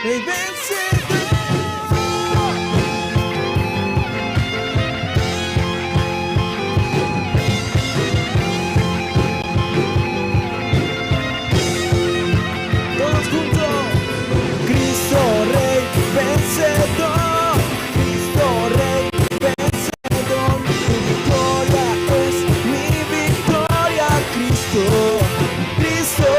Rey vencedor. Todos juntos. Cristo Rey vencedor, Cristo Rey vencedor, tu victoria es mi victoria, Cristo, Cristo,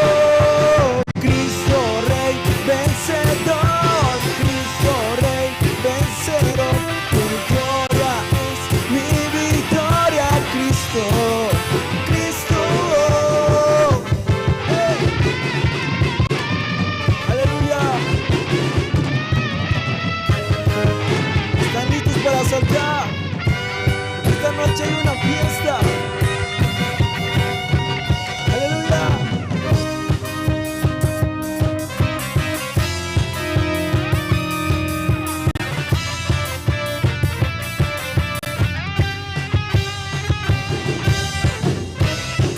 Cristo Rey vencedor, Cristo Rey vencedor, tu victoria es mi victoria, Cristo, Cristo. ¡Hey! Aleluya. ¿Están listos para saltar? Porque esta noche hay una fiesta. Aleluya.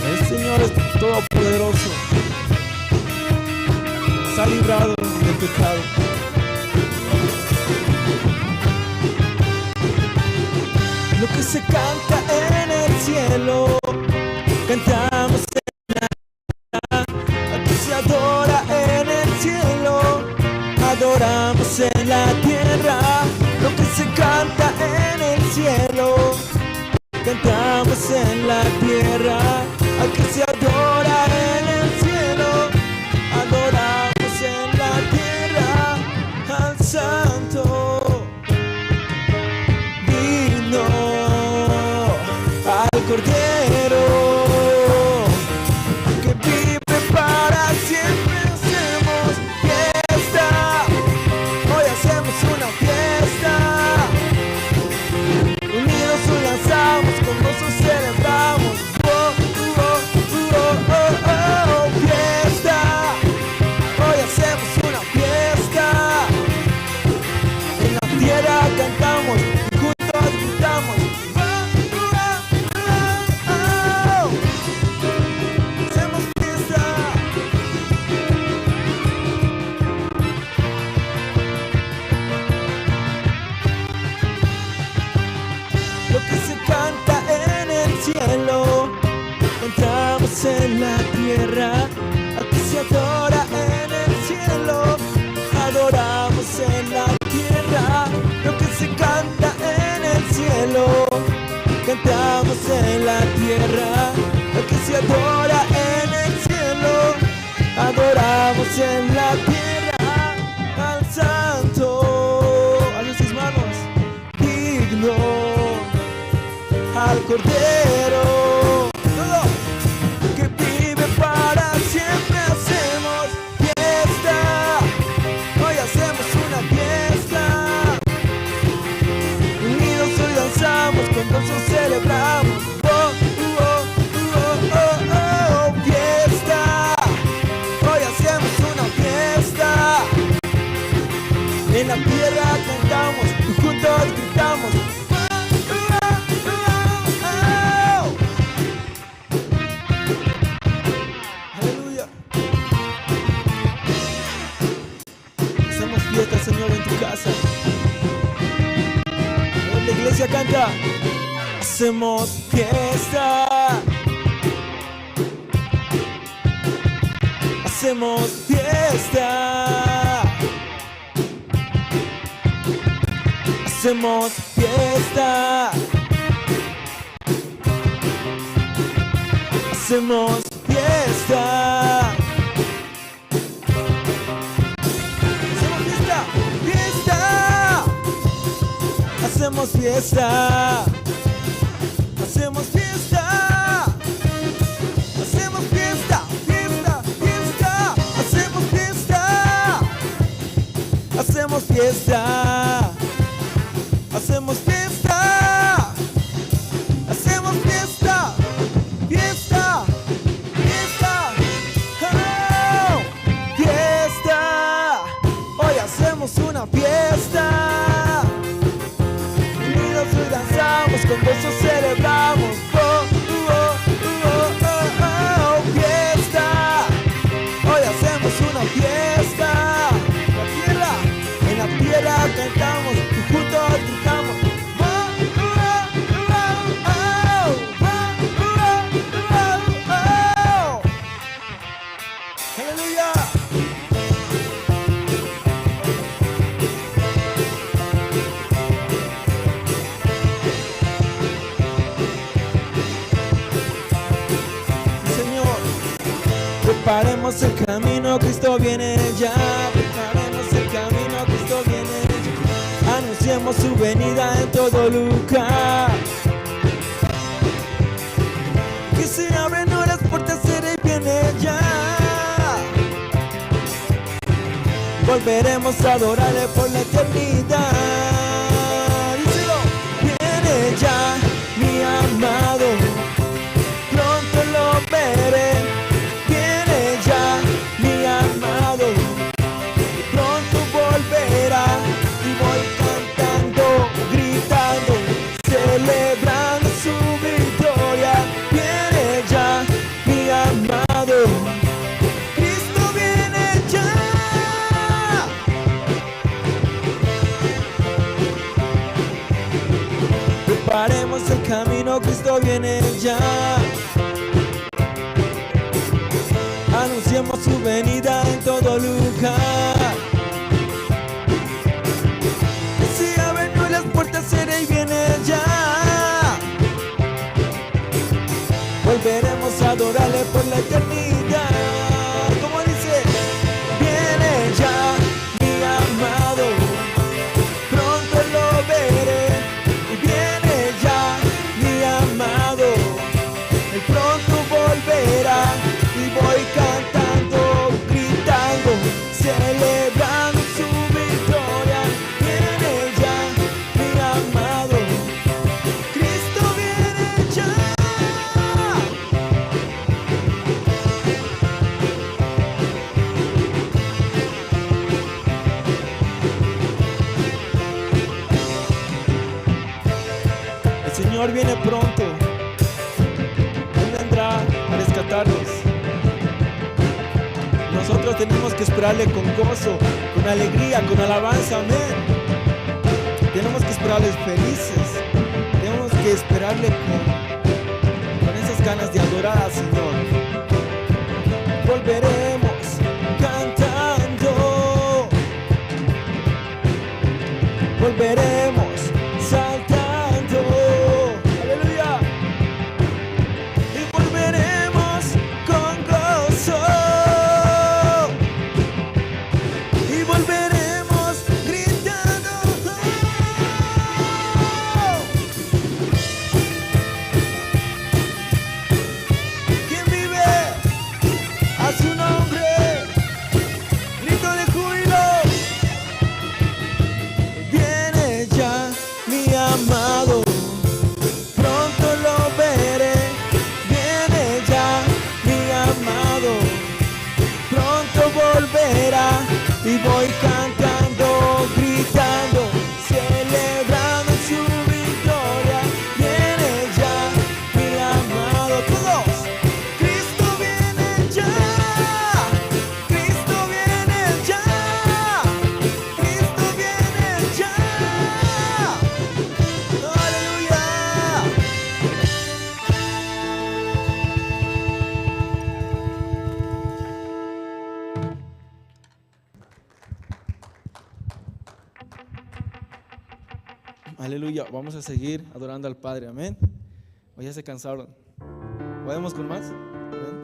El Señor es todopoderoso. Nos ha librado del pecado. Lo que se canta en el cielo, cantamos en la tierra. Al que se adora en el cielo, adoramos en la tierra. Lo que se canta en el cielo, cantamos en la tierra. Al que se adora en el cielo, adoramos en la tierra. Al Santo digno, al Cordero que vive para siempre. Hacemos fiesta, hoy hacemos una fiesta. Unidos hoy danzamos, con gozo celebramos. Oh, oh, oh, oh, oh, fiesta, hoy hacemos una fiesta. En la tierra cantamos y juntos gritamos. Oh, oh, oh, oh. Hacemos fiesta. Lo que se canta en el cielo, cantamos en la tierra. Al que se adora en el cielo, adoramos en la tierra. Lo que se canta en el cielo, cantamos en la tierra. Lo que se adora en el cielo, adoramos en la tierra. Al Santo, a sus manos, digno, al Cordero, todo, que vive para siempre. Hacemos fiesta, hoy hacemos una fiesta. Unidos hoy danzamos, con gozo celebramos. Oh, oh, oh, oh, oh, fiesta, hoy hacemos una fiesta. En la tierra cantamos y juntos gritamos. Oh, oh, oh, oh. Aleluya. Hacemos fiesta, Señor, en tu casa. A ver, la iglesia canta. Hacemos fiesta. Hacemos fiesta. Hacemos fiesta. Hacemos fiesta. Hacemos fiesta. Fiesta. Hacemos fiesta. Hacemos fiesta. Hacemos fiesta. Fiesta. Fiesta. Hacemos fiesta. Hacemos fiesta. Hacemos fiesta. Hacemos fiesta. Fiesta. Fiesta. Oh, fiesta. Hoy hacemos una fiesta. Unidos hoy danzamos, con gozo celebramos. Oh, oh, oh, oh, oh, fiesta. Hoy hacemos una fiesta. La tierra. Preparemos el camino, Cristo viene ya. Preparemos el camino, Cristo viene ya. Anunciemos su venida en todo lugar. Que se abren las puertas, el viene ya. Volveremos a adorarle por la eternidad. Díselo. Viene ya mi amado, pronto lo veré. Viene ya mi amado, pronto volverá. Y voy cantando, gritando, celebrando su victoria. Viene ya mi amado, Cristo viene ya. Preparemos el camino, Cristo viene ya. Anunciemos su venida en todo lugar. Si abren las puertas, el Rey viene ya. Volveremos a adorarle por la eternidad. Como dice, viene ya mi amado, pronto lo veré. Viene ya mi amado, él pronto volverá. Y voy cantando, gritando, celebrando su victoria. Viene ya mi amado, Cristo viene ya. El Señor viene pronto. Él vendrá a rescatarnos. Nosotros tenemos que esperarle con gozo, con alegría, con alabanza. Amén. Tenemos que esperarles felices. Tenemos que esperarle con esas ganas de adorar al Señor. Volveremos cantando. Volveremos saltando. Aleluya. Y volveremos con gozo. Y volveremos gritando. ¿Quién vive? A su nombre. Grito de júbilo. Viene ya mi amado, pronto lo veré. Viene ya mi amado, pronto volverá. Y voy cantando, gritando, celebrando su victoria. Viene ya mi amado. Todos. Cristo viene ya. Cristo viene ya. Cristo viene ya. Aleluya. Aleluya. Vamos a seguir adorando al Padre. Amén. O ya se cansaron. ¿Podemos con más? Amén.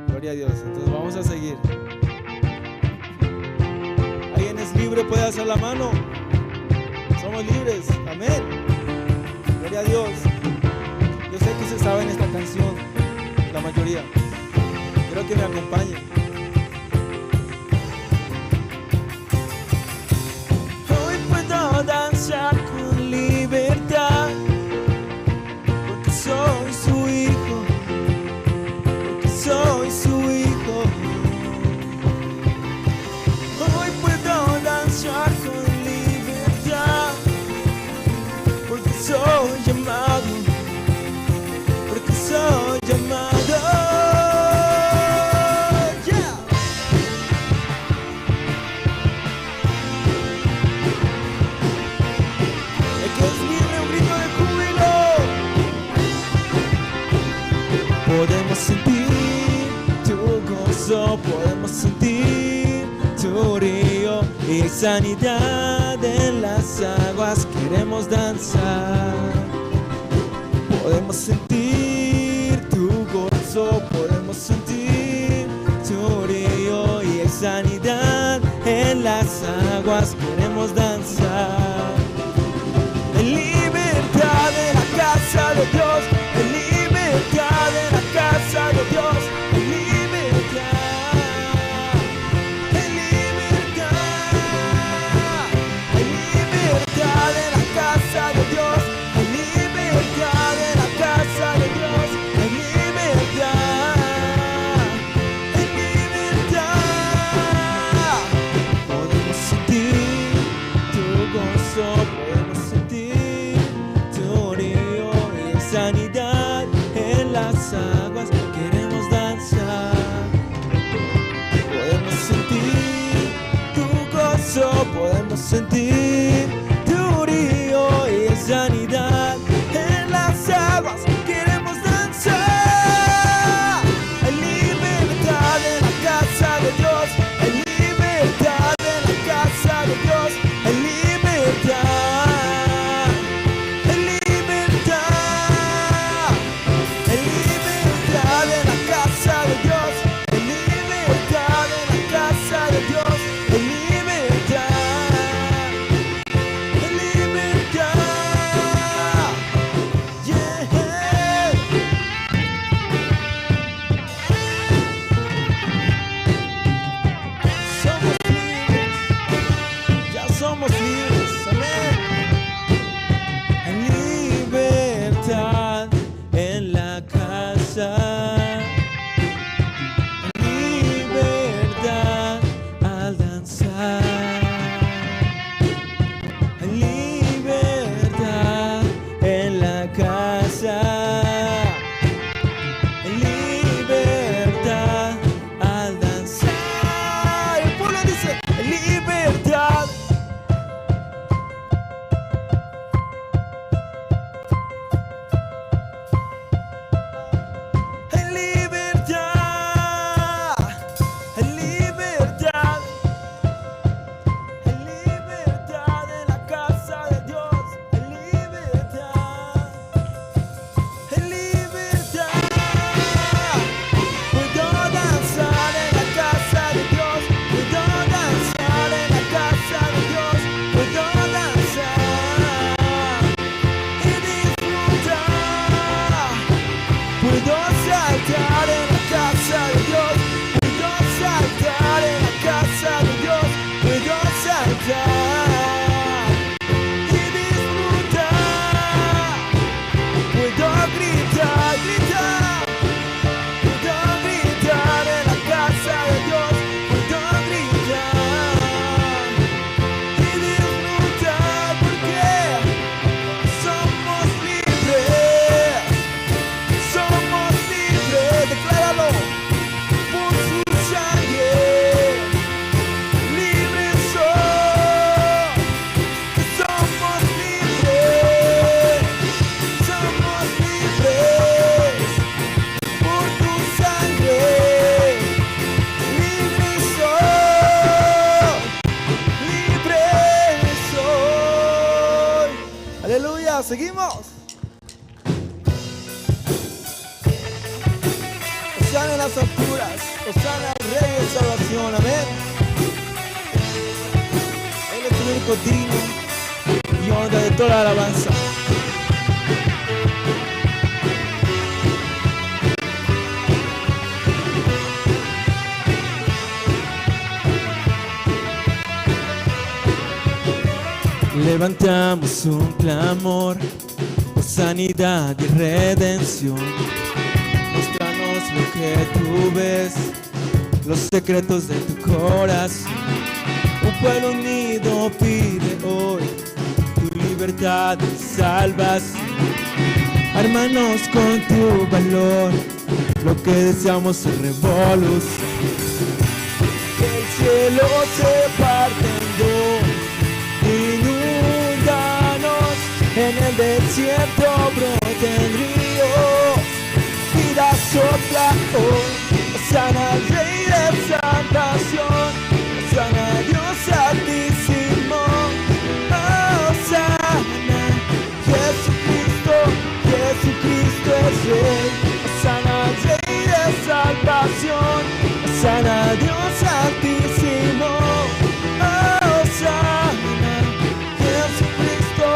Gloria a Dios. Entonces vamos a seguir. Alguien es libre, puede alzar la mano. Somos libres. Amén. Gloria a Dios. Yo sé que se saben esta canción, la mayoría. Quiero que me acompañen. Hoy puedo danzar con libertad, porque soy su hijo, porque soy su hijo. Hoy puedo danzar con libertad, porque soy llamado, porque soy llamado. Yeah. El que es libre, un grito de júbilo. Podemos sentir tu gozo, podemos sentir tu río y sanidad en las aguas. Queremos danzar. Podemos sentir tu gozo, podemos sentir Libertad en la casa de Dios. Hay libertad. Hay libertad. Hay libertad en la casa de Dios. Hay libertad en la casa de Dios. Hay libertad. Hay libertad. Podemos sentir tu gozo, podemos sentir tu río y sanidad en las aguas. Queremos danzar. Podemos sentir tu gozo, podemos sentir tu río y sanidad en las aguas. Queremos danzar. Hay libertad en la casa de Dios. Hay libertad en la casa de Dios. Hay libertad. Hay libertad. Hay libertad en la casa de Dios. Hay libertad en la casa de Dios. Hay libertad. Hay libertad. Yeah. Somos libres, ya somos libres, amén. Hay libertad en la casa. Hay libertad al danzar. Hay libertad en la casa. Hay libertad al danzar. El pueblo dice libertad. Hay libertad, hay libertad, hay libertad en la casa de Dios, hay libertad, hay libertad. Puedo danzar en la casa de Dios, puedo danzar en la casa de Dios, puedo danzar y disfrutar. Puedo saltar en la casa de Dios, puedo saltar en la casa de Dios, puedo saltar y disfrutar. Puedo gritar, gritar, puedo gritar en la casa de Dios, puedo gritar y disfrutar porque somos libres. Somos libres, decláralo por su sangre. Libre soy, somos libres, somos libres por tu sangre. Libre soy, libre soy. Aleluya, seguimos. Hosana en las alturas, Hosana al Rey de salvación, amén. Él es el único digno y honra de toda la alabanza. Levantamos un clamor por sanidad y redención. Muéstranos lo que tú ves, los secretos de tu corazón. Un pueblo unido pide hoy tu libertad y salvación. Ármanos con tu valor, lo que deseamos es revolución. Que el cielo se parte en dos, inúndanos, en el desierto broten ríos. Vida sopla hoy, Hosana al Rey de salvación, Hosana Dios altísimo, Hosana, Jesucristo, Jesucristo es Rey, Hosana al Rey de salvación, Hosana Dios altísimo, Hosana, Jesucristo,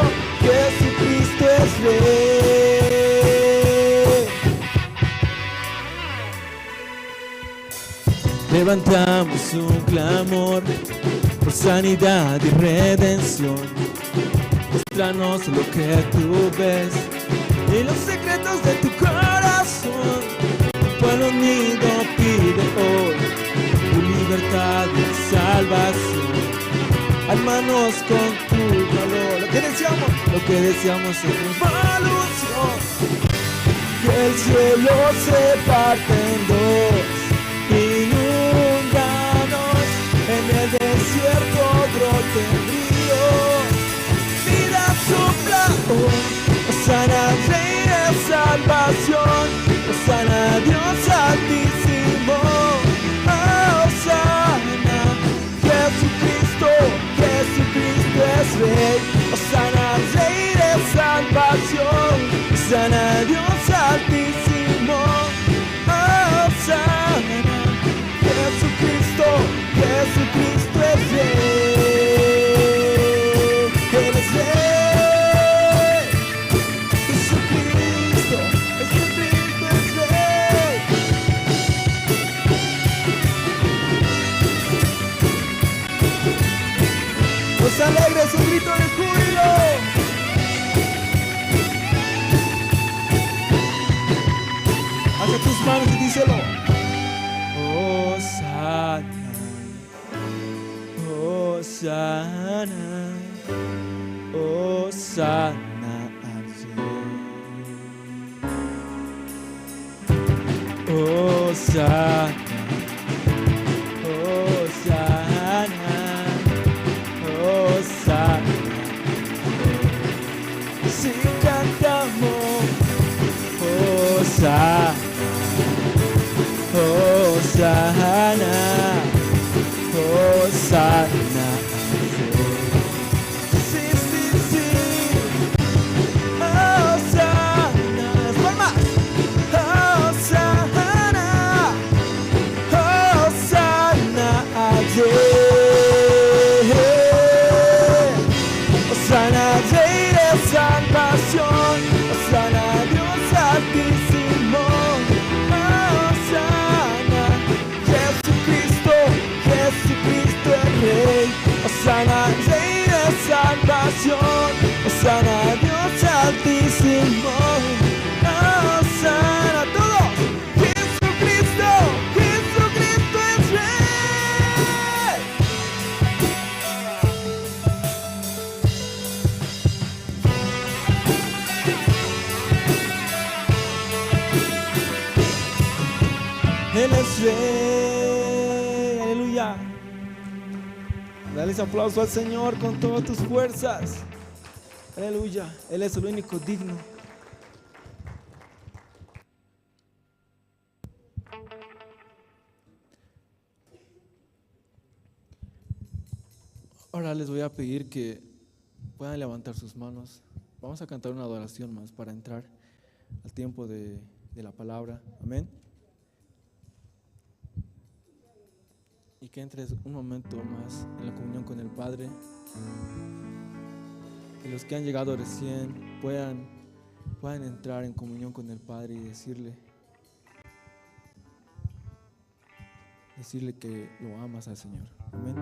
Jesucristo es Rey. Levantamos un clamor por sanidad y redención. Muéstranos lo que tú ves y los secretos de tu corazón. El pueblo unido pide hoy tu libertad y salvación. Ármanos con tu valor. Lo que deseamos es revolución. Que el cielo se parte en dos, inúndanos, en el desierto broten ríos. Vida sopla hoy, Hosana Rey de salvación, Hosana Dios altísimo, Hosana Jesucristo, Jesucristo es Rey, Hosana Rey de salvación, Hosana Dios altísimo, Hosana Jesucristo, Jesucristo es Rey, Él es Rey, Jesucristo, Jesucristo es Rey. Los alegres, un grito de júbilo. Alza tus manos y díselo. Hosana, Hosana, Hosana al Rey. Hosana, Hosana, Hosana. Si cantamos Hosana, Hosana, Hosana. Sí, sí, sí. Hosana. Las palmas. Hosana, Hosana al Rey. Hosana Rey de salvación, Hosana Dios altísimo, Hosana Jesucristo, Jesucristo el Rey, Hosana Rey de salvación, Hosana Dios altísimo, Hosana todos, Jesucristo, Jesucristo es Rey. Él es Rey, aleluya. Dale ese aplauso al Señor con todas tus fuerzas. Aleluya, Él es el único digno. Ahora les voy a pedir que puedan levantar sus manos. Vamos a cantar una adoración más para entrar al tiempo de la palabra. Amén. Y que entres un momento más en la comunión con el Padre. Que los que han llegado recién puedan entrar en comunión con el Padre y decirle que lo amas al Señor. Amén.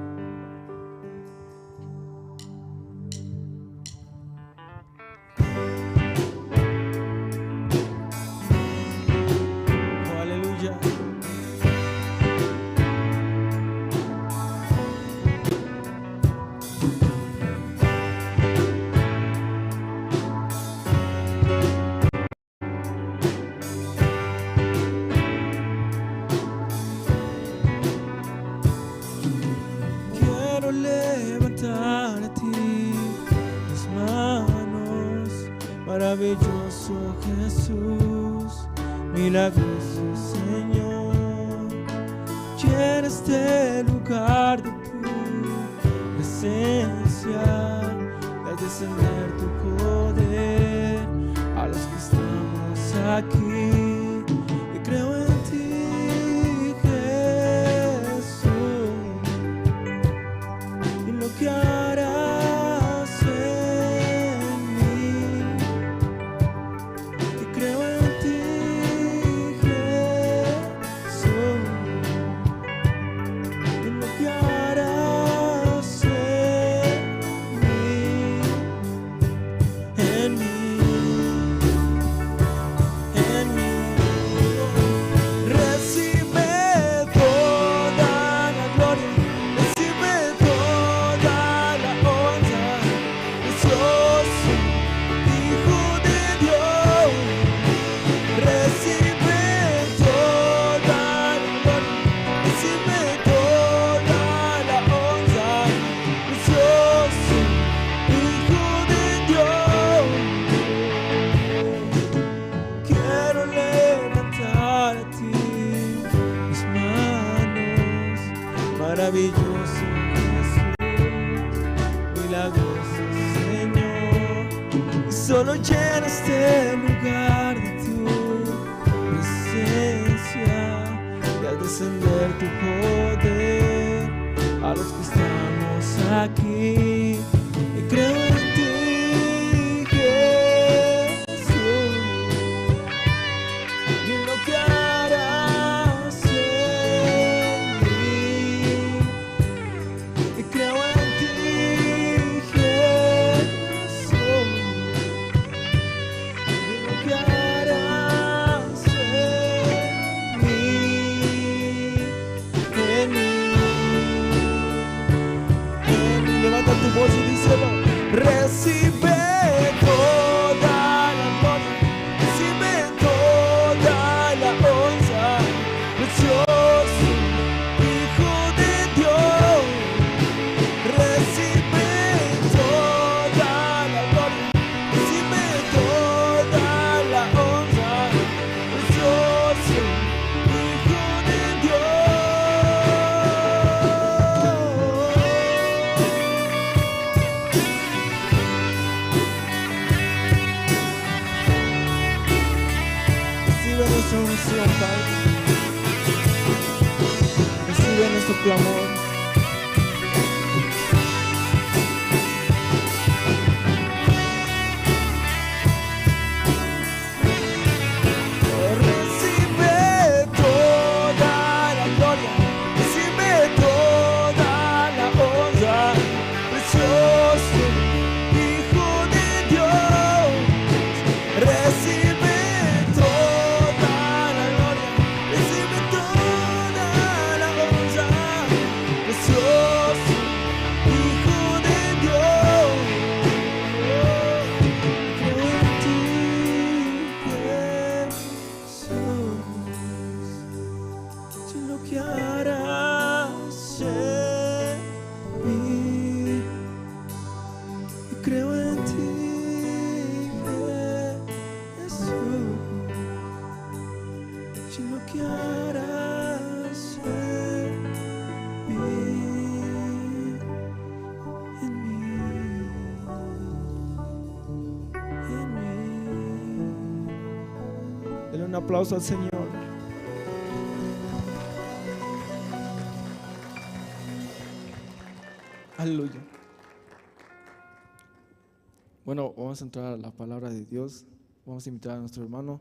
Oh, aleluya. Quiero levantar a ti mis manos, maravilloso Jesús, milagroso Señor. Llena este lugar de tu presencia, haz descender tu poder a los que estamos aquí. Y creo en ti, Jesús, y lo que harás en mí. Y creo en ti, Jesús, Maravilloso Jesús, milagroso Señor. Y solo llena este lugar de tu presencia y al descender tu poder a los que estamos aquí. Y creo en ti, Jesús, y en lo que harás en mí. Y creo en ti, Jesús, y en lo que harás en mí, en mí, en mí. Levanta tu voz y díselo. Recibe toda la gloria, recibe toda la honra, precioso Hijo de Dios. Recibe toda la gloria, recibe toda la honra, precioso Hijo de Dios. Recibe nuestra unción, Padre. Recibe nuestro clamor. Recibe toda la gloria, recibe toda la honra, precioso Hijo de Dios. Recibe toda la gloria, recibe toda la honra, precioso Hijo de Dios. Creo en ti, Jesús, y en lo que harás en mí. Y creo en ti, Jesús, y en lo que harás en mí, en mí, en mí. Dale un aplauso al Señor. Aleluya. Bueno, vamos a entrar a la palabra de Dios. Vamos a invitar a nuestro hermano.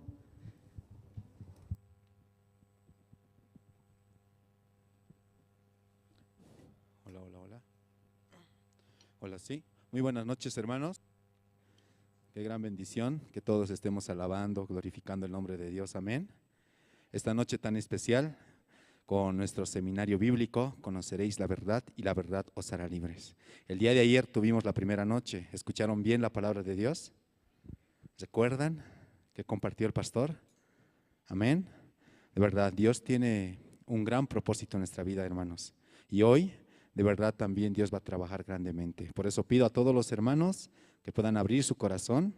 Hola, hola, hola. Hola, sí. Muy buenas noches, hermanos. Qué gran bendición que todos estemos alabando, glorificando el nombre de Dios. Amén. Esta noche tan especial con nuestro seminario bíblico, conoceréis la verdad y la verdad os hará libres. El día de ayer tuvimos la primera noche. ¿Escucharon bien la palabra de Dios? ¿Recuerdan que compartió el pastor? Amén. De verdad, Dios tiene un gran propósito en nuestra vida, hermanos. Y hoy, de verdad, también Dios va a trabajar grandemente. Por eso pido a todos los hermanos que puedan abrir su corazón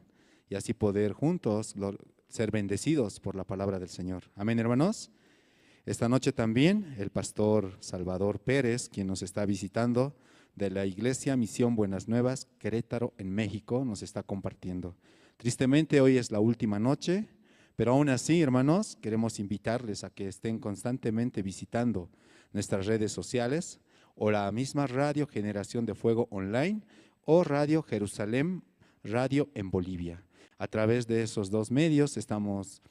y así poder juntos ser bendecidos por la palabra del Señor. Amén, hermanos. Esta noche también el pastor Salvador Pérez, quien nos está visitando de la Iglesia Misión Buenas Nuevas, Querétaro, en México, nos está compartiendo. Tristemente hoy es la última noche, pero aún así, hermanos, queremos invitarles a que estén constantemente visitando nuestras redes sociales o la misma Radio Generación de Fuego Online o Radio Jerusalén Radio en Bolivia. A través de esos dos medios estamos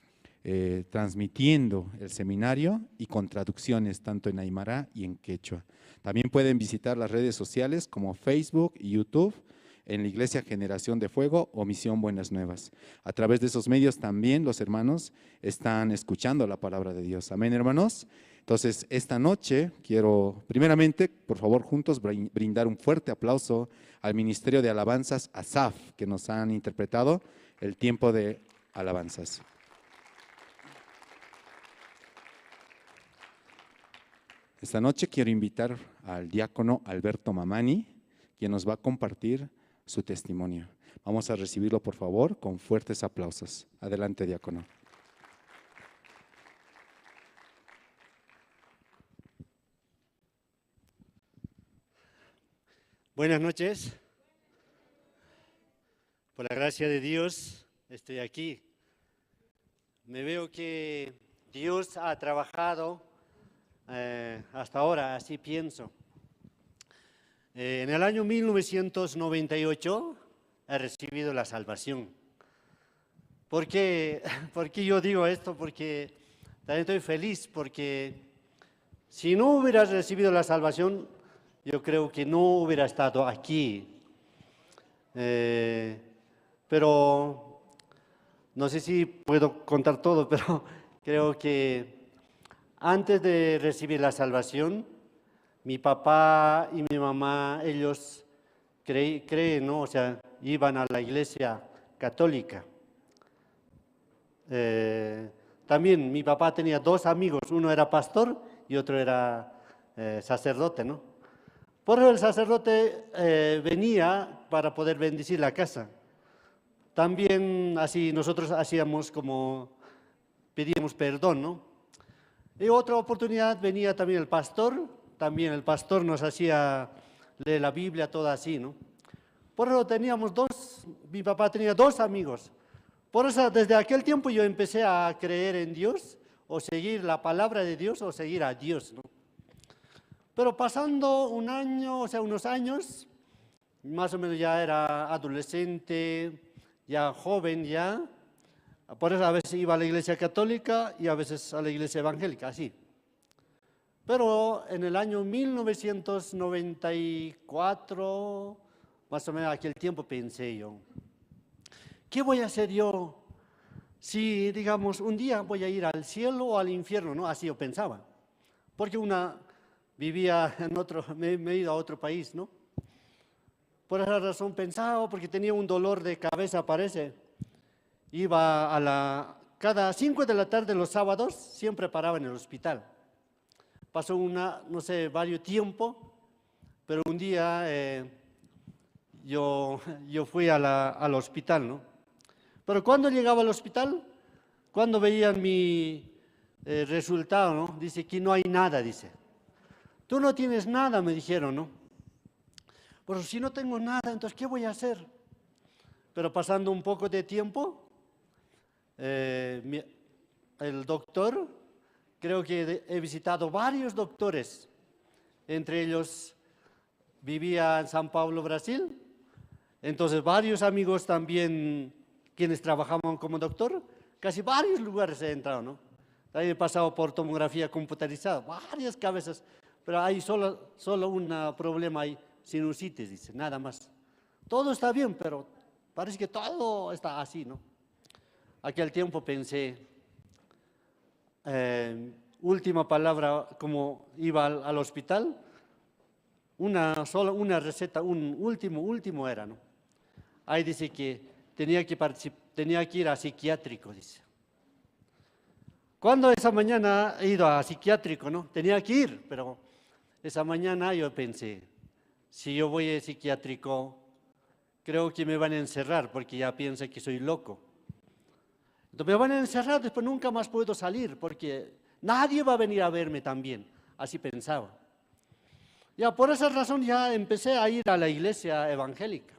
transmitiendo el seminario y con traducciones tanto en aymara y en quechua. También pueden visitar las redes sociales como Facebook y YouTube en la Iglesia Generación de Fuego o Misión Buenas Nuevas. A través de esos medios también los hermanos están escuchando la palabra de Dios. Amén, hermanos. Entonces, esta noche quiero, primeramente, por favor, juntos brindar un fuerte aplauso al Ministerio de Alabanzas ASAF, que nos han interpretado el tiempo de alabanzas. Esta noche quiero invitar al diácono Alberto Mamani, quien nos va a compartir su testimonio. Vamos a recibirlo, por favor, con fuertes aplausos. Adelante, diácono. Buenas noches. Por la gracia de Dios estoy aquí. Me veo que Dios ha trabajado hasta ahora, así pienso. En el año 1998 he recibido la salvación. ¿Por qué, por qué yo digo esto? Porque también estoy feliz, porque si no hubiera recibido la salvación, yo creo que no hubiera estado aquí. Pero no sé si puedo contar todo, pero creo que antes de recibir la salvación, mi papá y mi mamá, ellos creen, ¿no? O sea, iban a la iglesia católica. También mi papá tenía dos amigos, uno era pastor y otro era sacerdote, ¿no? Por eso el sacerdote venía para poder bendecir la casa. También así nosotros hacíamos como pedíamos perdón, ¿no? Y otra oportunidad venía también el pastor, también el pastor nos hacía leer la Biblia, todo así, ¿no? Por eso teníamos dos, mi papá tenía dos amigos. Por eso desde aquel tiempo yo empecé a creer en Dios, o seguir la palabra de Dios, o seguir a Dios, ¿no? Pero pasando un año, o sea, unos años, más o menos ya era adolescente, ya joven ya, por eso a veces iba a la iglesia católica y a veces a la iglesia evangélica, así. Pero en el año 1994, más o menos aquel tiempo pensé yo, ¿qué voy a hacer yo si, digamos, un día voy a ir al cielo o al infierno? ¿No? Así yo pensaba, porque una vivía en otro, me he ido a otro país, ¿no? Por esa razón pensaba, porque tenía un dolor de cabeza, parece. Iba a la, cada 5 de la tarde los sábados, siempre paraba en el hospital. Pasó una, no sé, varios tiempo, pero un día yo fui a al hospital, ¿no? Pero cuando llegaba al hospital, cuando veían mi resultado, ¿no? Dice que no hay nada, dice. Tú no tienes nada, me dijeron, ¿no? Pero si no tengo nada, entonces, ¿qué voy a hacer? Pero pasando un poco de tiempo, el doctor, creo que he visitado varios doctores, entre ellos vivía en San Pablo, Brasil, entonces varios amigos también, quienes trabajaban como doctor, casi varios lugares he entrado, ¿no? También he pasado por tomografía computarizada, varias cabezas, pero hay solo un problema ahí, sinusitis, dice, nada más. Todo está bien, pero parece que todo está así, ¿no? Aquel tiempo pensé, última palabra, como iba al hospital, una receta, un último era, ¿no? Ahí dice que tenía que ir a psiquiátrico, dice. Cuando esa mañana he ido a psiquiátrico, ¿no? Tenía que ir, pero esa mañana yo pensé, si yo voy a psiquiátrico, creo que me van a encerrar, porque ya piensan que soy loco. Entonces me van a encerrar, después nunca más puedo salir, porque nadie va a venir a verme también. Así pensaba. Ya por esa razón ya empecé a ir a la iglesia evangélica.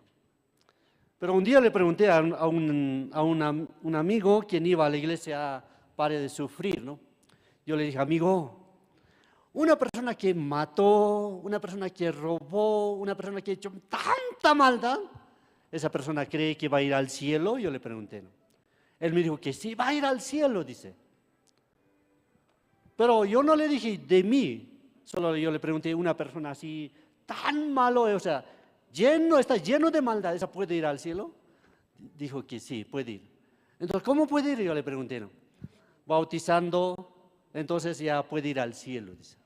Pero un día le pregunté a un amigo quien iba a la iglesia Pare de Sufrir, ¿no? Yo le dije, amigo, una persona que mató, una persona que robó, una persona que ha hecho tanta maldad, ¿esa persona cree que va a ir al cielo? Yo le pregunté, ¿no? Él me dijo que sí, va a ir al cielo, dice. Pero yo no le dije de mí, solo yo le pregunté, una persona así tan malo, o sea, está lleno de maldad, ¿esa puede ir al cielo? Dijo que sí, puede ir. Entonces, ¿cómo puede ir? Yo le pregunté, ¿no? Bautizando, entonces ya puede ir al cielo, dice.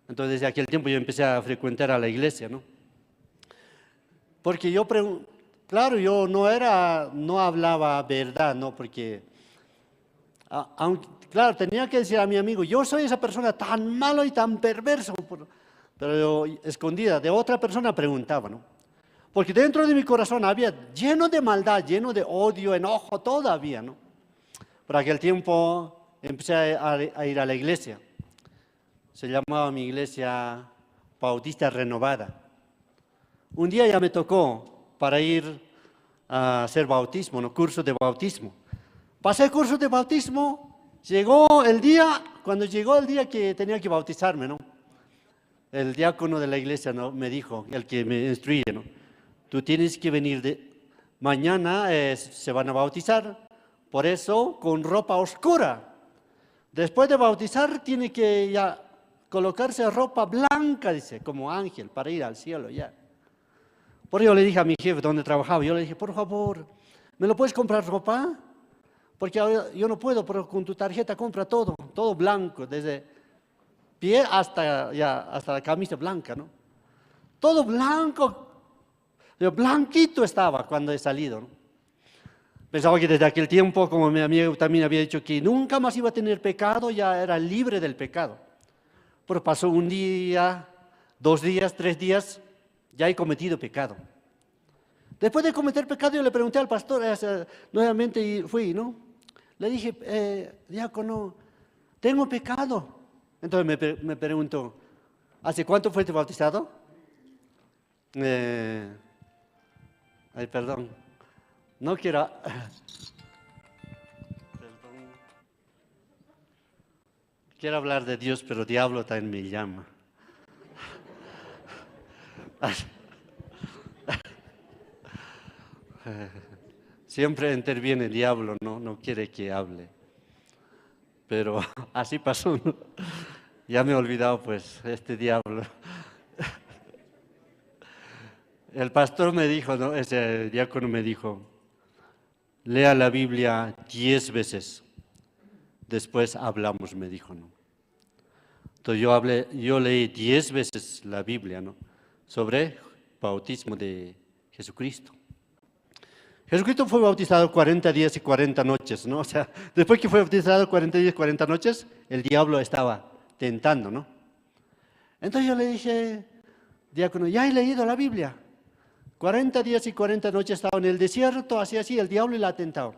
Entonces, desde aquel tiempo yo empecé a frecuentar a la iglesia, ¿no? Porque yo, claro, yo no hablaba verdad, ¿no? Porque, aunque, claro, tenía que decir a mi amigo, yo soy esa persona tan malo y tan perverso, pero yo, escondida, de otra persona preguntaba, ¿no? Porque dentro de mi corazón había lleno de maldad, lleno de odio, enojo, todavía, ¿no? Por aquel tiempo empecé a ir a la iglesia. Se llamaba mi iglesia Bautista Renovada. Un día ya me tocó para ir a hacer bautismo, ¿no? Curso de bautismo. Pasé curso de bautismo, llegó el día, cuando llegó el día que tenía que bautizarme, ¿no? El diácono de la iglesia, ¿no?, me dijo, el que me instruye, ¿no? Tú tienes que venir de mañana, se van a bautizar, por eso con ropa oscura. Después de bautizar tiene que ya colocarse ropa blanca, dice, como ángel, para ir al cielo ya. Por ello le dije a mi jefe donde trabajaba, yo le dije, por favor, ¿me lo puedes comprar ropa? Porque ahora yo no puedo, pero con tu tarjeta compra todo, todo blanco, desde pie hasta, ya, hasta la camisa blanca, ¿no? Todo blanco, yo blanquito estaba cuando he salido, ¿no? Pensaba que desde aquel tiempo, como mi amigo también había dicho que nunca más iba a tener pecado, ya era libre del pecado. Pero pasó un día, 2 días, 3 días, ya he cometido pecado. Después de cometer pecado, yo le pregunté al pastor, nuevamente y fui, ¿no? Le dije, diácono, tengo pecado. Entonces me preguntó, ¿hace cuánto fuiste bautizado? Ay, perdón, no quiero... Perdón. Quiero hablar de Dios, pero diablo también me llama. Siempre interviene el diablo, ¿no? No quiere que hable. Pero así pasó, ¿no? Ya me he olvidado, pues, este diablo. El pastor me dijo, ¿no? Ese diácono me dijo, lea la Biblia 10 veces, después hablamos, me dijo, ¿no? Entonces yo leí 10 veces la Biblia, ¿no? Sobre bautismo de Jesucristo. Jesucristo fue bautizado 40 días y 40 noches, ¿no? Después que fue bautizado 40 días y 40 noches, el diablo estaba tentando, ¿no? Entonces yo le dije, diácono, ya he leído la Biblia. 40 días y 40 noches estaba en el desierto, así, así, el diablo le ha tentado.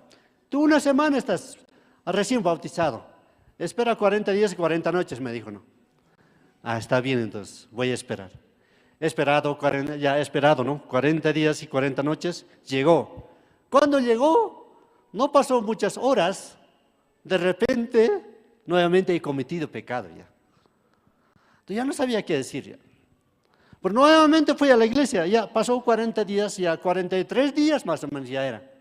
Tú una semana estás recién bautizado. Espera 40 días y 40 noches, me dijo, ¿no? Ah, está bien, entonces, voy a esperar. He esperado, ya he esperado, ¿no? 40 días y 40 noches, llegó. Cuando llegó, no pasó muchas horas, de repente, nuevamente he cometido pecado ya. Entonces ya no sabía qué decir ya. Pero nuevamente fui a la iglesia, ya pasó 40 días, ya 43 días más o menos ya era.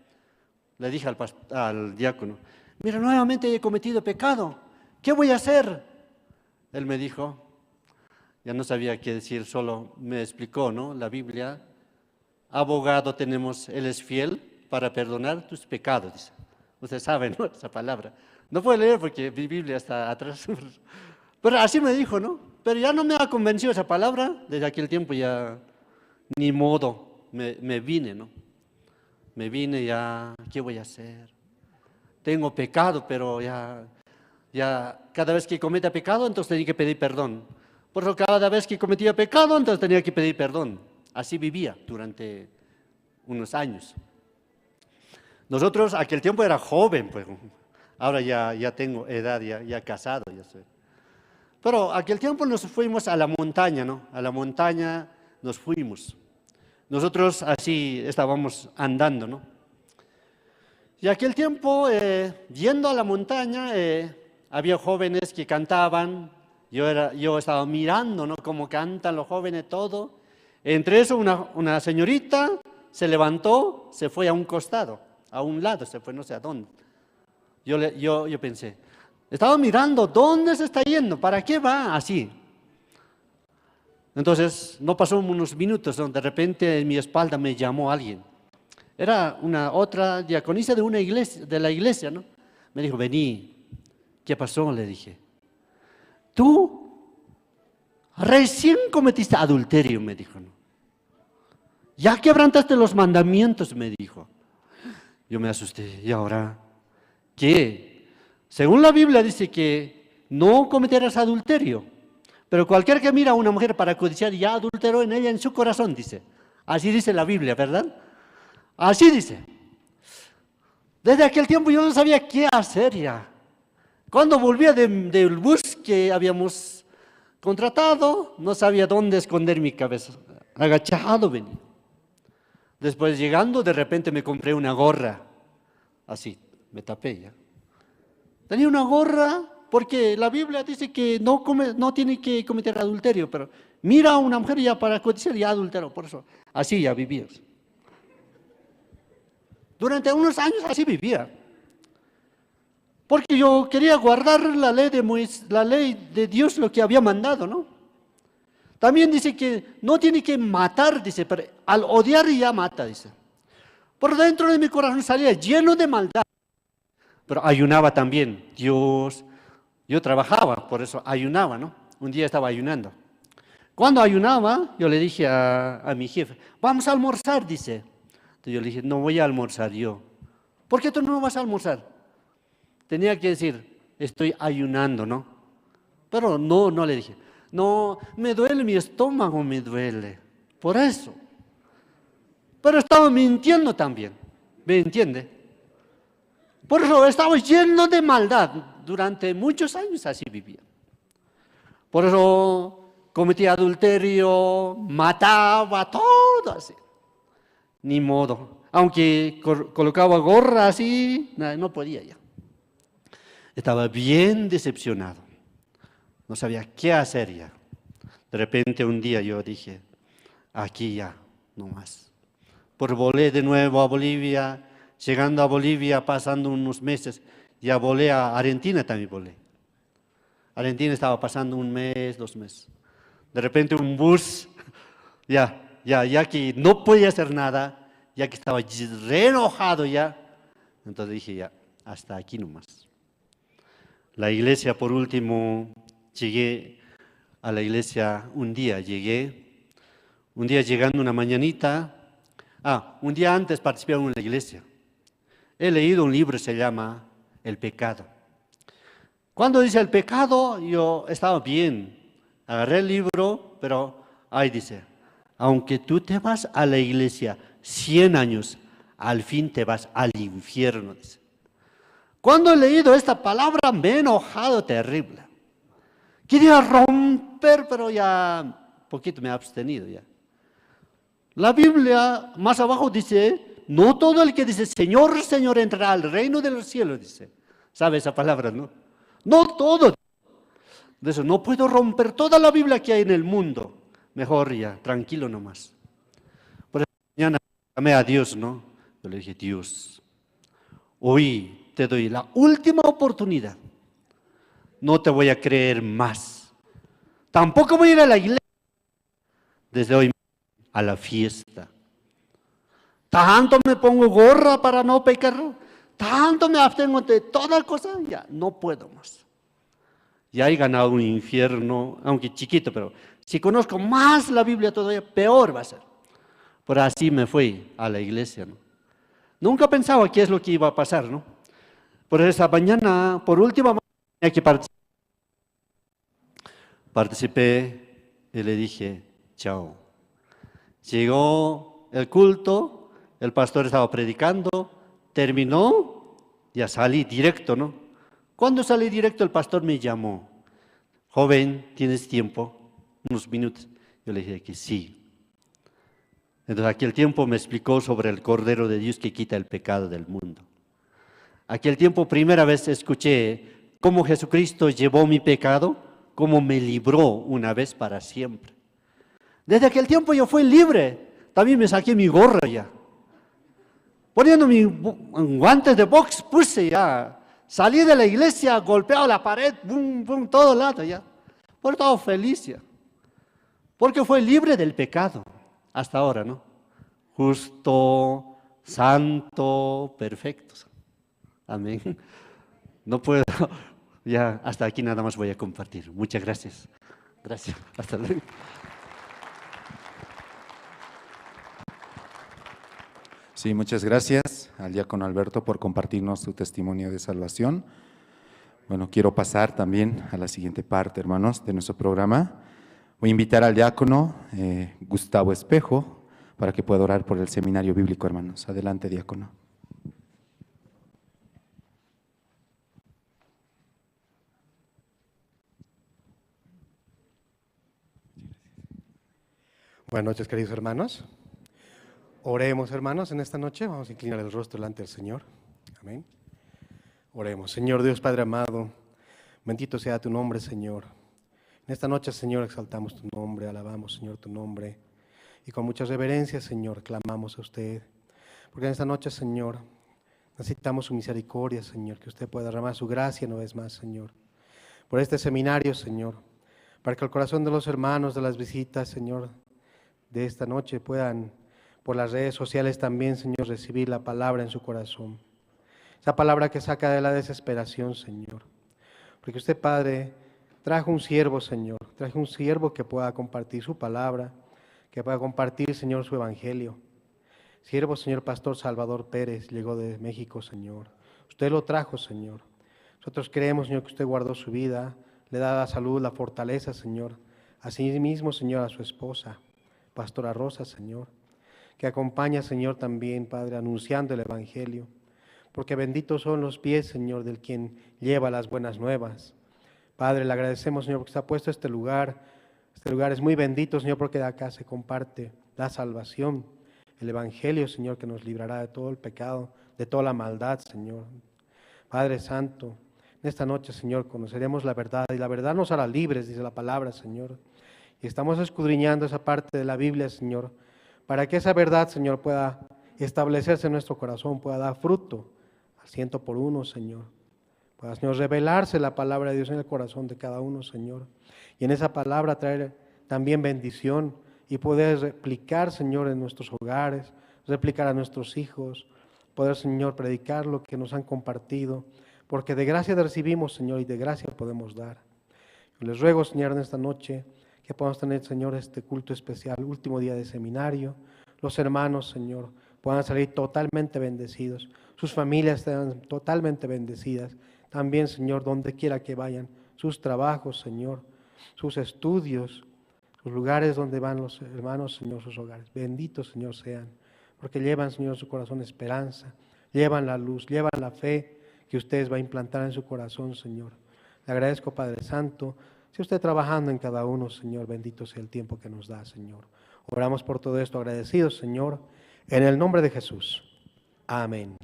Le dije al diácono, mira, nuevamente he cometido pecado, ¿qué voy a hacer? Él me dijo, ya no sabía qué decir, solo me explicó, ¿no? La Biblia, abogado tenemos, él es fiel para perdonar tus pecados, dice. Usted sabe, ¿no? Esa palabra. No puedo leer porque mi Biblia está atrás. Pero así me dijo, ¿no? Pero ya no me ha convencido esa palabra. Desde aquel tiempo ya, ni modo, me vine, ¿no? Me vine ya, ¿qué voy a hacer? Tengo pecado, pero ya cada vez que cometa pecado, entonces tenía que pedir perdón. Por eso cada vez que cometía pecado, entonces tenía que pedir perdón. Así vivía durante unos años. Nosotros, aquel tiempo era joven, pues, ahora ya tengo edad, ya casado, ya soy. Pero aquel tiempo nos fuimos a la montaña, ¿no? A la montaña nos fuimos. Nosotros así estábamos andando, ¿no? Y aquel tiempo, yendo a la montaña, había jóvenes que cantaban. Yo estaba mirando, ¿no? Cómo cantan los jóvenes, todo. Entre eso, una señorita se levantó, se fue a un costado, a un lado, se fue no sé a dónde. Yo pensé, estaba mirando, ¿dónde se está yendo? ¿Para qué va así? Entonces, no pasó unos minutos, ¿no? De repente en mi espalda me llamó alguien. Era una otra diaconisa de una iglesia, de la iglesia, ¿no? Me dijo, vení. ¿Qué pasó? Le dije. Tú recién cometiste adulterio, me dijo, ¿no? Ya quebrantaste los mandamientos, me dijo. Yo me asusté. ¿Y ahora qué? Según la Biblia dice que no cometerás adulterio, pero cualquier que mira a una mujer para codiciar ya adulteró en ella en su corazón, dice. Así dice la Biblia, ¿verdad? Así dice. Desde aquel tiempo yo no sabía qué hacer ya. Cuando volvía del bus que habíamos contratado, no sabía dónde esconder mi cabeza. Agachado venía. Después llegando, de repente me compré una gorra. Así, me tapé ya. Tenía una gorra porque la Biblia dice que no, no tiene que cometer adulterio, pero mira a una mujer ya para codiciar ya adultero, por eso así ya vivía. Durante unos años así vivía. Porque yo quería guardar la ley de Moisés, la ley de Dios, lo que había mandado, ¿no? También dice que no tiene que matar, dice, pero al odiar ya mata, dice. Por dentro de mi corazón salía lleno de maldad. Pero ayunaba también. Dios, yo trabajaba, por eso ayunaba, ¿no? Un día estaba ayunando. Cuando ayunaba, yo le dije a mi jefe, vamos a almorzar, dice. Entonces yo le dije, no voy a almorzar yo. ¿Por qué tú no vas a almorzar? Tenía que decir, estoy ayunando, ¿no? Pero no, no le dije. No, me duele mi estómago, me duele. Por eso. Pero estaba mintiendo también, ¿me entiende? Por eso estaba lleno de maldad. Durante muchos años así vivía. Por eso cometía adulterio, mataba, todo así. Ni modo. Aunque colocaba gorra así, no podía ya. Estaba bien decepcionado. No sabía qué hacer ya. De repente un día yo dije, aquí ya, no más. Por volé de nuevo a Bolivia, llegando a Bolivia, pasando unos meses, ya volé a Argentina también volé. Argentina estaba pasando un mes, 2 meses. De repente un bus, ya que no podía hacer nada, ya que estaba re enojado ya. Entonces dije, ya, hasta aquí nomás. La iglesia, por último, llegué a la iglesia un día, llegando una mañanita, un día antes participé en una iglesia. He leído un libro, se llama El Pecado. Cuando dice el pecado, yo estaba bien, agarré el libro, pero ahí dice, aunque tú te vas a la iglesia 100 años, al fin te vas al infierno, dice. Cuando he leído esta palabra, me he enojado terrible. Quería romper, pero ya poquito me he abstenido ya. La Biblia más abajo dice, no todo el que dice Señor, Señor entrará al reino de los cielos, dice. ¿Sabe esa palabra, no? No todo. De eso, no puedo romper toda la Biblia que hay en el mundo. Mejor ya, tranquilo nomás. Por eso mañana llamé a Dios, ¿no? Yo le dije, Dios, hoy te doy la última oportunidad. No te voy a creer más. Tampoco voy a ir a la iglesia. Desde hoy a la fiesta. Tanto me pongo gorra para no pecar. Tanto me abstengo de toda cosa. Ya no puedo más. Ya he ganado un infierno, aunque chiquito, pero si conozco más la Biblia todavía, peor va a ser. Pero así me fui a la iglesia, ¿no? Nunca pensaba qué es lo que iba a pasar, ¿no? Por esa mañana, por última vez que participé y le dije, chao. Llegó el culto, el pastor estaba predicando, terminó, ya salí directo, ¿no? Cuando salí directo, el pastor me llamó. Joven, ¿tienes tiempo? Unos minutos. Yo le dije que sí. Entonces, aquel tiempo me explicó sobre el Cordero de Dios que quita el pecado del mundo. Aquel tiempo, primera vez escuché cómo Jesucristo llevó mi pecado, cómo me libró una vez para siempre. Desde aquel tiempo yo fui libre. También me saqué mi gorra ya. Poniendo mis guantes de box, puse ya. Salí de la iglesia, golpeado la pared, bum, bum, todo lado ya. Por todo feliz ya. Porque fue libre del pecado hasta ahora, ¿no? Justo, santo, perfecto. Amén. No puedo, ya hasta aquí nada más voy a compartir. Muchas gracias. Gracias. Hasta luego. Sí, muchas gracias al diácono Alberto por compartirnos su testimonio de salvación. Bueno, quiero pasar también a la siguiente parte, hermanos, de nuestro programa. Voy a invitar al diácono Gustavo Espejo para que pueda orar por el seminario bíblico, hermanos. Adelante, diácono. Buenas noches, queridos hermanos. Oremos, hermanos, en esta noche. Vamos a inclinar el rostro delante del Señor. Amén. Oremos. Señor Dios Padre amado, bendito sea tu nombre, Señor. En esta noche, Señor, exaltamos tu nombre, alabamos, Señor, tu nombre. Y con mucha reverencia, Señor, clamamos a usted. Porque en esta noche, Señor, necesitamos su misericordia, Señor, que usted pueda derramar su gracia una vez más, Señor. Por este seminario, Señor, para que el corazón de los hermanos de las visitas, Señor, de esta noche puedan, por las redes sociales también, Señor, recibir la palabra en su corazón. Esa palabra que saca de la desesperación, Señor. Porque usted, Padre, trajo un siervo, Señor, trajo un siervo que pueda compartir su palabra, que pueda compartir, Señor, su evangelio. Siervo, Señor Pastor Salvador Pérez, llegó de México, Señor. Usted lo trajo, Señor. Nosotros creemos, Señor, que usted guardó su vida, le da la salud, la fortaleza, Señor. Asimismo, Señor, a su esposa, Pastora Rosa, Señor, que acompaña, Señor, también, Padre, anunciando el evangelio. Porque benditos son los pies, Señor, del quien lleva las buenas nuevas. Padre, le agradecemos, Señor, porque se ha puesto este lugar. Este lugar es muy bendito, Señor, porque de acá se comparte la salvación, el evangelio, Señor, que nos librará de todo el pecado, de toda la maldad, Señor. Padre Santo, en esta noche, Señor, conoceremos la verdad y la verdad nos hará libres, dice la palabra, Señor. Y estamos escudriñando esa parte de la Biblia, Señor, para que esa verdad, Señor, pueda establecerse en nuestro corazón, pueda dar fruto al 100 por 1, Señor. Pueda, Señor, revelarse la palabra de Dios en el corazón de cada uno, Señor. Y en esa palabra traer también bendición y poder replicar, Señor, en nuestros hogares, replicar a nuestros hijos, poder, Señor, predicar lo que nos han compartido, porque de gracia recibimos, Señor, y de gracia podemos dar. Les ruego, Señor, en esta noche que podamos tener, Señor, este culto especial, último día de seminario. Los hermanos, Señor, puedan salir totalmente bendecidos, sus familias sean totalmente bendecidas. También, Señor, donde quiera que vayan, sus trabajos, Señor, sus estudios, sus lugares donde van los hermanos, Señor, sus hogares. Benditos, Señor, sean, porque llevan, Señor, su corazón esperanza, llevan la luz, llevan la fe que ustedes va a implantar en su corazón, Señor. Le agradezco, Padre Santo, si usted trabajando en cada uno, Señor, bendito sea el tiempo que nos da, Señor. Oramos por todo esto agradecidos, Señor, en el nombre de Jesús. Amén.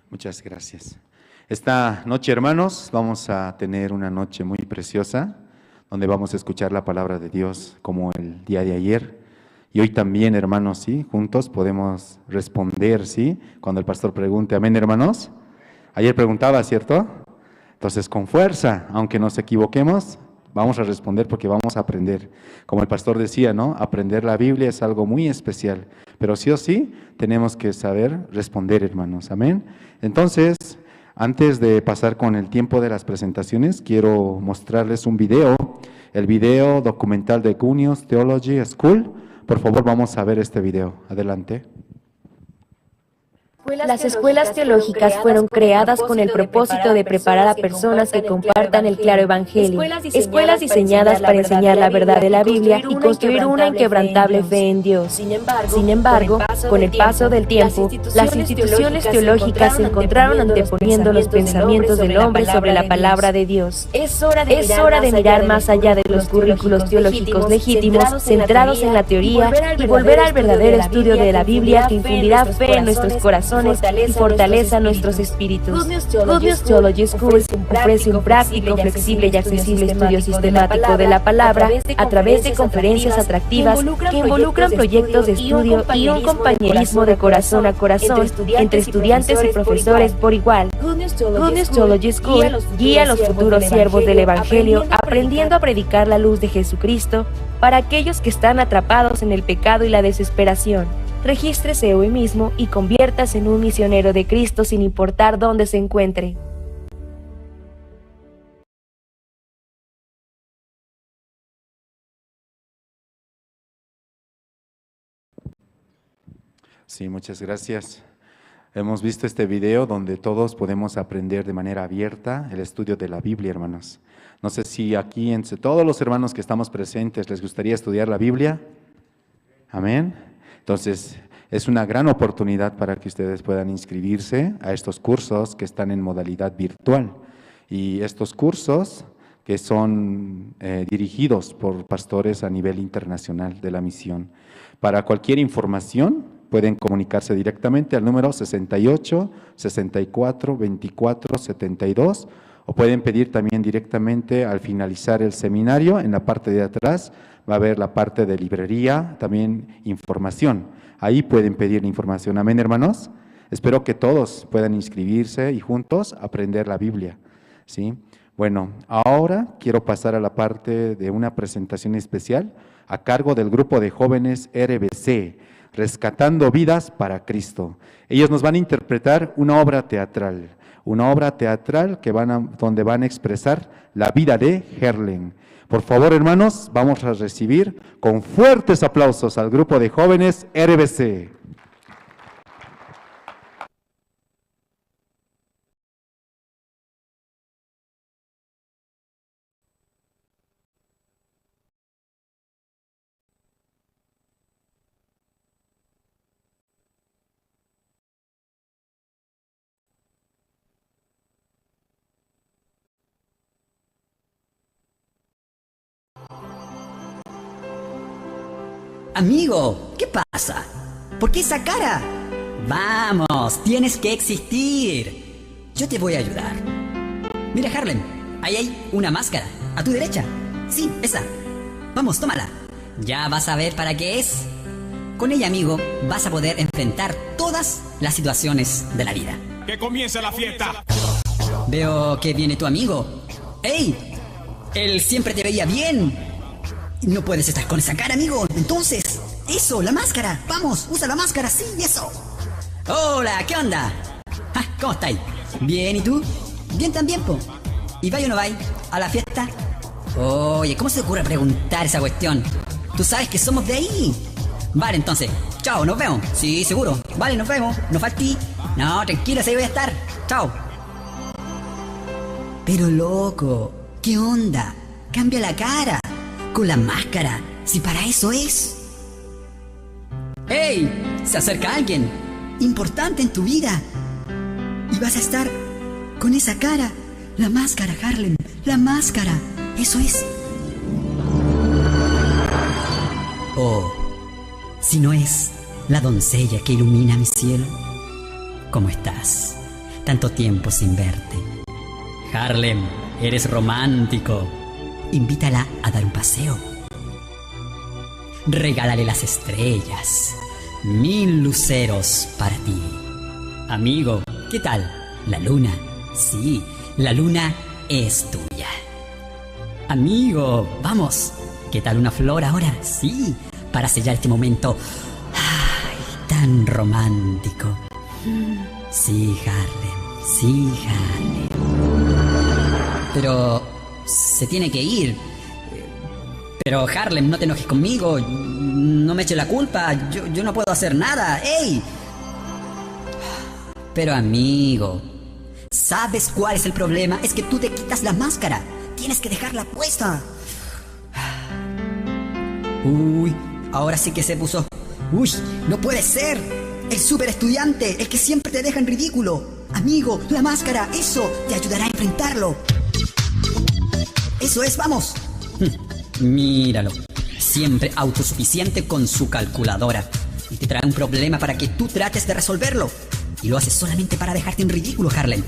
Muchas gracias. Esta noche, hermanos, vamos a tener una noche muy preciosa, donde vamos a escuchar la palabra de Dios como el día de ayer. Y hoy también, hermanos, ¿sí? Juntos podemos responder, ¿sí? Cuando el pastor pregunte, amén, hermanos. Ayer preguntaba, ¿cierto? Entonces, con fuerza, aunque nos equivoquemos, vamos a responder porque vamos a aprender. Como el pastor decía, ¿no? Aprender la Biblia es algo muy especial, pero sí o sí tenemos que saber responder, hermanos, amén. Entonces, antes de pasar con el tiempo de las presentaciones, quiero mostrarles un video, el video documental de Good News Theology School. Por favor, vamos a ver este video. Adelante. Las escuelas teológicas fueron creadas con el propósito de preparar a personas que compartan el claro evangelio, escuelas diseñadas para enseñar la verdad de la Biblia y construir una inquebrantable fe en Dios. Sin embargo, con el paso del tiempo, las instituciones teológicas se encontraron anteponiendo los pensamientos del hombre sobre la palabra de Dios. Es hora de mirar más allá de los currículos teológicos legítimos, centrados en la teoría, y volver al verdadero estudio de la Biblia que infundirá fe en nuestros corazones y fortaleza nuestros espíritus. Good News Theology School ofrece un práctico, flexible y accesible estudio sistemático de la palabra a través de conferencias atractivas que involucran proyectos de estudio y un compañerismo de corazón a corazón entre estudiantes y profesores por igual. Good News Theology School guía a los futuros siervos del Evangelio aprendiendo a predicar la luz de Jesucristo para aquellos que están atrapados en el pecado y la desesperación. Regístrese hoy mismo y conviértase en un misionero de Cristo sin importar dónde se encuentre. Sí, muchas gracias. Hemos visto este video donde todos podemos aprender de manera abierta el estudio de la Biblia, hermanos. No sé si aquí entre todos los hermanos que estamos presentes les gustaría estudiar la Biblia. Amén. Entonces, es una gran oportunidad para que ustedes puedan inscribirse a estos cursos que están en modalidad virtual. Y estos cursos que son dirigidos por pastores a nivel internacional de la misión. Para cualquier información pueden comunicarse directamente al número 68 64 24 72 o pueden pedir también directamente al finalizar el seminario. En la parte de atrás va a haber la parte de librería, también información. Ahí pueden pedir información. Amén, hermanos. Espero que todos puedan inscribirse y juntos aprender la Biblia, ¿sí? Bueno, ahora quiero pasar a la parte de una presentación especial a cargo del grupo de jóvenes RBC, Rescatando Vidas para Cristo. Ellos nos van a interpretar una obra teatral, que donde van a expresar la vida de Harlem. Por favor, hermanos, vamos a recibir con fuertes aplausos al grupo de jóvenes RBC. Amigo, ¿qué pasa? ¿Por qué esa cara? Vamos, tienes que existir. Yo te voy a ayudar. Mira, Harlem, ahí hay una máscara, a tu derecha. Sí, esa. Vamos, tómala. Ya vas a ver para qué es. Con ella, amigo, vas a poder enfrentar todas las situaciones de la vida. ¡Que comience la fiesta! Veo que viene tu amigo. ¡Ey! Él siempre te veía bien. No puedes estar con esa cara, amigo. Entonces, eso, la máscara. Vamos, usa la máscara, sí, eso. Hola, ¿qué onda? Ah, ¿cómo estáis? Bien, ¿y tú? Bien también, po. ¿Y vai o no vai a la fiesta? Oye, ¿cómo se te ocurre preguntar esa cuestión? Tú sabes que somos de ahí. Vale, entonces, chao, nos vemos. Sí, seguro. Vale, nos vemos. No faltí. No, tranquilo, ahí voy a estar. Chao. Pero loco, ¿qué onda? Cambia la cara. Con la máscara, si para eso es. ¡Ey! Se acerca alguien importante en tu vida. Y vas a estar con esa cara. La máscara, Harlem, la máscara. Eso es. Oh, si no es la doncella que ilumina mi cielo. ¿Cómo estás? Tanto tiempo sin verte. Harlem, eres romántico. Invítala a dar un paseo. Regálale las estrellas. 1000 luceros para ti. Amigo, ¿qué tal? La luna. Sí, la luna es tuya. Amigo, vamos. ¿Qué tal una flor ahora? Sí, para sellar este momento. Ay, tan romántico. Sí, Harlem. Sí, Harlem. Pero se tiene que ir. Pero Harlem, no te enojes conmigo. No me eches la culpa. Yo no puedo hacer nada. ¡Ey! Pero amigo, ¿sabes cuál es el problema? Es que tú te quitas la máscara. Tienes que dejarla puesta. Uy, ahora sí que se puso. Uy, no puede ser. El super estudiante, el que siempre te deja en ridículo. Amigo, la máscara, eso te ayudará a enfrentarlo. Eso es, vamos. Míralo, siempre autosuficiente con su calculadora. Y te trae un problema para que tú trates de resolverlo. Y lo hace solamente para dejarte en ridículo, Harlem.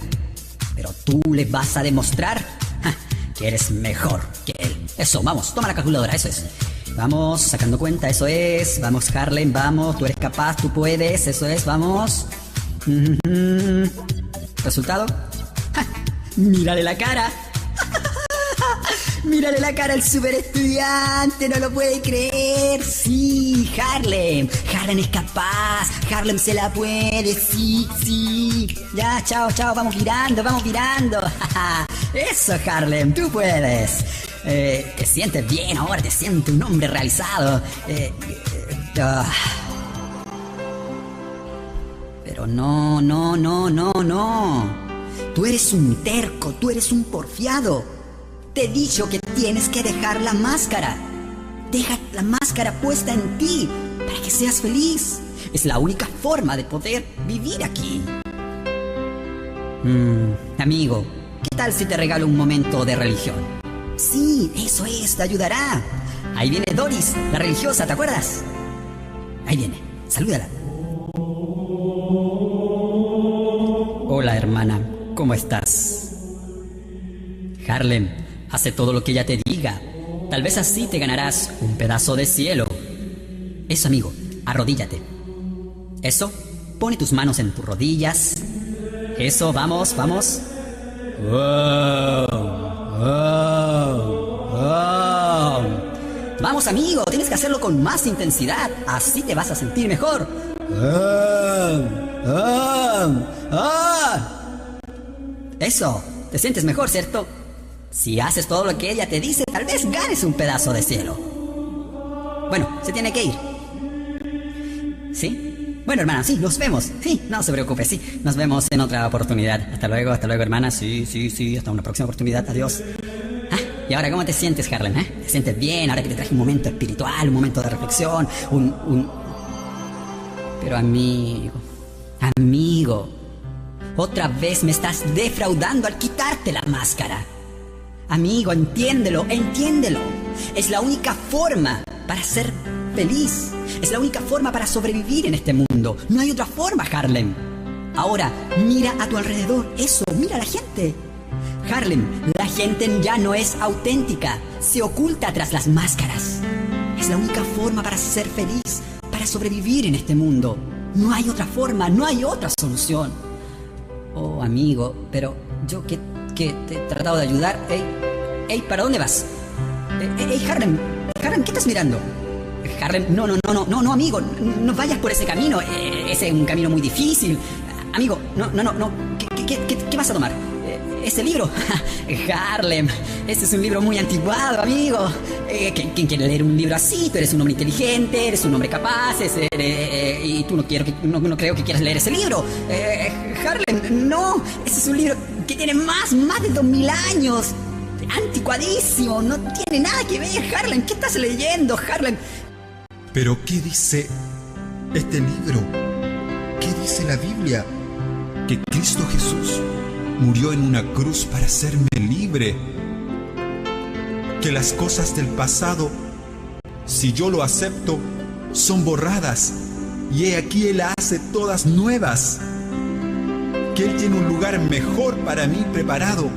Pero tú le vas a demostrar que eres mejor que él. Eso, vamos, toma la calculadora, eso es. Vamos, sacando cuenta, eso es. Vamos, Harlem, vamos, tú eres capaz, tú puedes, eso es, vamos. ¿Resultado? ¡Ja! ¡Mírale la cara! ¡Mírale la cara al super estudiante! ¡No lo puede creer! ¡Sí, Harlem! ¡Harlem es capaz! ¡Harlem se la puede! ¡Sí, sí! Ya, chao, chao, vamos girando, vamos girando. ¡Eso, Harlem! ¡Tú puedes! Te sientes bien ahora, te sientes un hombre realizado. Pero no, no, no, no, no. Tú eres un terco, tú eres un porfiado. Te he dicho que tienes que dejar la máscara. Deja la máscara puesta en ti para que seas feliz. Es la única forma de poder vivir aquí. Amigo, ¿qué tal si te regalo un momento de religión? Sí, eso es, te ayudará. Ahí viene Doris, la religiosa, ¿te acuerdas? Ahí viene, salúdala. Hola, hermana, ¿cómo estás? Harlem, hace todo lo que ella te diga. Tal vez así te ganarás un pedazo de cielo. Eso, amigo, arrodíllate. Eso, pone tus manos en tus rodillas. Eso, vamos, vamos. ¡Wow! ¡Wow! ¡Wow! Vamos, amigo, tienes que hacerlo con más intensidad. Así te vas a sentir mejor. ¡Ah! ¡Ah! ¡Ah! Eso, te sientes mejor, ¿cierto? Si haces todo lo que ella te dice, tal vez ganes un pedazo de cielo. Bueno, se tiene que ir. ¿Sí? Bueno, hermana, sí, nos vemos. Sí, no se preocupe, sí. Nos vemos en otra oportunidad. Hasta luego, hermana. Sí, sí, sí, hasta una próxima oportunidad. Adiós. Ah, y ahora, ¿cómo te sientes, Harlem? ¿Eh? ¿Te sientes bien? Ahora que te traje un momento espiritual, un momento de reflexión, un... Pero amigo, amigo, otra vez me estás defraudando al quitarte la máscara. Amigo, entiéndelo, entiéndelo. Es la única forma para ser feliz. Es la única forma para sobrevivir en este mundo. No hay otra forma, Harlem. Ahora, mira a tu alrededor. Eso, mira a la gente. Harlem, la gente ya no es auténtica. Se oculta tras las máscaras. Es la única forma para ser feliz, para sobrevivir en este mundo. No hay otra forma, no hay otra solución. Oh, amigo, pero yo que te he tratado de ayudar. Ey, ey, ¿para dónde vas? Ey, Harlem, Harlem, ¿qué estás mirando? Harlem, no, no, no, no, no, no, amigo, no vayas por ese camino. Ese es un camino muy difícil. Amigo, no, no, no, no. ¿Qué vas a tomar? ¿Ese libro? Harlem, ese es un libro muy antiguado, amigo. ¿Quién quiere leer un libro así? Tú eres un hombre inteligente, eres un hombre capaz, y tú no creo que quieras leer ese libro. Harlem, no, ese es un libro que tiene más de 2000 años. Anticuadísimo, no tiene nada que ver, Harlem. ¿Qué estás leyendo, Harlem? Pero ¿qué dice este libro? ¿Qué dice la Biblia? Que Cristo Jesús murió en una cruz para hacerme libre. Que las cosas del pasado, si yo lo acepto, son borradas. Y he aquí Él hace todas nuevas. Que Él tiene un lugar mejor para mí preparado,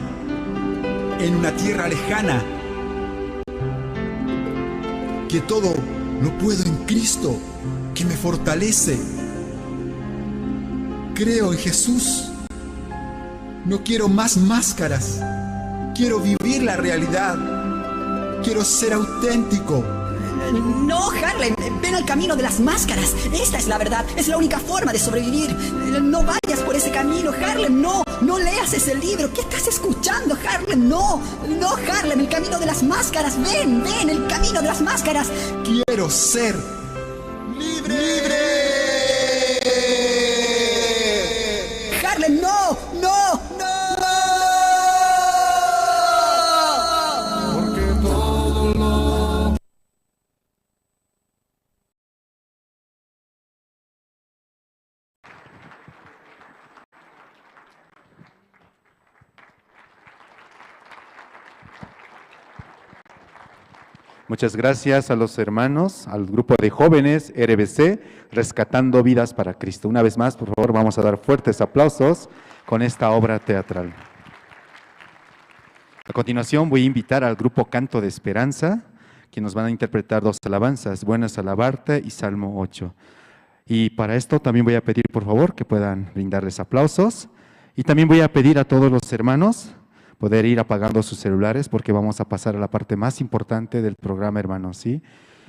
en una tierra lejana. Que todo lo puedo en Cristo, que me fortalece. Creo en Jesús. No quiero más máscaras. Quiero vivir la realidad. Quiero ser auténtico. No, Harlem, ven al camino de las máscaras. Esta es la verdad, es la única forma de sobrevivir. No vayas por ese camino, Harlem, no. No leas ese libro. ¿Qué estás escuchando, Harlem? No, no, Harlem, el camino de las máscaras. Ven, ven, el camino de las máscaras. Quiero ser libre. ¡Libre! Harlem, no, no, no. Porque todo lo... Muchas gracias a los hermanos, al grupo de jóvenes RBC, Rescatando Vidas para Cristo. Una vez más, por favor, vamos a dar fuertes aplausos con esta obra teatral. A continuación, voy a invitar al grupo Canto de Esperanza, que nos van a interpretar dos alabanzas, Buenas Alabarte y Salmo 8. Y para esto también voy a pedir, por favor, que puedan brindarles aplausos. Y también voy a pedir a todos los hermanos poder ir apagando sus celulares, porque vamos a pasar a la parte más importante del programa, hermanos, ¿sí?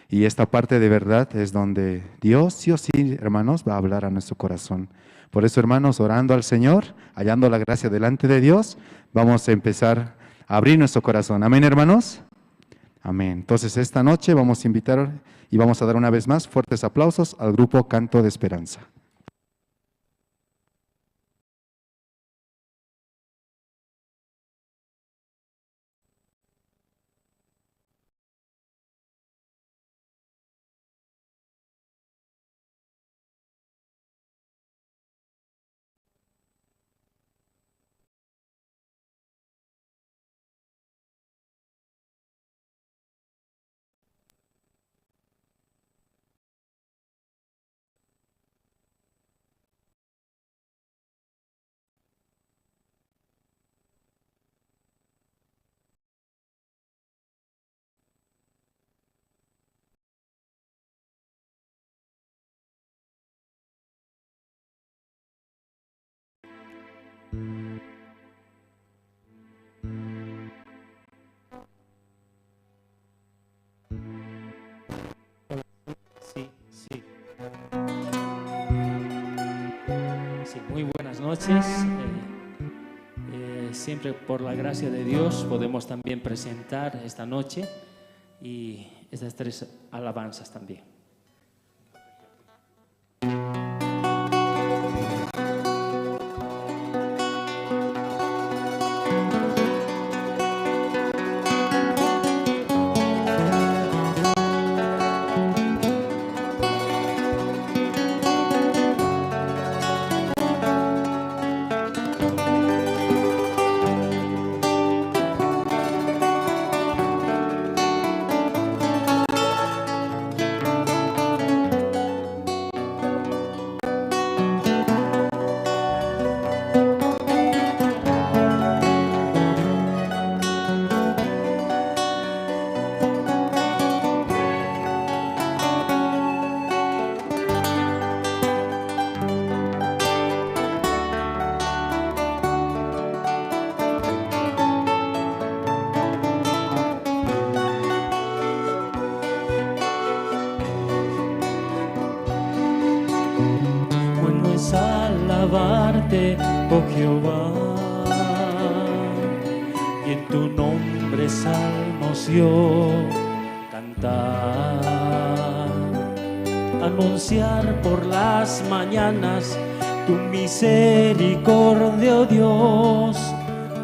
Y esta parte de verdad es donde Dios, sí o sí, hermanos, va a hablar a nuestro corazón. Por eso, hermanos, orando al Señor, hallando la gracia delante de Dios, vamos a empezar a abrir nuestro corazón. Amén, hermanos. Amén. Entonces, esta noche vamos a invitar y vamos a dar una vez más fuertes aplausos al grupo Canto de Esperanza. Sí, sí. Sí, muy buenas noches. Siempre por la gracia de Dios podemos también presentar esta noche y estas tres alabanzas también. Oh Jehová, y en tu nombre salmos yo cantar, anunciar por las mañanas tu misericordia, oh Dios,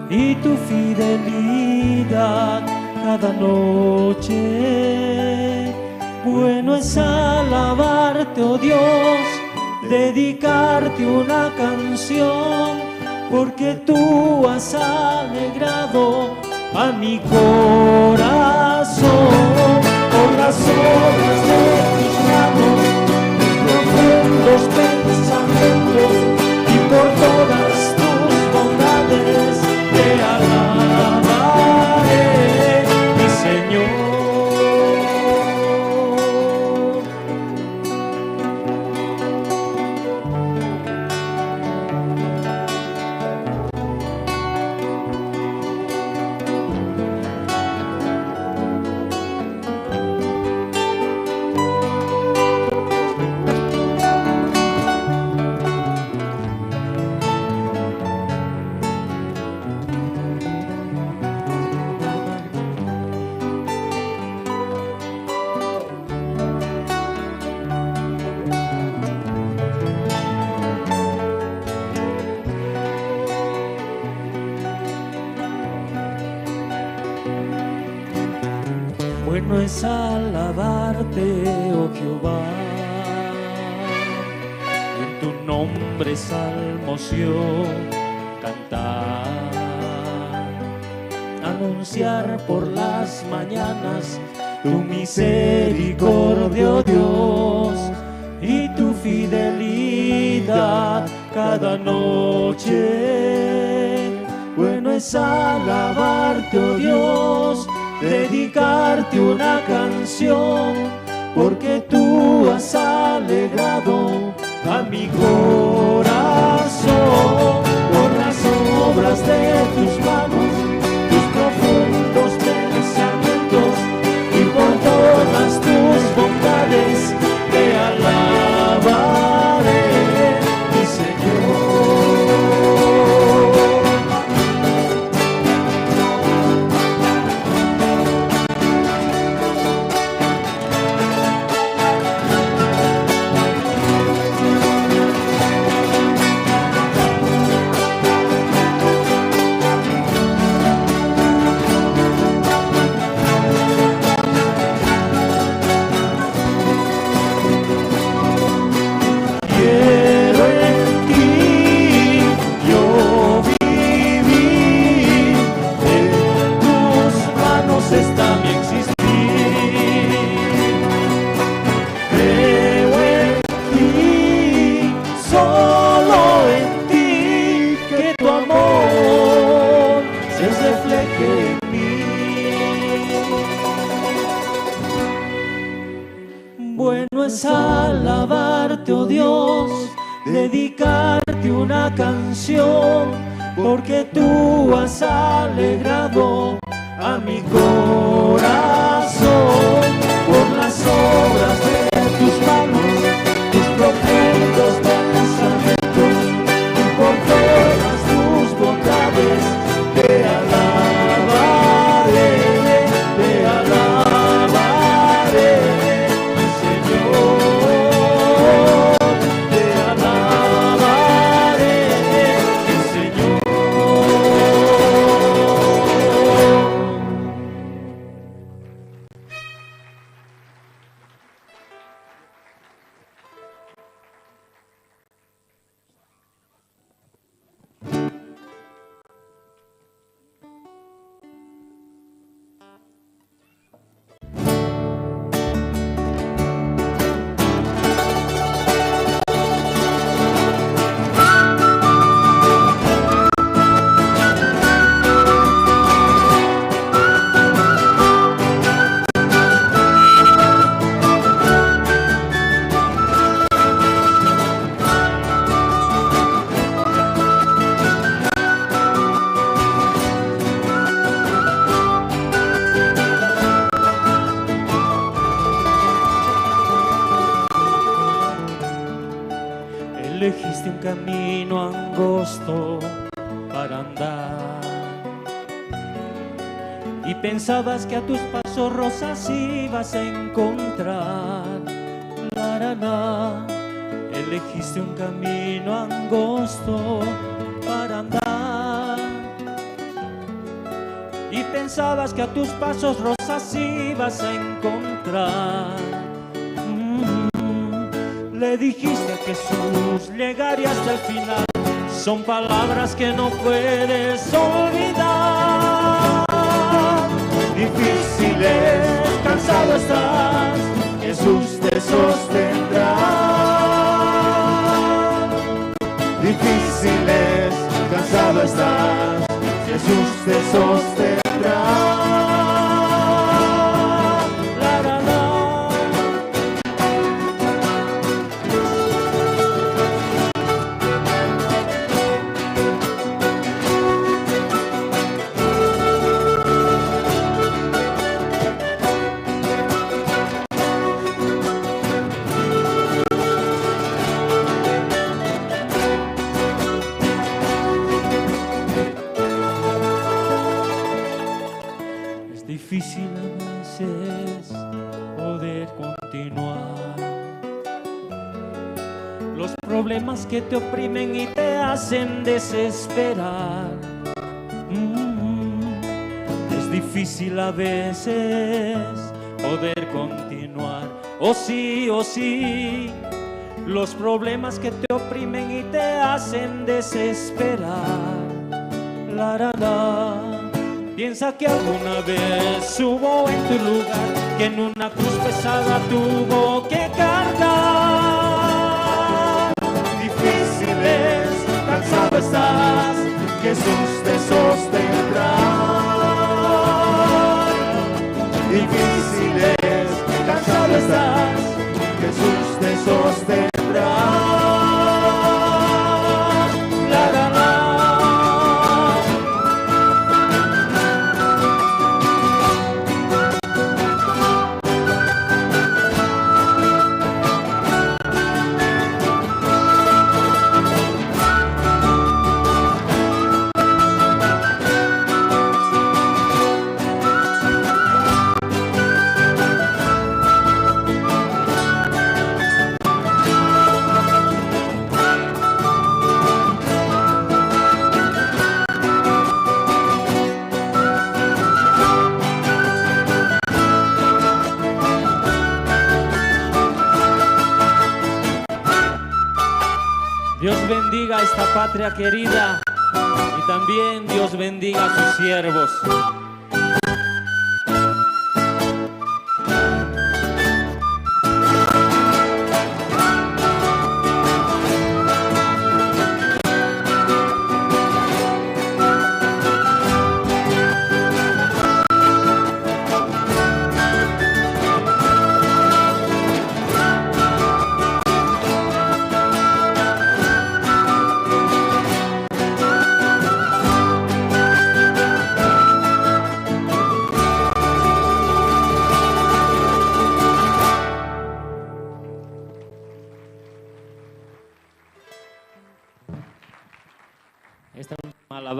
y tu fidelidad cada noche. Bueno es alabarte, oh Dios, dedicarte una canción, porque tú has alegrado a mi corazón por las obras de tus manos, tus profundos pensamientos, y por todas tus bondades te alabaré, mi Señor. Bueno es alabarte, oh Jehová, y en tu nombre salmos yo cantar, anunciar por las mañanas tu misericordia, oh Dios, y tu fidelidad cada noche. Bueno es alabarte, oh Dios, dedicarte una canción, porque tú has alegrado a mi corazón por las obras de tus manos, tus profundos pensamientos, y por todas tus bondades te alabaré, mi Señor. Es alabarte, oh Dios, dedicarte una canción, porque tú has alegrado a mi corazón por las obras de tus manos, tus profundos pensamientos y por todas tus bondades te alabaré, te alabaré, mi Señor, te alabaré, mi Señor. Elegiste un camino angosto para andar y pensabas que a tus pasos rosas ibas a encontrar. La, la, la. Elegiste un camino angosto para andar y pensabas que a tus pasos rosas ibas a encontrar. Le dijiste a Jesús, llegaré hasta el final. Son palabras que no puedes olvidar. Difícil es, cansado estás, Jesús te sostendrá. Difícil es, cansado estás, Jesús te sostendrá. La, la, la. Es difícil a veces poder continuar. Los problemas que te oprimen y te hacen desesperar. Es difícil a veces poder continuar. Oh sí, oh sí. Los problemas que te oprimen y te hacen desesperar. La, la, la. Piensa que alguna vez hubo en tu lugar que en una cruz pesada tuvo que cargar. Difícil es, cansado estás, Jesús te sostendrá. Difícil es, cansado estás, Jesús te sostendrá. La, la, la. Dios bendiga a esta patria querida y también Dios bendiga a sus siervos.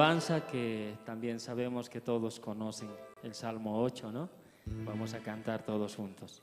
alabanza que también sabemos que todos conocen, el Salmo 8, ¿no? Vamos a cantar todos juntos.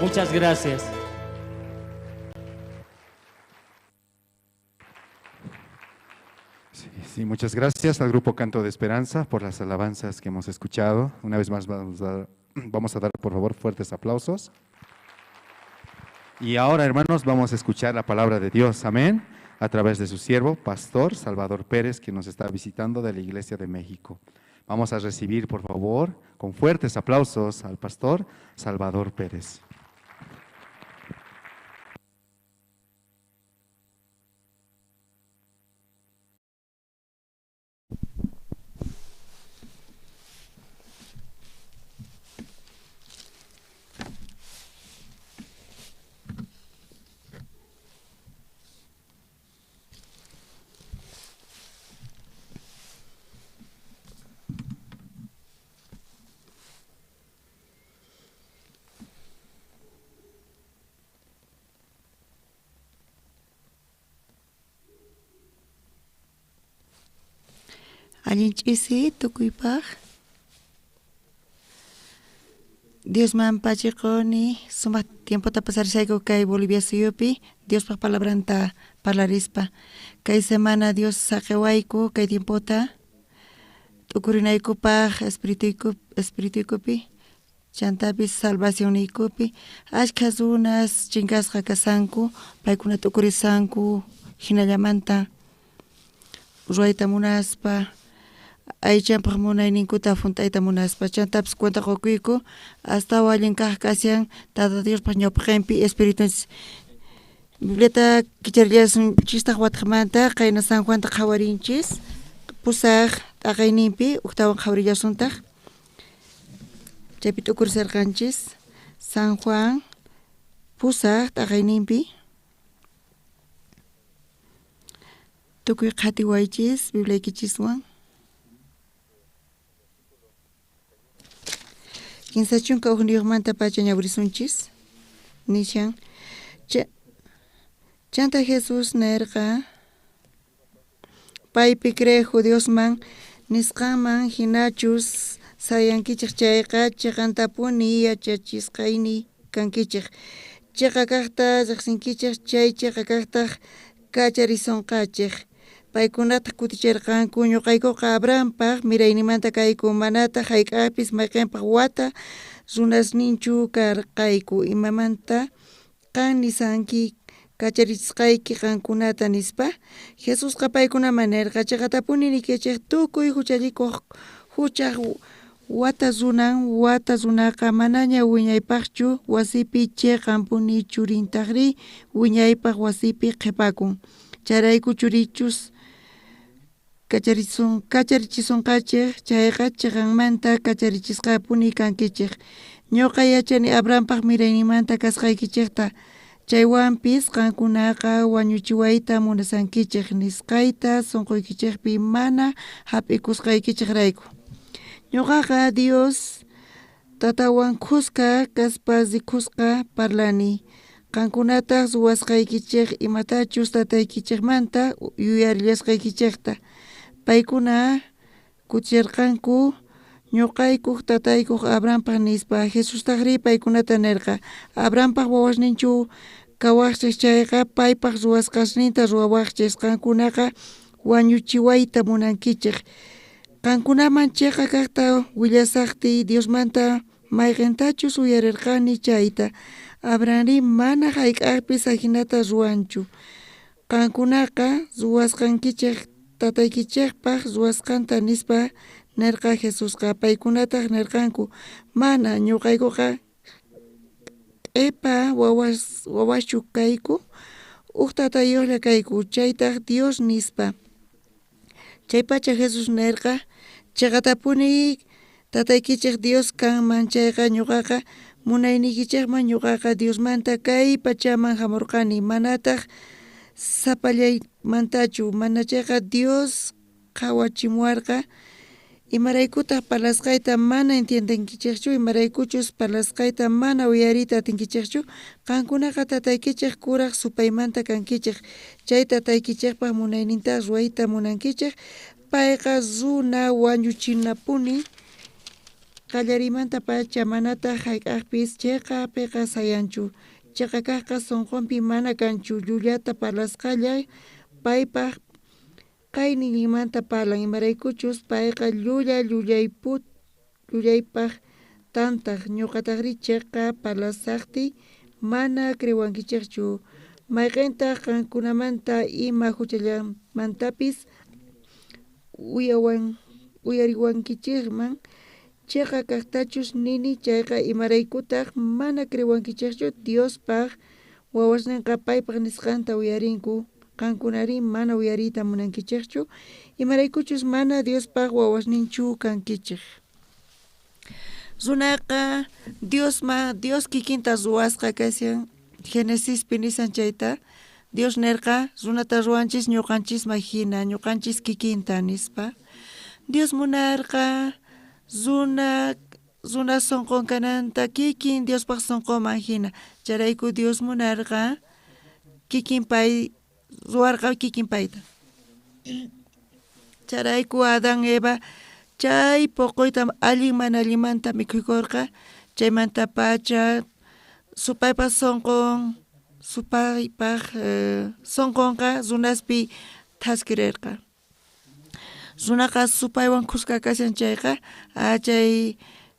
Muchas gracias. Sí, muchas gracias al Grupo Canto de Esperanza por las alabanzas que hemos escuchado. Una vez más vamos a dar, por favor, fuertes aplausos. Y ahora, hermanos, vamos a escuchar la palabra de Dios, amén, a través de su siervo, Pastor Salvador Pérez, que nos está visitando de la Iglesia de México. Vamos a recibir, por favor, con fuertes aplausos al Pastor Salvador Pérez. Allin ch'isi tukuypaj. Diosman pachiquni sumaq tiempota pasarishayku kay Bolivia suyupi Diospaj palabranta parlarispa. Kay semana Dios saqewayku kay tiempota t'ukurinaykupaj espirituykupi chantapis salvacionniykupi ashkha runas chinkasqa kasanku paykuna t'ukurisanku hinallamanta ruwayta munaspa aychanpaj munayninkuta junt'ayta munaspa chantapis cuenta qukuyku astawan allin kaj kashan Tata Diospaj ñawpaqenpi espiritunchis. Bibliata kicharillasunchistaq watqamanta qayna San Juanta qhawarinchis pusaq t'aqayninpi ujtawan qhawarillasuntaq chaypi t'ukurisarqanchis San Juan pusaq t'aqayninpi tukuy qhatiwaychis Bibliaykichiswan. 31 pacha ñawrisunchis nishan chanta Jesús nerqa paypi creej judiosman nisqanman hinachus sayankichej chayqa chiqantapuni yachachisqayni kankichej chiqa kajta riqsinkichej chay chiqa kajtaj kacharisonqachej paykunataq kutichirqanku ñuqaykuqa Abrahampaj miraynimanta kayku manataq hayk'aqpis mayqinpaq wata runasninchu karqayku imamanta qan nisanki kacharichisqayki qankunata nispa. Jesusqa paykunaman nerqa chiqatapuni niykichej tukuy huchallikuq huchaj wata runan wata runaqa manaña wiñaypaqchu wasipi chiqanpuni churintajri wiñaypaq wasipi qhipakun chayrayku churichus kacharichisonqachej chayqa chiqanmanta kacharichisqapuni kankichej ñuqa yachani Abrahampaj miraynimanta kasqaykichejta chaywanpis qankunaqa wañuchiwayta munasankichej nisqayta sunquykichejpi mana hap'ikusqaykichejrayku. Ñuqaqa Dios tatawan khuska kaspa rikusqa parlani qankunataq ruwasqaykichej imatachus tataykichejmanta yuyarillasqaykichejta paykuna kutichirqanku ñuqaykuj tataykuj Abrahampaj nispa. Jesustajri paykunata nerqa Abrahampaj wawasninchu kawaqchej chayqa paypaj ruwasqasninta ruwawaqchej qankunaqa wañuchiwayta munankichej qankunaman chiqa kajta willasaqtiy Diosmanta mayqintachus uyarirqani chayta Abrahamri mana hayk'aqpis ajinata ruwanchu qankunaqa ruwasqankichej tataykichejpaj ruwasqanta nispa nerqa Jesusqa. Paykunataq nerqanku mana ñuqaykuqa q'epa wawaschu kayku uj tatayuqlla kayku chaytaj Dios nispa. Chaypacha Jesús nerqa chiqatapuni tataykichej Dios kanman chayqa ñuqaqa munayniykichejman ñuqaqa Diosmanta kay pachaman hamurqani manataq sapallaymantachu manachayqa Dios qhawachimuwarqa imaraykutaq parlasqayta mana entiendenkichejchu imaraykuchus parlasqayta mana uyariyta atinkichejchu qankunaqa tataykichej kuraj supaymanta kankichej chay tataykichejpaj munayninta ruwayta munankichej payqa runa wañuchinapuni qallariymantapacha manataq hayk'aqpis chiqapiqa sayanchu chiqa kajqa sunqunpi mana kanchu llullata parlasqalla paypaj qayninmanta parlan imaraykuchus payqa llulla llullaypaj tantaj ñuqatajri chiqa parlasaqtiy mana creewankichejchu mayqintaq qankunamanta ima huchallamantapis uyariwankichejman chiqa kajtachus nini chayqa imaraykutaq mana creewankichejchu Diospaj wawasninqa paypaj nisqanta uyarinku qankunari mana uyariyta munankichejchu imaraykuchus mana Diospaj wawasninchu kankichej. Runaqa Dios kikinta ruwasqa kashan Genesispi nisan chayta Dios nerqa runata ruwanchis ñuqanchisman hina ñuqanchis kikinta nispa. Dios munarqa runa sunqun kananta kikin Diospaj sunqunman hina chayrayku Dios munarqa kikin pay ruwarqa kikin payta. Chayrayku Adán Eva chay poqoyta allin mana allinmanta mikhuykorqa, chaymantapacha supaypaj sonqon supaypaj sonqonqa runaspi thaskirerqa. Runaqa supaywan khuska kashan chayqa chay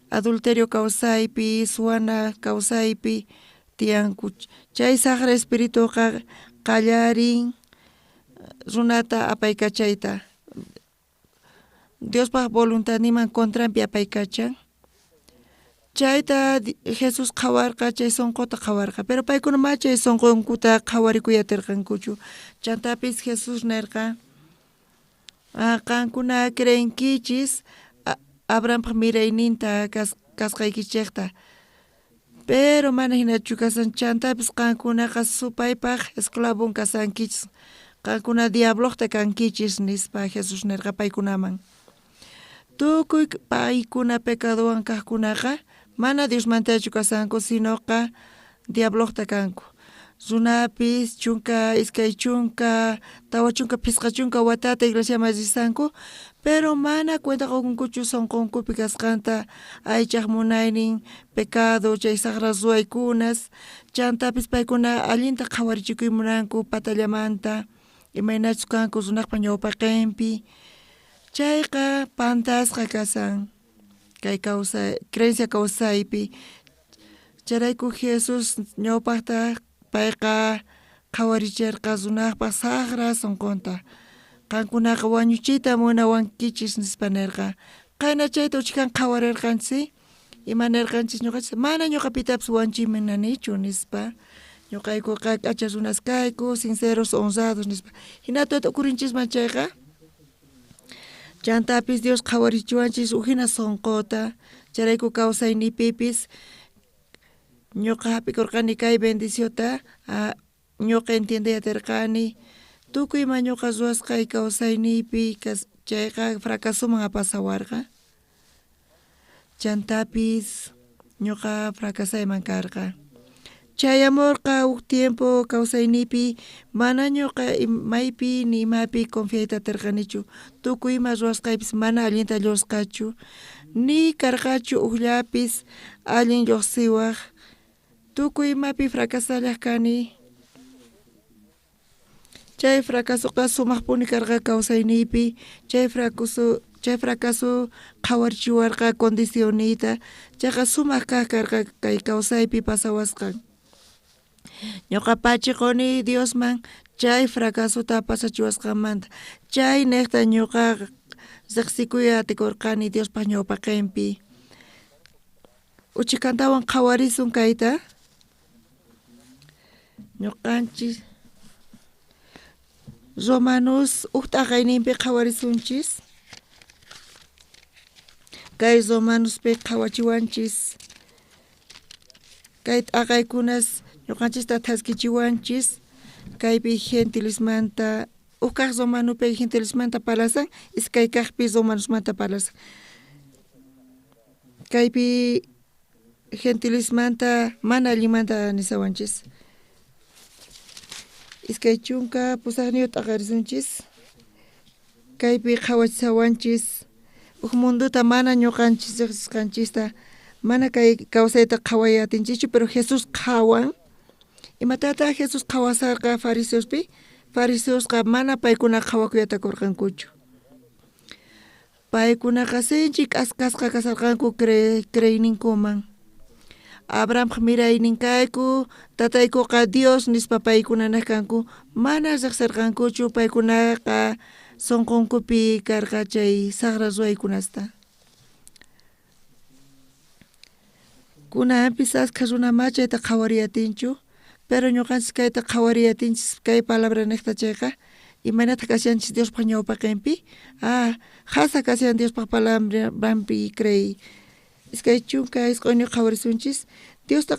adulterio kawsaypi, suwana kawsaypi tiyanku. Chay sajra espirituqa qallarin runata apaykachayta. Diospaj voluntadninman contranpi apaykachan. Chayta Jesús qhawarqa, chay sonqota qhawarqa, pero paykuna mana chay sonqonkuta qhawarikuy aterqankuchu. Chantapis Jesús nerqa, qankuna creenkichis Abrahampaj mirayninta kasqaykichejta, pero mana jinachu kasan. Chantapis qankunaqa supaypaj esclavon kasankichis, qankuna diablojta kankichis nispa Jesús nerqa paykunaman. Tukuy paykuna pecadowan kajkunaqa mana Diosmantachu kasanku, sinoqa diablojta kanku. Runapis 12, 40, 35 watata iglesiaman risanku, pero mana cuenta qokunkuchu sonqonkupi kasqanta aychaj munaynin, pecado, chay sajra ruwaykunas. Chantapis paykuna allinta qhawarichikuy munanku patallamanta, imaynachus kanku runajpa ñawpaqenpi. Chayqa pantasqa kasan kay kawsay, creencia kawsaypi. Chayrayku Jesús ñawpajta payqa qhawaricherqa runajpa sajra sonqonta. Qankunaqa wañuchiyta munawankichis nispa nerqa. Qayna chayta uchkan qhawarerqanchis, ima nerqanchis ñuqanchis, mana ñuqa pitapis wañuchiymunanichu nispa. Ñuqaykuqa k'acha runas kayku, sinceros, honrados nispa. Hinata t'ukurinchisman chayqa, chantapis Dios qhawarichiwanchis ujina sonqota. Chayrayku kawsaynipipis ñuqa hap'ikurqani kay bendiciota, ñuqa entiendey aterqani tukuy ima ñuqa ruwasqay kawsayniypi chayqa fracasoman apasawarqa. Chantapis ñuqa fracasayman karqa. Chayamurqa huk tiempo kawsayniypi mana ñuqa maypi ni imapi confiayta aterqanichu. Tukuy ima ruwasqaypis mana allinta lluqsqachu, ni karqachu ujllapis allin lluqsiwaj. Tukuy imapi fracasallaj kani. Chay fracasoqa sumaqpuni karqa kawsayniypi. Chay fracaso qhawarichiwarqa condicionniyta. Chayqa sumaq kaq karqa kay kawsaypi pasawasqan. Ñuqa pachiquni Diosman chay fracasota pasachiwasqanmanta. Chay nejta ñuqa riqsikuy atikurqani Diospaj ñawpaqenpi. Uchikantawan qhawarisun kayta. Ñuqanchis Romanos uj t'aqayninpi qhawarisunchis. Kay Romanospi qhawachiwanchis. Kay t'aqaykunas ñuqanchista thaskichiwanchis. Kaypi gentilismanta, uj kaq Romanopi gentilismanta parlasan, iskay kaqpi Romanosmanta parlasan. Kaypi gentilismanta mana allinmanta nisawanchis. 28 t'aqarisunchis. Kaypi qhawachisawanchis uj mundota mana ñuqanchis riqsisqanchista, mana kay kawsayta qhaway atinchischu, pero Jesús qhawan. Imatataq Jesús qhawasarqa fariseospi? Fariseosqa mana paykuna qhawakuyatakurqankuchu. Paykunaqa sinchi k'askasqa kasarqanku creyninkuman. Abrahampaj miraynin kayku, tataykuqa Dios nispa paykuna nej kanku, mana riqsirqankuchu, paykunaqa sonqonkupi karqa chay sajra ruwaykunasta. Kunanpis askha runa ma chayta qhawariyatinchu, pero ñuqanchis kayta qhawariyatinchis kay palabra nejta chayqa, imaynataq kashanchis Diospaj ñawpaqenpi? Jasa kashan Diospaj palabranpi creey. 29 qhawarisunchis. Diosta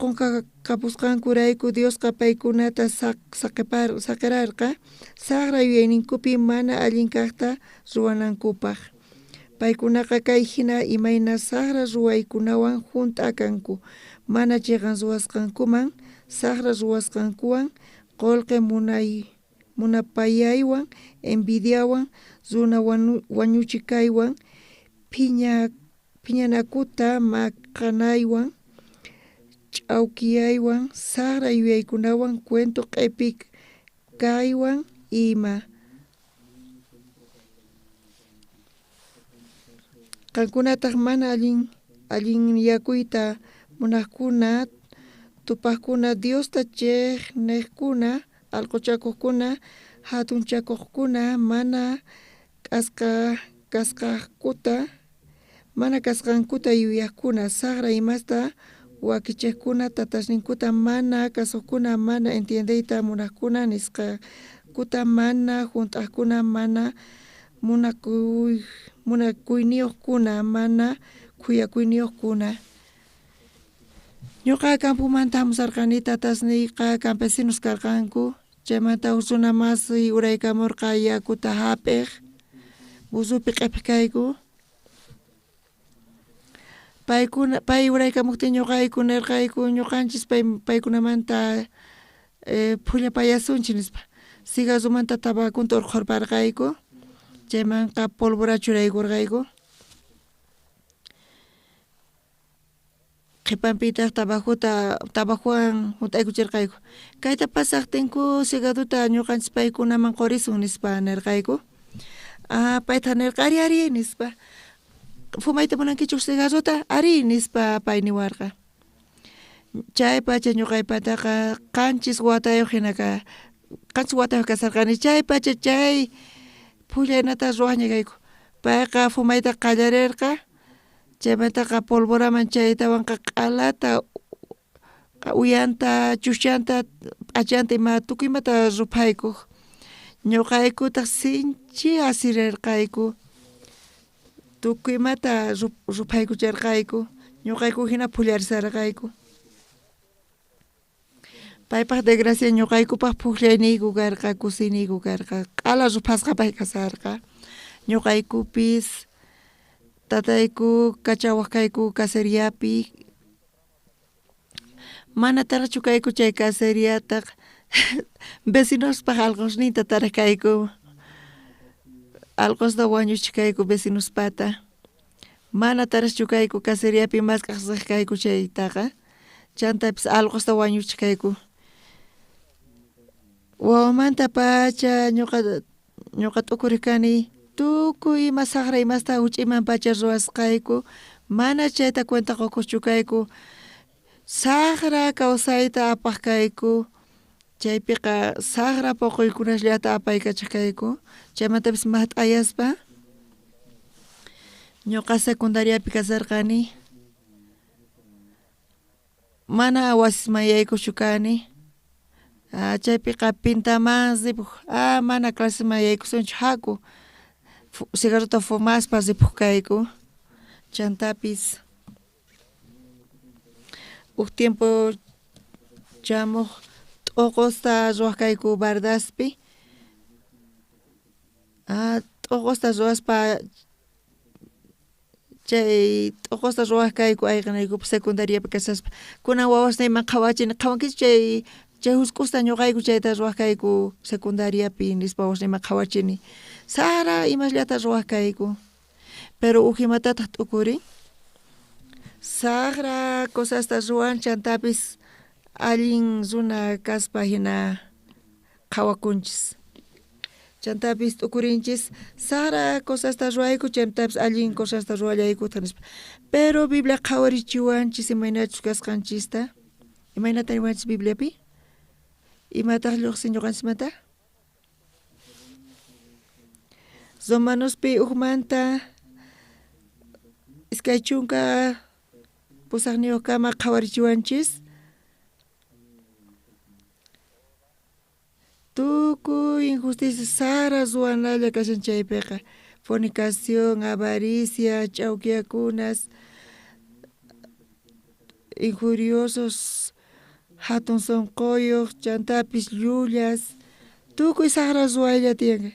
qonqapusqankurayku Diosqa paykunata saqirarqa sajra yuyayninkupi mana allin kaqta ruwanankupaj. Paykunaqa kay hina imayna sajra ruwaykunawan junt'a kanku, mana chiqan ruwasqankuman, sajra ruwasqankuwan, qullqi munapayaywan, envidiawan, runa wañuchikaywan, phiñanakuta maqanaywan, ch'awkiyaywan, sajra yuyaykunawan, cuento q'epi kaywan ima. Qankunataj mana allinyakuyta munajkuna, tupajkuna, Diosta chejnejkuna, alqochakojkuna, jatunchakojkuna, mana kasqankuta yuyajkuna, sajra imasta wakichejkuna, tatasninkuta mana kasojkuna, mana entiendeyta munajkuna, nisqankuta mana junt'ajkuna, mana munakuyniyojkuna, mana khuyakuyniyojkuna. Ñuqa campomanta hamusarqani, tatasniyqa campesinos karqanku, chaymanta huk runa masiy uraykamurqa yakuta hap'iq, buzupi q'ipej kayku. Pay uraykamujtin ñuqayku nirqayku ñuqanchis paykunamanta phullapayasunchik nispa. Cigarromanta tabaconta urqhurparqayku, chaymanqa polvora churaykurqayku. Qhipanpitaq tabacowan hunt'aykuchirqayku. Kayta pasaqtinku cigarrota ñuqanchis paykunaman qurisun nispa nirqayku. Paytaq nirqa ari ari nispa. Fumayta munankichu cigarrota? Ari nispa pay niwarqa. Chaypacha ñuqaypataqa 7 watayuq hina 7 watayuq kasarqani, chaypacha chay phullaynata ruwaqña kayku. Payqa fumayta qallarirqa, chaymantaqa polvoraman chaytawanqa q'alata uyanta, chuschanta, p'achanta ima tukuy imata ruphaykuq. Ñuqaykutaq sinchi asirirqayku, tukuy imata ruphaykucharqayku, ñuqayku hina phullarisarqayku. Paypaq desgracia ñuqaykupaq phujllayniyku karqa, kusiyniyku karqa, q'ala ruphasqa pay kasarqa. Ñuqaykupis tatayku kachawaq kayku caseriapi, mana taraqchu kayku chay caseriataqa, vecinospaq alqosninta taraq kayku, alqosta wañuchiq kayku vecinospata. Mana taraqchu kayku caseriapi mask'aq riq kayku chaytaqa, chantapis alqosta wañuchiq kayku. Wawamantapacha ñuqa t'ukuriq kani tukuy ima sajra imasta huch'iyman pacha ruwasqayku, mana chayta cuenta qukuqchu kayku, sajra kawsayta apaq kayku, chaypiqa sajra puquykunasllata apaykachaq kayku, chaymantapis mat'ayaspa ñuqa secundariapi kasarqani, mana wasisman yaykuqchu kani, chaypiqa pintaman ripuq, mana claseman yaykusunchu haku, cigarrota fumaspa ripuq kayku, chantapis huk tiempo chamuq t'uqusta ruwaq kayku bardaspi, t'uqusta ruwaspa chay t'uqusta ruwaq kayku ayqinaykupaq secundariapi kashaspa. Kunan wawasniyman qhawachini, qhawankichu chay husk'usta ñuqayku chayta ruwaq kayku secundariapi nispa wawasniyman qhawachini. Sara imasllata ruwaq kayku, pero uj imatataq t'ukurin, sajra cosasta ruwan chantapis allin runa kaspa hina qhawakunchis. Chantapis t'ukurinchis sajra cosasta ruwayku chantapis allin cosasta ruwallaykutaq nispa. Pero Biblia qhawarichiwanchis imaynachus kasqanchista. Imaynata niwanchis Bibliapi? Imataq lluqsin ñuqanchismanta? Romanospi ujmanta 28 kama qhawarichiwanchis. Tukuy injusticia sara ruwanalla kashan chaypiqa, fornicación, avaricia, ch'awkiyakunas, injuriosos, hatun sunquyuq, chantapis llullas, tukuy saqra ruwaylla tiyan.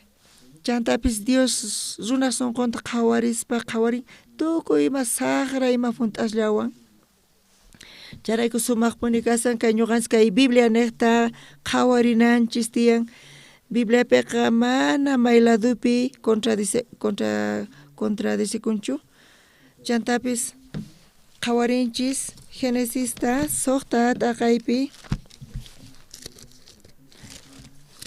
Chantapis Dios runaq sunqunta qhawarispa qhawarin tukuy ima saqra ima hunt'asllawan. Chayrayku sumaqpuni kashan kay ñuqanchis kay Biblia niqta qhawarinanchis tiyan. Bibliapiqa mana may ladopi contradicikunchu. Chantapis qhawarinchis Genesista 6 t'aqaypi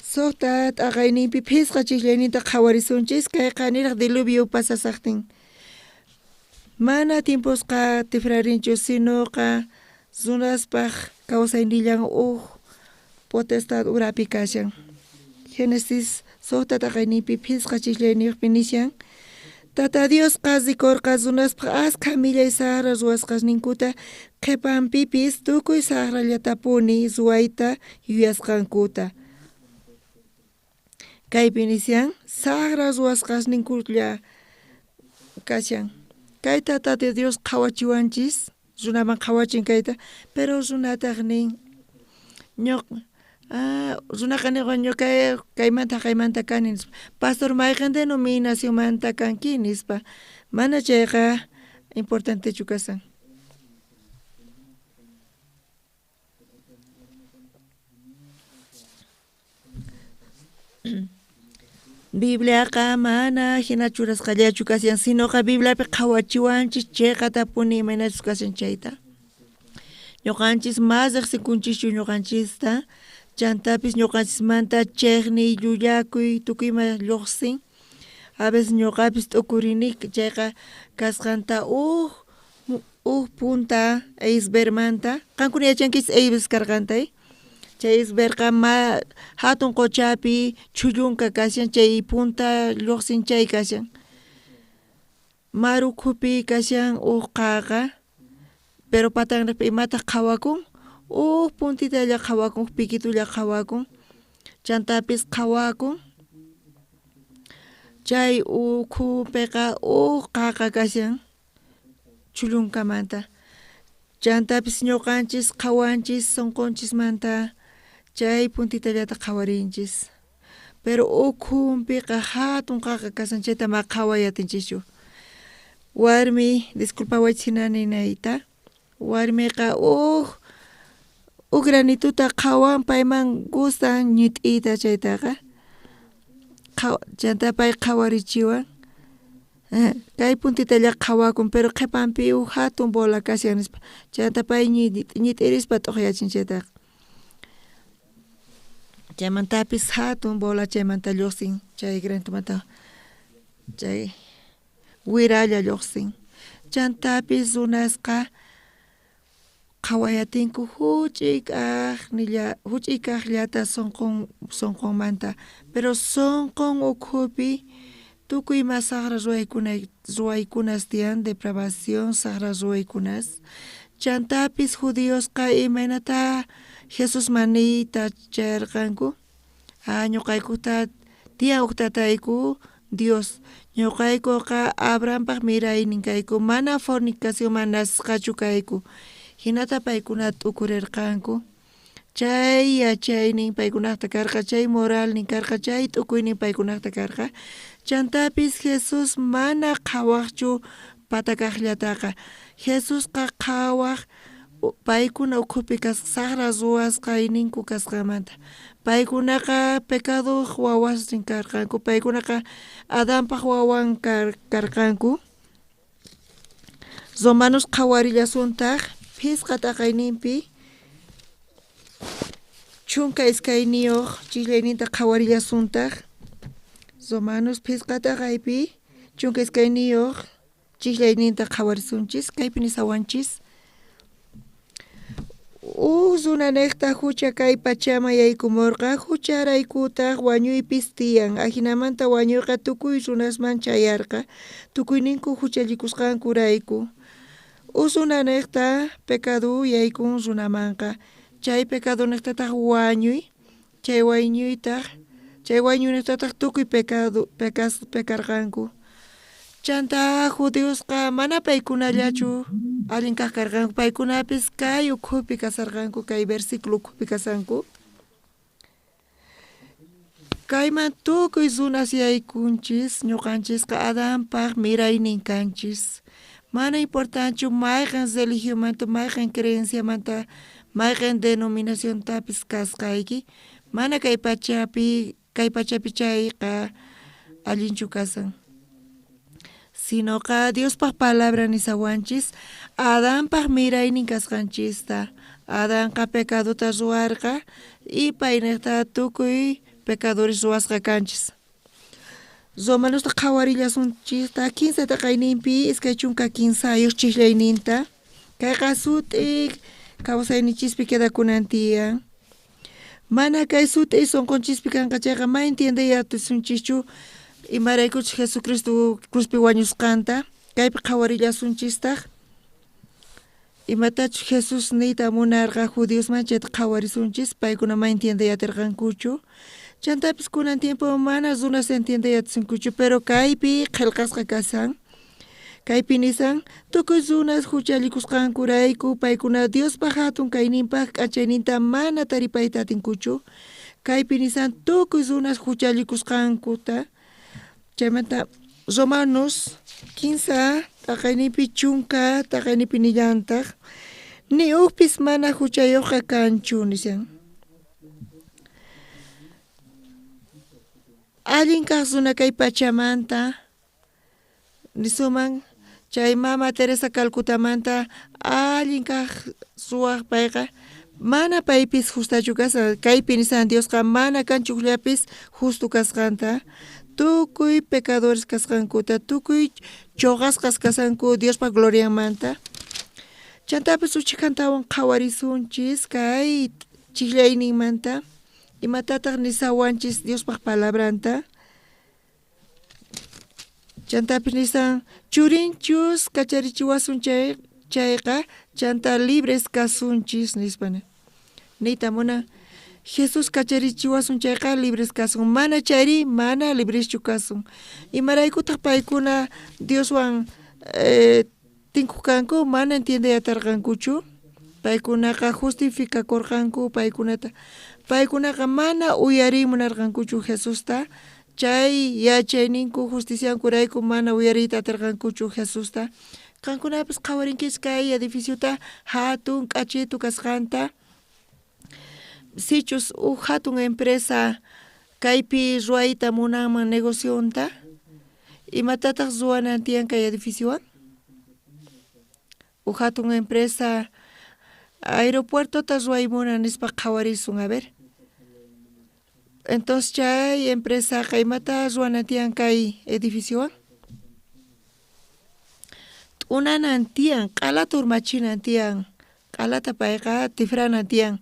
6 t'aqayninpi 5 chiqllayninta qhawarisunchis. Kayqa niraq diluvio pasasaqtin. Mana tiemposqa tifrarinchu, sinoqa runaspaq kawsaynillan uj potestad urapi kashan. Génesis 6 t'aqayninpi 5 chiqllayniyuqpi nishan: Tata Diosqa rikorqa runaspaq askha millay saqra ruwasqasninkuta, qhipanpipis tukuy saqrallatapuni ruwayta yuyasqankuta. Kaypi nishan saqra ruwasqasninkulla kashan. Kay Tata Dios qhawachiwanchis, runaman qhawachin kayta, pero runataq nin runaqa niwan ñuqa kaymanta kaymanta kani nispa. Pastor mayqin denominacionmanta kanki nispa. Mana chayqa importantechu kasan. Bibliaqa mana hina churasqallachu kashan, sinoqa Bibliapi qhawachiwanchis chayqatapuni imaynachus kashan chayta. Ñuqanchis mas riqsikunchischu ñuqanchista, chantapis ñuqanchismanta chiqniy, llullakuy, tukuy ima lluqsin. A veces ñuqapis t'ukurini chayqa kasqanta uj punta icebergmanta. Qankuna yachankichis iceberg karqanta, Chay icebergqa hatun quchapi chhullunka kashan, chay punta lluqsin chay kashan. Mar ukhupi kashan uj qaqa, pero patanriqpi imataq qhawakun, uj puntitalla qhawakun, uj piquitulla qhawakun, chantapis qhawakun. Chay ukhupiqa uj qaqa kashan chhullunkamanta. Chantapis ñuqanchis qhawanchis sunqunchismanta chay puntitallata qhawarinchis. Pero ukhunpiqa hatun qaqa kashan, chayta ma qhaway atinchischu. Warmi, disculpawaychis hina ninayta, warmiqa uj granituta qhawan, payman gustan ñit'iyta chaytaqa. Chanta pay qhawarichiwan. Kay puntitalla qhawakun, pero qhipanpi uj hatun bola kashan nispa. Chanta pay ñit'irispa t'uqyachin chaytaqa. Chaymantapis hatun bola chaymanta lluqsin, chay granitumanta chay wiralla lluqsin. Chantapis runasqa qhawayatinku huch'uy kaqllata sunqunmanta, pero sunqun ukhupi tukuy ima saqra ruwaykunas tiyan, depravación, saqra ruwaykunas. Chantapis judiosqa imaynata Jesusman niyta chayarqanku, ñuqaykuta tiyan uj tatayku Dios, ñuqaykuqa Abrahampaq miraynin kayku, mana fornicacionman nasqachu kayku. Hinata paykuna t'ukurirqanku. Chay yachaynin paykunaqta karqa, chay moralnin karqa, chay t'ukuynin paykunaqta karqa. Chantapis Jesús mana qhawaqchu patakaqllataqa. Jesusqa qhawaq paykuna ukhupi saqra ruwasqayninku kasqanmanta. Paykunaqa pecadoq wawasnin karqanku, paykunaqa Adanpaq wawan karqanku. Romanos qhawarillasuntaq 5 t'aqayninpi 12 chillayninta qhawarillasuntaq. Romanos 5 t'aqaypi 12 chillayninta qhawarisunchis. Kaypi nisawanchis: Uj runanejta hucha kay pachaman yaykumurqa, hucharaykutaq wañuypis tiyan. Ajinamanta wañuyqa tukuy runasman chayarqa, tukuyninku huchallikusqankurayku. Uj runanejta pecado yaykun runamanqa, chay pecadonejtataq wañuy, chay wañuynejtataq tukuy pecarqanku. Chanta judiosqa mana paykunallachu allin kaq karqanku, paykunapis kay ukhupi kasarqanku, kay versículo ukhupi kasanku. Kayman tukuy runas yaykunchis, ñuqanchisqa Adanpaq miraynin kanchis. Mana importanchu mayqin religionmanta, mayqin creenciamanta, mayqin denominaciontapis kasqayki, mana kay pachapi kay pachapi chayqa allinchu kasan. Sinoqa Diospaj palabra nisawanchis Adanpaj miraynin kasqanchista. Adanqa pecadota ruwarqa y paynejta tukuy pecadores ruwasqa kanchis. Romanosta qhawarillasunchista 15 taqayninpi 23 chijllayninta. Kayqa sut'i kawsayninchispi quedakunan tiyan. Mana kay sut'i sunqunchispi kanqa chayqa ma entiendey atisunchikchu imaraykuchus Jesucristo cruzpi wañusqanta. Kaypi qhawarillasunchistaq imatachus Jesús niyta munarqa judiosman chayta qhawarisunchis, paykuna ma entiendey atirqankuchu. Chantapis kunan tiempo mana runas entiendey atisunkuchu, pero kaypi qhelqasqa kasan. Kaypi nisan tukuy runas huchallikusqankurayku paykuna Diospaj hatun kayninpaj k'anchayninta mana taripayta atinkuchu. Kaypi nisan tukuy runas huchallikusqankuta. Chaymanta Romanos 15 taqayninpi 10 taqayninpi nillantaq ni ujpis mana huchayuqqa kanchu nisan. Allin kaq runa kay pachamanta nisuman chay mama Teresa Calcutamanta allin kaq ruwaq payqa mana paypis justachu kasqa. Kaypi nisan Diosqa mana kanchu ujllapis justo kasqanta, tukuy pecadores kasqankuta, tukuy choqasqas kasanku Diospa glorianmanta. Chantapis uchikhantawan qhawarisunchis kay chijllayninmanta imatataq nisawanchis Diospaj palabranta. Chantapis nisan churinchus kacharichiwasun chayqa chanta libres kasunchis nispa. Niyta munan Jesús kacharichiwasun chayqa libres kasun, mana chayri mana libreschu kasun. Imaraykutaq paykuna Dioswan tinkuq kanku mana entiendey atarqankuchu. Paykunaqa justificakurqanku paykunata. Paykunaqa mana uyariy munarqankuchu Jesusta. Chay yachayninku justiciankurayku mana uyariyta atirqankuchu Jesusta. Qankunapis qhawarinkichis kay edificiota hatun k'achitu kasqanta. Sichus uj hatun empresa kaypi ruwayta munanman negocionta, imatataq ruwanan tiyan kay edificiowan? Uj hatun empresa aeropuertota ruway munan nispa qhawarisun, a ver. Entonces chay empresaqa imata ruwanan tiyan kay edificiowan? T'unanan tiyan, q'alata urmachinan tiyan, q'alata payqa tifranan tiyan.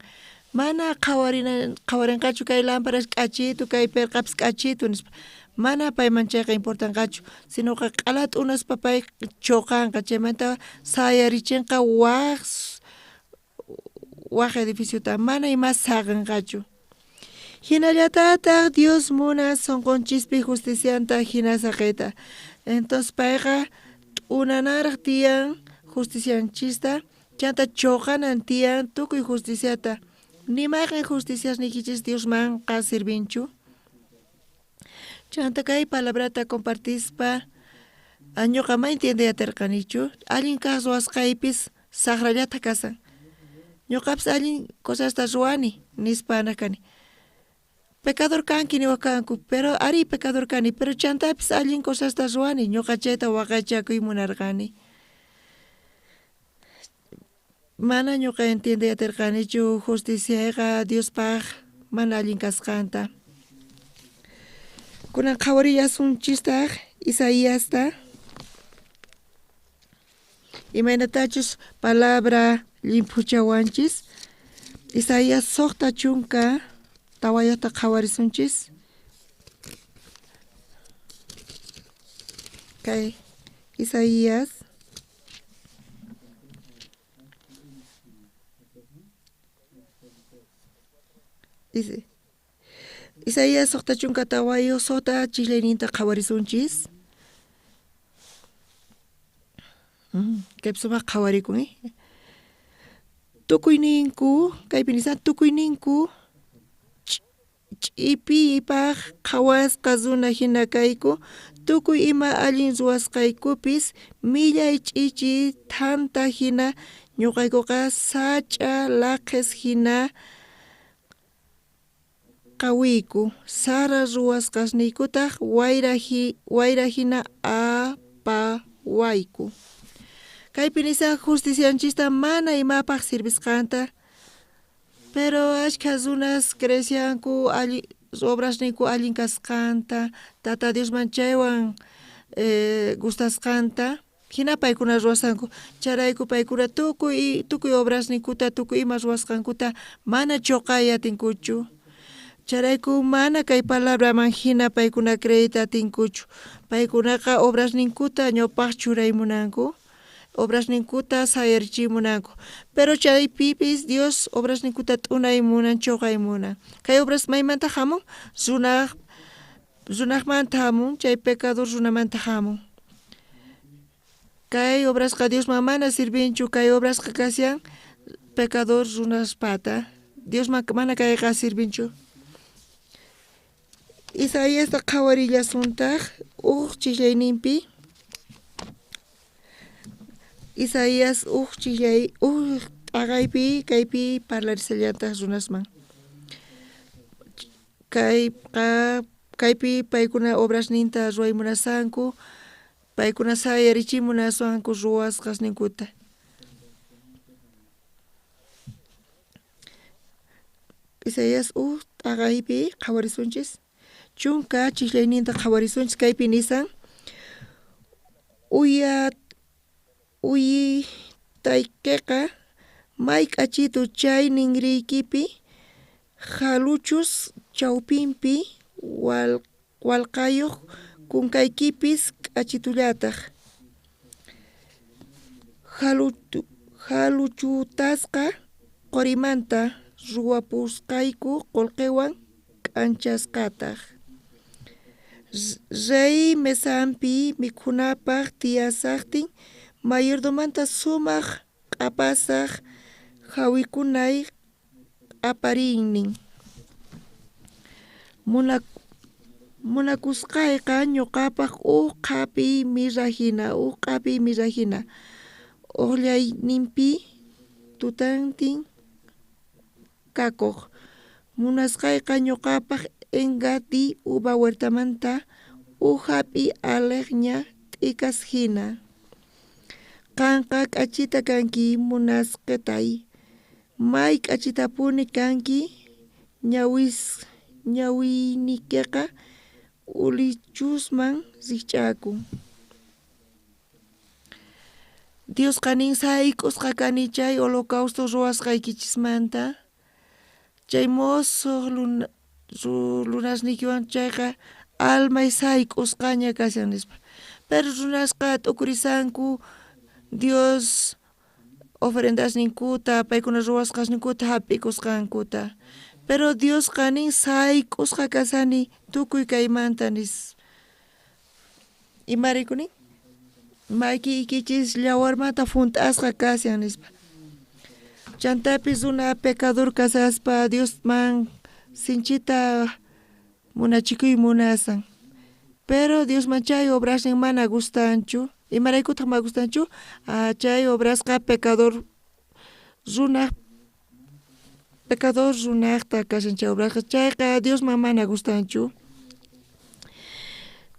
Mana qhawarinqachu kay lámparas k'achitu, kay perqapis k'achitu nispa. Mana payman chayqa importanqachu, sinoqa q'alata t'unaspa pay choqanqa, chaymanta sayarichinqa waj edificiota, mana ima saqenqachu. Hinallatataq Dios munan sunqunchispi justicianta hina saqeyta. Entonces payqa t'unanaraq tiyan justicianchista, chanta choqanan tiyan tukuy justiciata. Ni mayqen justicias niykichis Diosmanqa sirvinchu. Chanta kay palabrata compartispa ñuqa ma entiendey atirqanichu. Allin kaq ruwasqaypis saqrallata kasan. Ñuqapis allin cosasta ruwani nispa kani. Pecador kanki niwaq kanku, pero ari pecador kani, pero chantapis allin cosasta ruwani, ñuqa chayta waqaychakuy munarqani. Mana ñuqa entiendey atirqanichu justiciayqa Diospaj mana allin kasqanta. Kunan qhawarillasunchistaq Isaiasta. Imaynatachus palabra llimphuchawanchis. Isaías 64 qhawarisunchis. Kay Isaías Isaías 64 6 chijlayninta qhawarisunchis. Kaypi sumaq qhawarikun, Tukuyninku, kaypi nisan tukuyninku ch'ipiypaj qhawasqa runa hina kayku, tukuy ima allin ruwasqaykupis millay ch'ichi thanta hina, ñuqaykuqa sach'a laqhis hina qawiyku, sara ruwasqasniykutaj wayra jina apawayku. Kaypi nisan justicianchista mana imapaj sirvisqanta, pero ashkha runas crecianku obrasninku allin kasqanta, Tata Diosman chaywan gustasqanta, hina paykuna ruwasanku, chayrayku paykuna tukuy obrasninkuta, tukuy ima ruwasqankuta mana choqay atinkuchu. Chayrayku mana kay palabraman hina paykuna creeyta atinkuchu. Paykunaqa obrasninkuta ñawpaq churay munanku, obrasninkuta sayarichiy munanku. Pero chaypipis Dios obrasninkuta t'unay munan, choqay munan. Kay obras maymanta hamun? Runajmanta hamun, chay pecador runamanta hamun. Kay obrasqa Diosman mana sirvinchu, kay obrasqa kashan pecador runaspata. Diosman mana kayqa sirvinchu. Isaíasta qhawarillasuntaq uj chillayninpi. Isaías uj chillay uj t'aqaypi kaypi parlarisallantaq runasman. Kaypi paykuna obrasninta ruway munasanku, paykuna sayarichiy munaswanku ruwasqasninkuta. Isaías uj t'aqaypi qhawarisunchis. Chunka chillayninta qhawarisunchis kaypi nisan uyitaykiqa may k'achitu chay ninriykipi jaluchus chawpinpi walqayuq kunkaykipis k'achitullataq. Jaluchutasqa qorimanta ruwapusqayku qolqewan k'anchasqataq. Rey mesanpi mikhunapaq tiyasaqtin mayordomanta sumaq q'apasaq jawikunay q'apariynin. Munakusqayqa ñuqapaq uj q'apiy mirra hina, uj q'apiy mirra hina, uqllayninpi tutantin kakuq. Munasqayqa ñuqapaq Engadi uva huertamanta uj hap'iy aleqña t'ikas hina. Qanqa k'achita kanki munasqetay, may k'achitapuni kanki, ñawiynikiqa ulichusman rikch'akun. Diosqa nin sayk'usqa kani chay holocausto ruwasqaykichismanta, chay mosoq lunasniykiwan chayqa almay sayk'usqaña kashan nispa. Pero runasqa t'ukurisanku Dios ofrendasninkuta, paykuna ruwasqasninkuta hap'ikusqankuta. Pero Diosqa nin sayk'usqa kasani tukuy kaymanta nis. Imarayku nin? Makiykichis llawarmanta hunt'asqa kashan nispa. Chantapis runa pecador kasaspa Diosman sinchita munachikuy munasan. Pero Diosman chay obrasnin mana gustanchu. Imaraykutaq mana gustanchu? Chay obrasqa pecador runaqta kashan chay obrasqa. Chayqa Diosman mana gustanchu.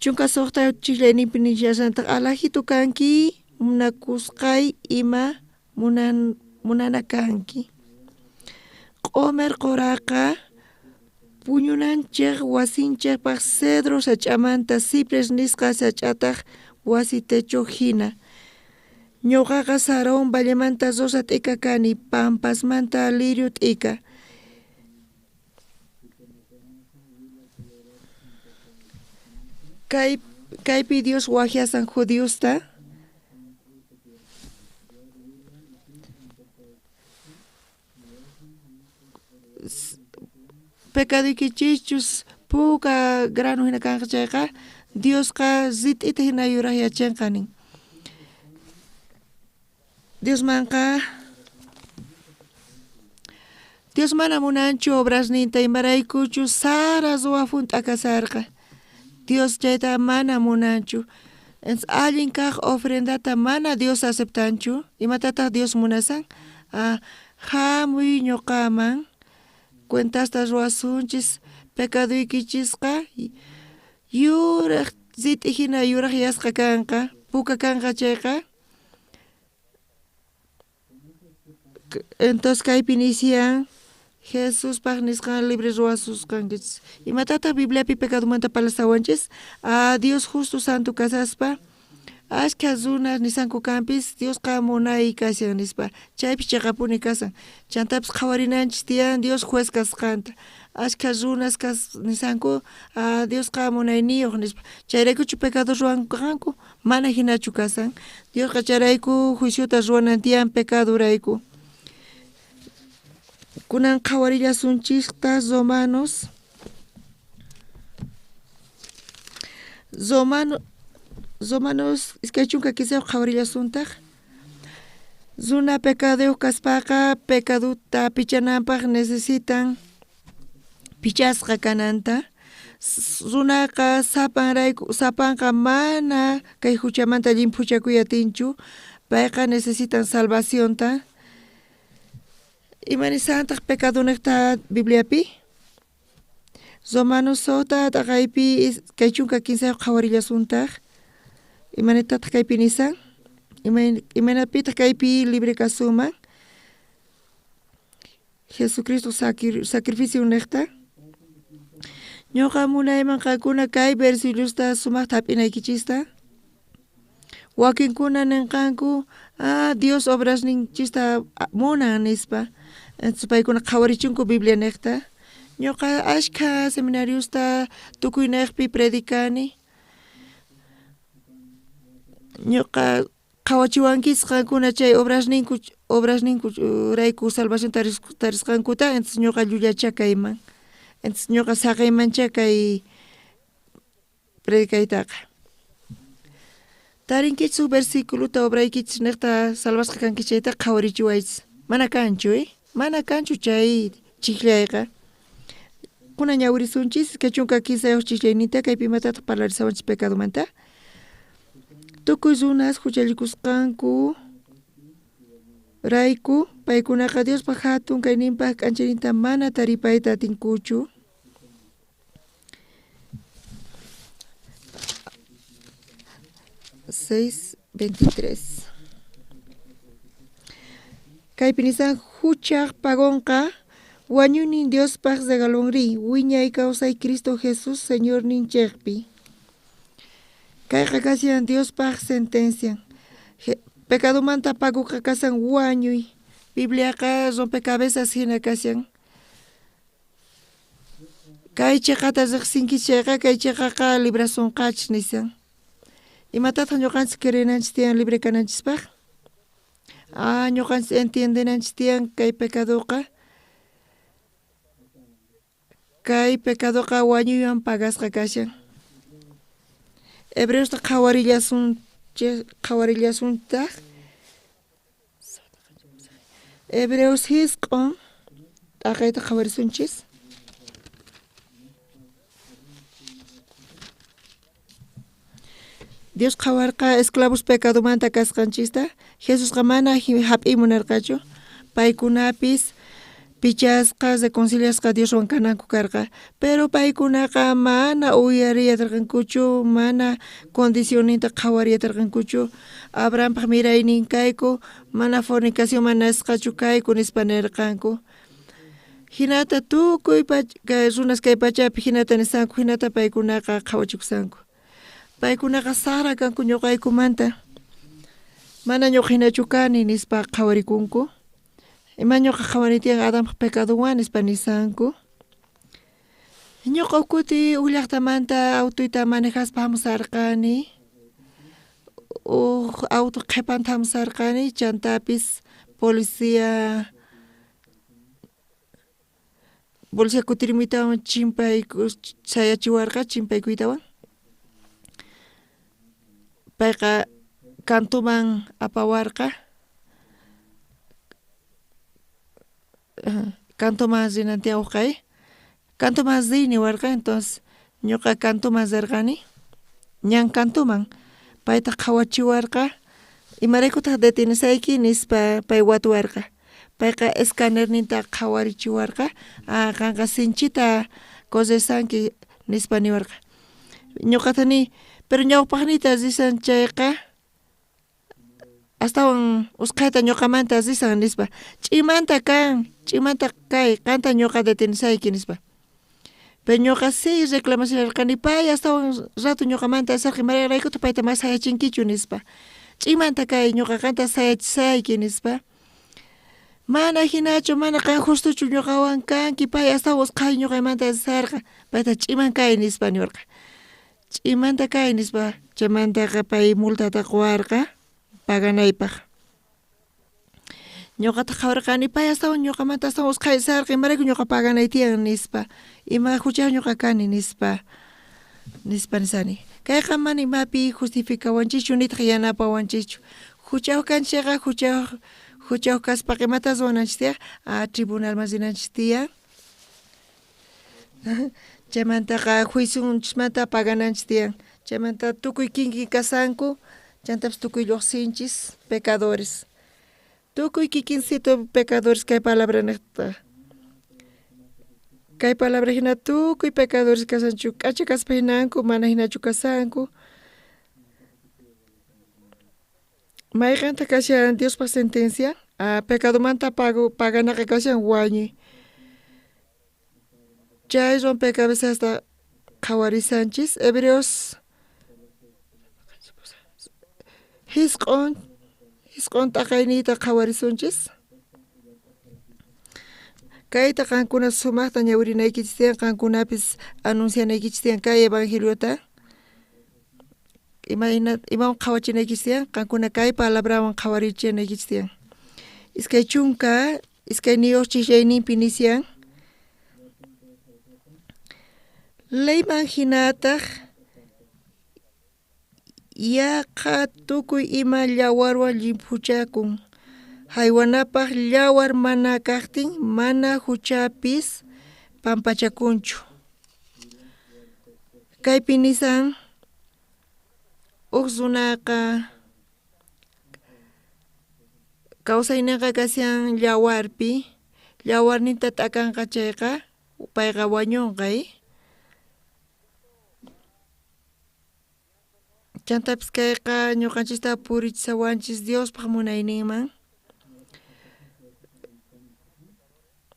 Chunka suqta chillayninpi nishallantaq alajito kanki munakusqay ima munana kanki. Q'omer qoraqa puñunanchik wasinchikpaq cedro sach'amanta cipres nisqa sach'ataq wasi techo hina. Ñuqaqa Sarón vallemanta rosa t'ika kani, pampasmanta lirio t'ika. Kaypi Dios waqyasan judiosta. Pecaduykichischus puka grano hina kanqa chayqa Diosqa rit'ita hina yuraqyachinqa nin. Diosmanqa Dios mana munanchu obrasninta imaraykuchu sara ruwa hunt'a kasarqa. Dios chayta mana munanchu. Allin kaq ofrendata mana Dios aceptanchu. Imatataq Dios munasan? Hamuy ñuqaman cuentasta ruwasunchis Pecadoykichisqa yuraj rit'i hina yurajyasqa kanqa, puka kanqa chayqa. Entonces kaypi nisyan Jesuspaj nisqan libre ruwasusqankichis. Imatataq Bibliapi pecadomanta parlasawanchis? Ah, Dios justo santo kasaspa ashkha runas nisanku kanpis Diosqa munay kashan nispa. Chaypis cheqapuni kasan. Chantapis qhawarinanchis tiyan Dios juez kasqanta. Ashkha runas kas nisanku ah, Diosqa munayniyuq nispa. Chayraykuchu pecado ruwanqanku? Mana hinachu kasan. Diosqa chayrayku juiciota ruwanan tiyan pecadorayku. Kunan qhawarillasunchista Romanos. Romanos 23 qhawarillasuntaq. Runa pecaduyuq kaspaqa pecaduta pichananpaq necesitan pichasqa kananta. Runaqa sapanrayku sapanqa mana kay huchamanta llimphuchakuy atinchu. Payqa necesitan salvacionta. Ima nisantaq pecaduniqta Bibliapi? Romanos 6 t'aqaypi 23 qhawarillasuntaq. Imanitataq kaypi nisan? Imaynapitaq kaypi libre kasuman? Jesucristo sacrificio niqta. Ñuqa munayman qankuna kay versiculosta sumaqta hap'inaykichista. Wakinkuna ninqanku, ah, Dios obrasninchista munan nispa. Entonces paykuna qhawarichunku Biblia niqta. Ñuqa ashkha seminariosta tukuy niqpi predicani. Ñuqa qhawachiwankichis qankuna chay obrasninku rayku salvación tarisqankuta, entonces ñuqa llullacha kayman. Entonces ñuqa saqaymancha kay predicaytaqa. Tarinkichis huk versículota obraykichis niqta salvasqa kanki chayta qhawarichiwaychis. Mana kanchu, Mana kanchu chay chijllayqa. Kunan ñawirisunchis 23 chijllayninta kaypi imatataq parlarisawanchis pecadomanta. Tukuy runas huchallikusqanku rayku paykunaqa Diospaq hatun kayninpaq k'anchayninta mana taripayta atinkuchu. 6:23. Kaypi nisan huchaq pagonqa wañuynin Diospaq regalonri wiñay kawsay Cristo Jesús Señorninchikpi. Kayqa kashan Diospaq sentencia. Pecadomanta pagoqa kasan wañuy. Bibliaqa rompecabezas hina kashan. Kay chiqata riqsinki chayqa kay chiqaqa librasunqachis nisan. Imatataq ñuqanchis creenanchis tiyan libre kananchispaq? Ah, ñuqanchis entiendenanchis tiyan kay pecadoqa. Kay pecadoqa wañuywan pagasqa kashan. Hebreosta qhawarillasuntaq. Hebreos 9 t'aqayta qhawarisunchis. Dios qhawarqa esclavos pecadomanta kasqanchista. Jesusqa mana hap'iy munarqachu. Paykunapis pichasqa reconciliasqa Dioswan kananku karqa. Pero paykunaqa mana uyariyatarqankuchu, mana condicionninta qhawariyatarqankuchu. Abrahampaq miraynin kayku, mana fornicación manasqachu kayku nispa nirqanku. Hinata tukuy runas kay pachapi hinata nisanku, hinata paykunaqa qhawachikusqanku. Paykunaqa saqra kanku ñuqaykumanta. Mana ñuqa hinachu kani nispa qhawarikunku. Ima ñuqa qhawani tiyan Adampaq pecadowan nispa nisanku. Ñuqa kuti huk llaqtamanta autoyta manejaspa hamusarqani. Huk auto qhipanta hamusarqani, chantapis policía kutirimuytawan chimpayku sayachiwarqa chimpaykuytawan. Payqa kantuman apawarqa. Kantuman rinan tiyan uqay. Kantuman riy niwarqa, entonces ñuqa kantuman rirqani. Ñan kantuman. Paytaq qhawachiwarqa. Imaraykutaq detenesayki nispa pay watuwarqa. Payqa escanerninta qhawarichiwarqa. Ah, qanqa sinchita Corresanki nispa niwarqa. Ñuqata ni, pero ñawpaqniyta risan chayqa astawan usqhayta ñuqamanta risan nispa. Ch'imanta kan, ch'imanta kay, qanta ñuqa detenisayki nispa. Pero ñuqa sí reclamacionarqani pay astawan rato ñuqamanta sarqa imaraykutaq payta mas sayachinkichu nispa. Ch'imanta kay ñuqa qanta sayachisayki nispa. Mana hinachu, mana qan justuchu ñuqawan kanki, pay astawan usqhay ñuqaymanta sarqa, payta ch'iman kay nispa niwarqa. Ch'imanta kay nispa, chaymantaqa pay multata quwarqa paganaypaq. Ñuqataq qhawarqani pay astawan ñuqamanta astawan usqhay sarqa, imarayku ñuqa paganay tiyan nispa, ima huchayuq ñuqa kani nispa, nispa nisani. Kayqa mana imapi justificawanchikchu nitaq yanapawanchikchu. Huchayuq kanchik chayqa huchayuq huchayuq kaspaqa imata ruwananchik tiyan? A tribunalman rinanchik tiyan. Chaymantaqa juicionchismanta pagananchik tiyan. Chaymanta tukuy kinkin kasanku, chantapis tukuy lluqsinchis pecadores. Tukuy kikincito pecadores kay palabra niqta. Kay palabra hina tukuy pecadores kasanchu, k'acha kaspa hinanku, mana hinachu kasanku. Mayqantaq kashan Diospaq sentencia? A pecadomanta pago paganaqa kashan wañuy. Chay rompecabezasta qhawarisanchis Hebreos 9 9 t'aqayniyta qhawarisunchis. Kayta qankuna sumaqta ñawirinaykichis tiyan, qankunapis anuncianaykichis tiyan kay evangeliota. Imayna imawan qhawachinaykichis tiyan, qankuna kay palabrawan qhawarichinaykichis tiyan. 22 chijllayninpi nisyan. Leyman hinataq yaqa tukuy ima llawarwan llimphuchakun. Haywanapaq llawar mana kaqtin mana huchapis pampachakunchu. Kaypi nisan huk runaqa kawsayninqa kashan llawarpi, llawarninta t'akanqa chayqa payqa wañunqa. Chantapis kayqa ñuqanchista purichisawanchis Diospaq munayninman.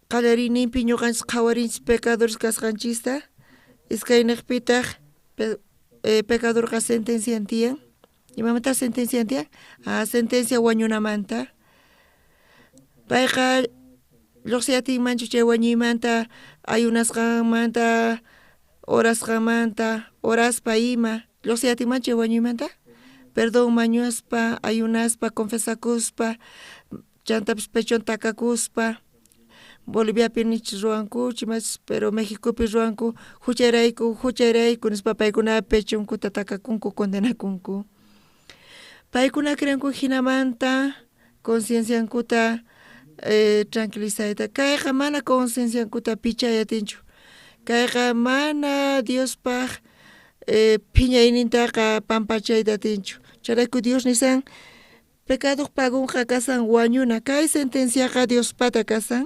Qallariyninpi ñuqanchis qhawarinchis pecadores kasqanchista, iskayniqpitaq pecadorqa sentencian tiyan. Imamanta sentencian tiyan? A sentencia wañunamanta. Payqa lluqsiyatinmanchu chay wañuymanta, ayunasqanmanta, orasqanmanta, oraspa ima, lluqsiyatinmanchu chay wañuymanta? Perdón mañuspa, ayunaspa, confesakuspa, chantapis pechon takakuspa. Boliviapi nichis ruwanku, chimachis, pero Mexicopi ruwanku, huchayrayku, huchayrayku nispa paykuna pechonkuta takakunku, condenakunku. Paykuna creenku hinamanta concienciankuta tranquilizayta. Kayqa mana concienciankuta pichay atinchu. Kayqa mana Diospaq phiñaynintaqa pampachayta atinchu. Chayrayku Dios nisan pecadoq pagunqa kasan wañuna. Kay sentenciaqa Diospata kasan.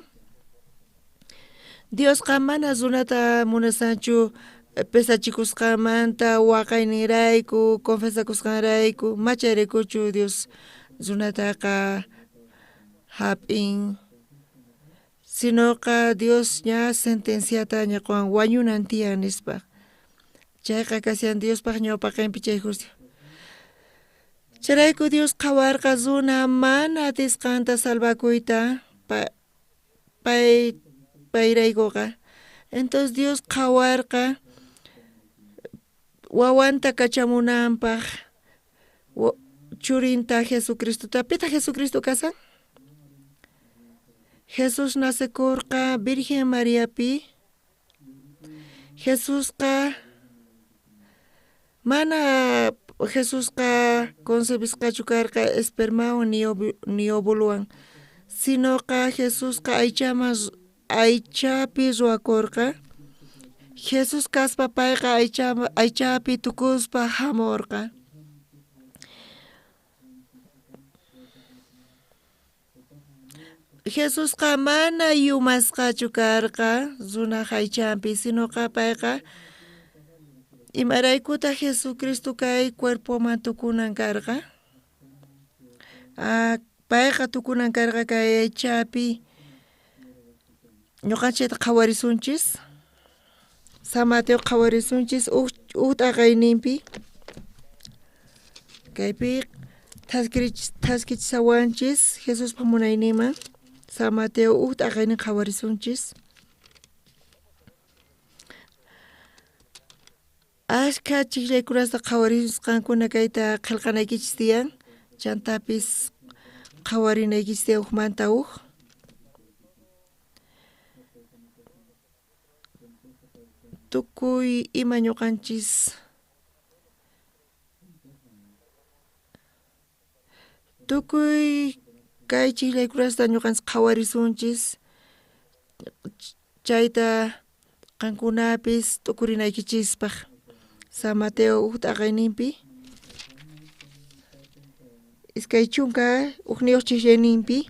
Diosqa mana runata munasanchu pesachikusqanmanta, waqayninrayku, confesakusqanrayku, machayraykuchu Dios runataqa hap'in. Sinoqa Dios ña sentenciata ñaqwan wañunan tiyan nispa. Chayqa kashan Diospaq ñawpaqinpi chay juicio. Chayrayku Dios qhawarqa runa mana atisqanta salvakuyta pay payraykuqa. Entonces Dios qhawarqa wawanta kachamunanpaq churinta Jesucristota. Pitaq Jesucristo kasan? Jesús nacekurqa Virgen Mariapi. Jesusqa mana Jesusqa concebisqachu karqa espermawan ni óvulowan, sinoqa Jesusqa aychaman aychapi ruwakurqa. Jesús kaspa payqa aychapi tukuspa hamurqa. Jesusqa mana yumasqachu karqa runaj aychanpi, sinoqa payqa imaraykutaj Jesucristo kay cuerpoman tukunan karqa? Payqa tukunan karqa kay aychapi. Ñuqanchikta qhawarisunchis, San Mateo qhawarisunchis uj t'aqayninpi, kaypi thaskichisawanchis Jesuspa munayninman. San Mateo uj t'aqaynin qhawarisunchis. Ashkha chijllaykunasta qhawarisqankuna kayta qhelqanaykichis tiyan, chantapis qhawarinaykichis tiyan ujmanta uj. Tukuy ima ñuqanchis tukuy kay chijllaykunasta ñuqanchis qhawarisunchis, chayta qankunapis t'ukurinaykichispaq. San Mateo uj t'aqayninpi 21 chijllayninpi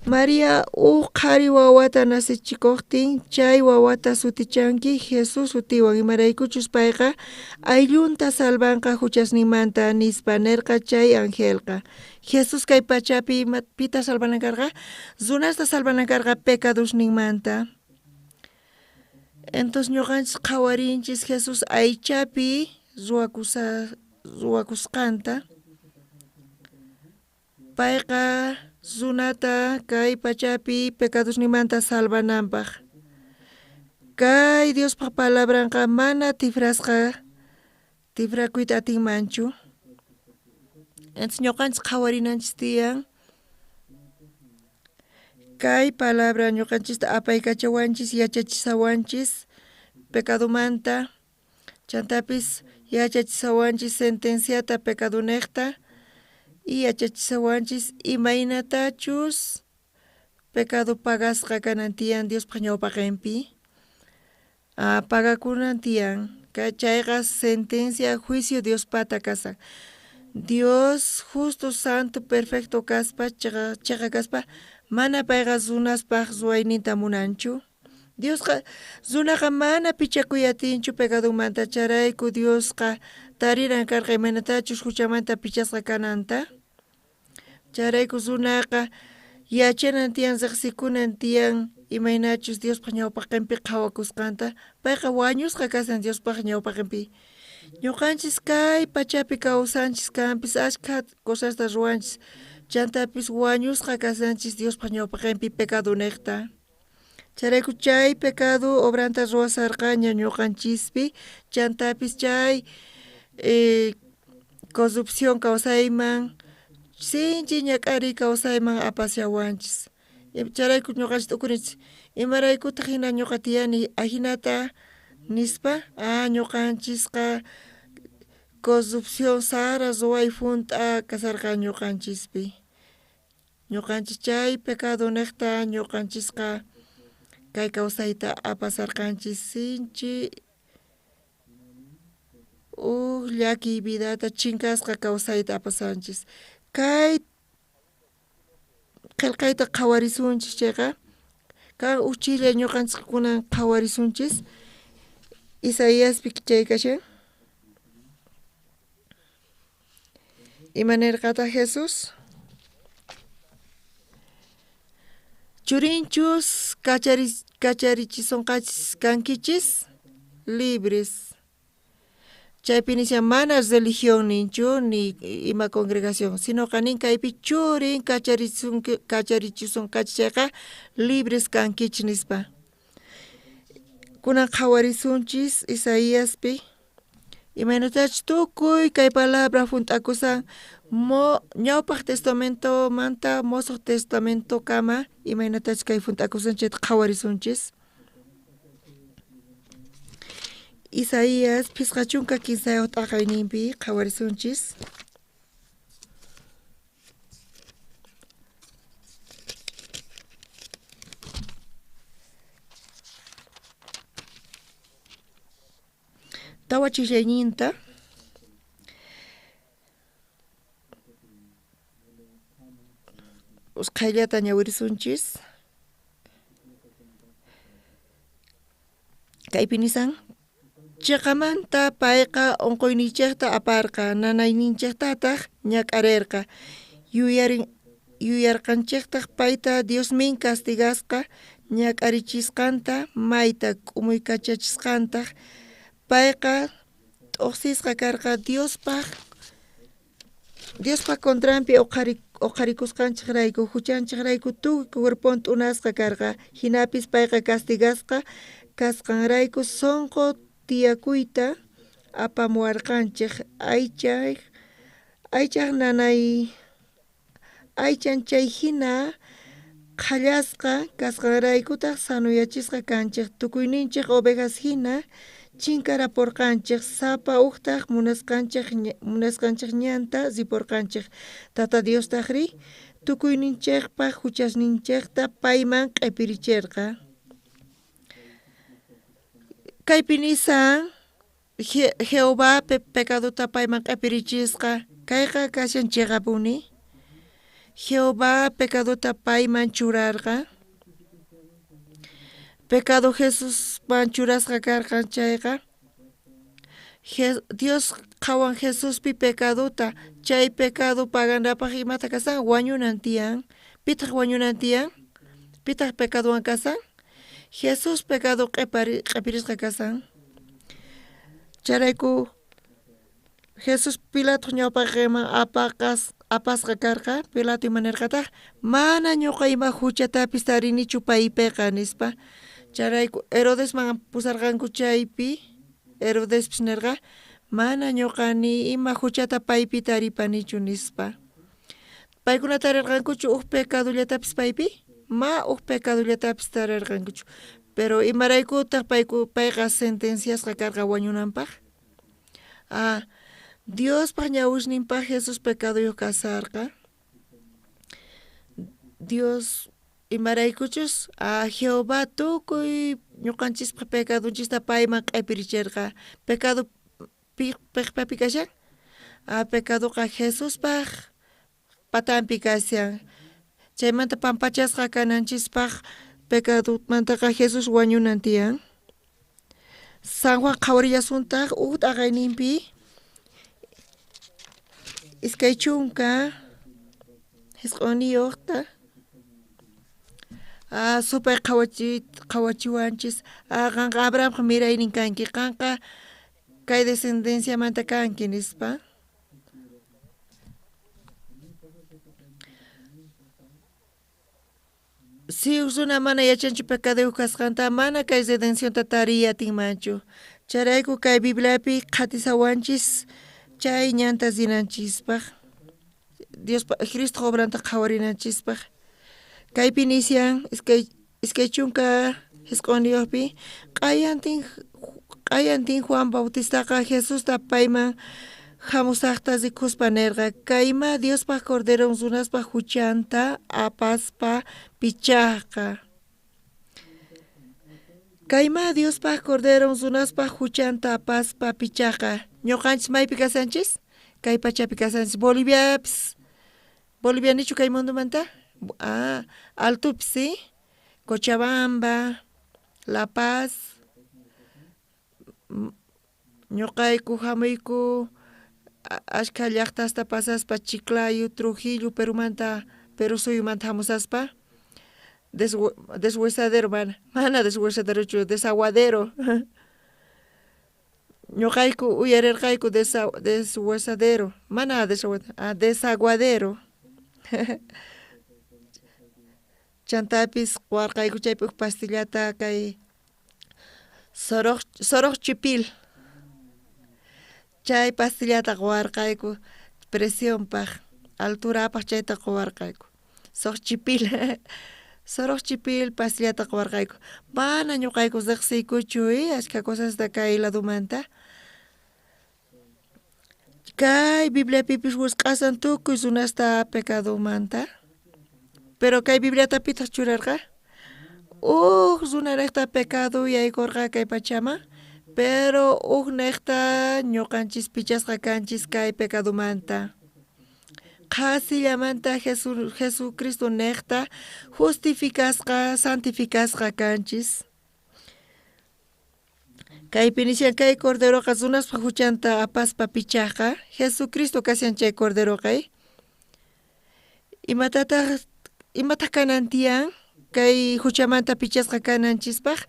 María uj qhari wawata nacechikojtin chay wawata sutichanki Jesús sutiwan, imaraykuchus payqa ayllunta salvanqa juchasninmanta nispa nerqa chay angelqa. Jesús kay pachapi pita salvanan karqa? Runasta salvanan karqa pecadosninmanta. Entonces ñuqanchis qhawarinchis Jesús aychapi ruwakusqanta. Payqa runata kay pachapi pecadosninmanta salvananpaq. Kay Diospaq palabranqa mana tifrakuyta atinmanchu. Entonces ñuqanchis qhawarinanchis tiyan kay palabra ñuqanchista apaykachawanchis, yachachisawanchis pecadomanta, chantapis yachachisawanchis sentenciata pecadonejta, y yachachisawanchis imaynatachus pecado pagasqa kanan tiyan Diospaq ñawpaqinpi. Pagakunan tiyan, chayqa sentencia juicio Diospata kasan. Dios justo, santo, perfecto kaspa, cheqa kaspa, mana payqa runaspaq ruwayninta munanchu. Diosqa runaqa mana pichakuy atinchu pecadomanta, chayrayku Diosqa tariran karqa imaynatachus juchamanta pichasqa kananta. Chayrayku runaqa yachanan tiyan, riqsikunan tiyan imaynachus Diospaq ñawpaqinpi qhawakusqanta. Payqa wañusqa kasan Diospaq ñawpaqinpi. Ñuqanchis kay pachapi kawsanchis kanpis ashkha cosasta ruwanchis, chantapis wañusqa kasanchis Diospaq ñawpaqinpi pecadonejta. Chayrayku chay pecado obranta ruwasarqaña ñuqanchispi, chantapis chay corrupción kawsayman, sinchi ñak'ariy kawsayman apashawanchis. Chayrayku ñuqanchis t'ukurinchis, imaraykutaq hina ñuqa tiyani ajinata nispa, ñuqanchisqa corrupción sara ruway junt'a kasarqa ñuqanchispi. Ñuqanchis chay pecado nejta ñuqanchisqa kay kawsayta apasarqanchis sinchi uj llakiy vidata chinkasqa kawsayta apasanchis. Kay qhelqayta qhawarisunchis chayqa, kan uj chilla ñuqanchis kunan qhawarisunchis Isaíaspi chay kashan. Ima nirqataq Jesús? Churinchus kacharichisonqachis kankichis libres. Chaypi nishan mana religión ninchu ni ima congregación, sino nin kaypi churin kacharichisonqachis chayqa libres kankichis nispa. Kunan qhawarisunchis Isaíaspi imaynatachus tukuy kay palabra junt'akusan ñawpaq testamentomanta mosoq testamentokama imaynatachus kay junt'akusan chayta qhawarisunchis. Isaías 53 t'aqayninpi qhawarisunchis. Tawa chillayninta. Usqhayllata ñawirisunchis. Kaypi nisan, Cheqamanta payqa onqoyninchejta aparqa, nanayninchejtataj ñak'arerqa. Yuyarin yuyarqanchejtaj payta Diosmin castigasqa ñak'arichisqanta mayta k'umuykachachisqantaj. Payqa t'ojsisqa karqa Diospaj Diospa contranpi oqharikusqanchejrayku, juchanchejrayku tukuy cuerpon t'unasqa karqa. Jinapis payqa castigasqa kasqanrayku sonqo tiyakuyta apamuwarqanchej. Aychaj aychaj nanay aychan chay jina qhallasqa kasqanraykutaj sanoyachisqa kanchej. Tukuyninchej ovejas jina chinkaraporqanchej, sapa ujtaj munasqanchej munasqanchej ñanta riporqanchej. Tata Diostajrí tukuyninchejpaj juchasninchejta payman q'epiricherqa. Kaypi nisan Jehová pecadota payman q'epirichisqa. Kayqa kashan cheqapuni. Jehová pecadota payman churarqa. Pecado Jesusman churasqa karqa chayqa. Dios qhawan Jesuspi pecadota, chay pecado paganapaj imata kasan wañunan tiyan. Pitaq wañunan tiyan? Pitaq pecadowan kasan? Jesús pecado q'epirisqa kasan. Chayrayku Jesús Pilato ñawpaqenman apasqa karqa. Pilato ima nerqataj, mana ñuqa ima juchatapis tarinichu paypiqa nispa. Chayrayku Herodesman pusarqanku chaypi Herodespis nerqa, mana ñuqa ni ima juchata paypi taripanichu nispa. Paykuna tarirqankuchu uj pecadollatapis paypi? Ma uj pecadollatapis tarirqankuchu. Pero imaraykutaq payqa sentenciasqa karqa wañunanpaq? Ah, Diospaj ñawisninpaj Jesús pecadoyuq kasarqa. Dios imaraykuchus a Jehová tukuy ñuqanchispaj pecadonchista payman q'epiricherqa. Pecado piqpapi kashan? A pecadoqa Jesuspaj patanpi kashan. Chaymanta pampachasqa kananchispaj pecadomantaqa Jesús wañunan tiyan. San Juan qhawarillasuntaq uj t'aqayninpi 29. Ah, supay qhawachiwanchis. Ah, qanqa Abrahampa miraynin kanki, qanqa kay descendenciamanta kanki nispa. Si uj runa mana yachanchu pecaduyuq kasqanta, mana kay redencionta tariy atinmanchu. Chayrayku kay Bibliapi qhatisawanchis chay ñanta rinanchispaj, Diospa Cristo obranta qhawarinanchispaj. Kaypi nisyan 29-pi q'ayantin Juan Bautistaqa Jesusta payman jamusajta rikuspa nerqa, kayma Diospaj Corderon runaspaj juchanta apaspa pichajqa. Kayma Diospaj Corderon runaspaj juchanta apaspa pichajqa. Ñuqanchis maypi kasanchis? Kay pachapi kasanchis. Boliviapis, Bolivia nichu kay mundomanta? Ah, altupis, ¿sí? Cochabamba, La Paz, ñuqayku jamuyku ashkha llaqtasta pasaspa Chiclayo, Trujillo, Perumanta, Perú suyumanta hamusaspa. Deshuesadero mana, mana deshuesaderochu, desaguadero. Ñuqayku uyarerqayku deshuesadero, mana desaguadero. Chantapis quwarqayku chaypi uj pastillata kay soroqchipil. Chay pastillata quwarqayku presionpaj, alturapaj chayta quwarqayku. Soqchipil, soroqchipil pastillata quwarqayku. Mana ñuqayku riqsiykuchu ashkha cosasta kay ladomanta. Kay Bibliapipis wisq'asan tukuy runasta pecadomanta. Pero kay Bibliata pitaq churarqa? Uj runarejta pecado yaykurqa kay pachaman, pero uj nejta ñuqanchis pichasqa kanchis kay pecadomanta. Qhasillamanta Jesucristo nejta justificasqa, santificasqa kanchis. Kaypi nishan kay corderoqa runaspa huchanta apaspa pichajqa, Jesucristo kashan chay corderoqa. Imatataq imataq kanan tiyan kay huchamanta pichasqa kananchispaq?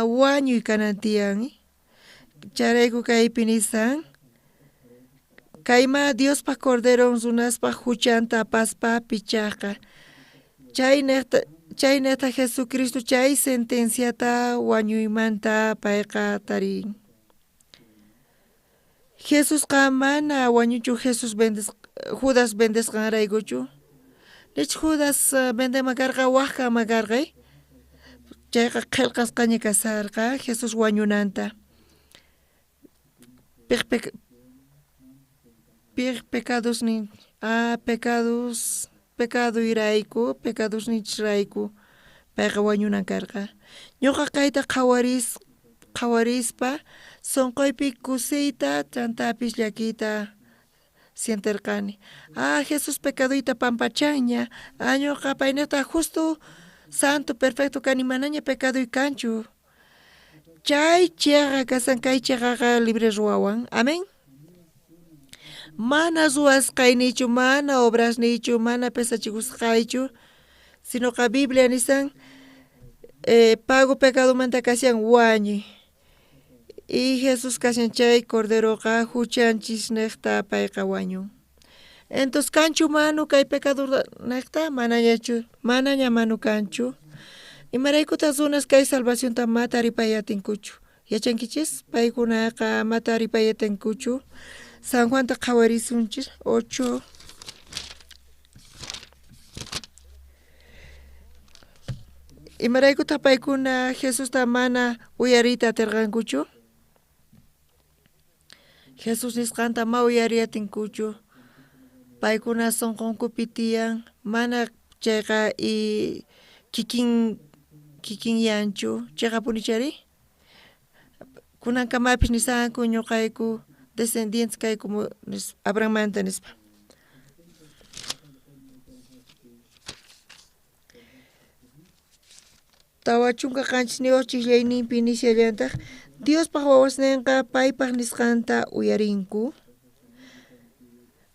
Wañuy kanan tiyan. Chayrayku kaypi nisan kayma Diospa corderon runaspa huchanta apaspa pichajqa. Chaynejta Jesucristo chay sentenciata wañuymanta payqa tarin. Jesusqa mana wañuchu Jesús Judas vendesqanraykuchu. Nich Judas vendema karqa wajkama karqa. Chayqa qhelqasqaña kasarqa Jesús wañunanta. Piq pecadosnin pecados pecadoyrayku pecadosninchisrayku payqa wañunan karqa. Ñuqa kayta qhawarispa sonqoypi kusiyta chantapis llakiyta sienterqani. Jesús pecadoyta pampachanña. Ñuqa paynejta justo santo perfecto kani manaña pecadoy kanchu. Chay cheqa kasan kay cheqaqa libre ruwawan. Amén. Mana ruwasqaynichu, mana obrasnichu, mana pesachikusqaychu, sinoqa Biblia nisan pago pecadomanta kashan wañuy. Y Jesús kashan chay corderoqa huchanchis nejta payqa wañun. Entonces kanchu manu kay pecado nejta manañachu, manaña manu kanchu. Imaraykutaq runas kay salvacionta ma taripayatinkuchu. Yachankichis paykunaqa ma taripayatinkuchu. San Juanta qhawarisunchis 8. Imaraykutaq paykuna Jesusta mana uyariyta atirqankuchu? Jesús nisqanta ma uyariyatinkuchu. Paykuna sunqunkupi tiyan mana chayqa kikinyanchu chayqapunichari. Kunankamapis nisanku ñuqayku descendientes kayku Abrahammanta nispa. 47 chiqllayninpi nishallantaq Diospaq wawasninqa paypaq nisqanta uyarinku.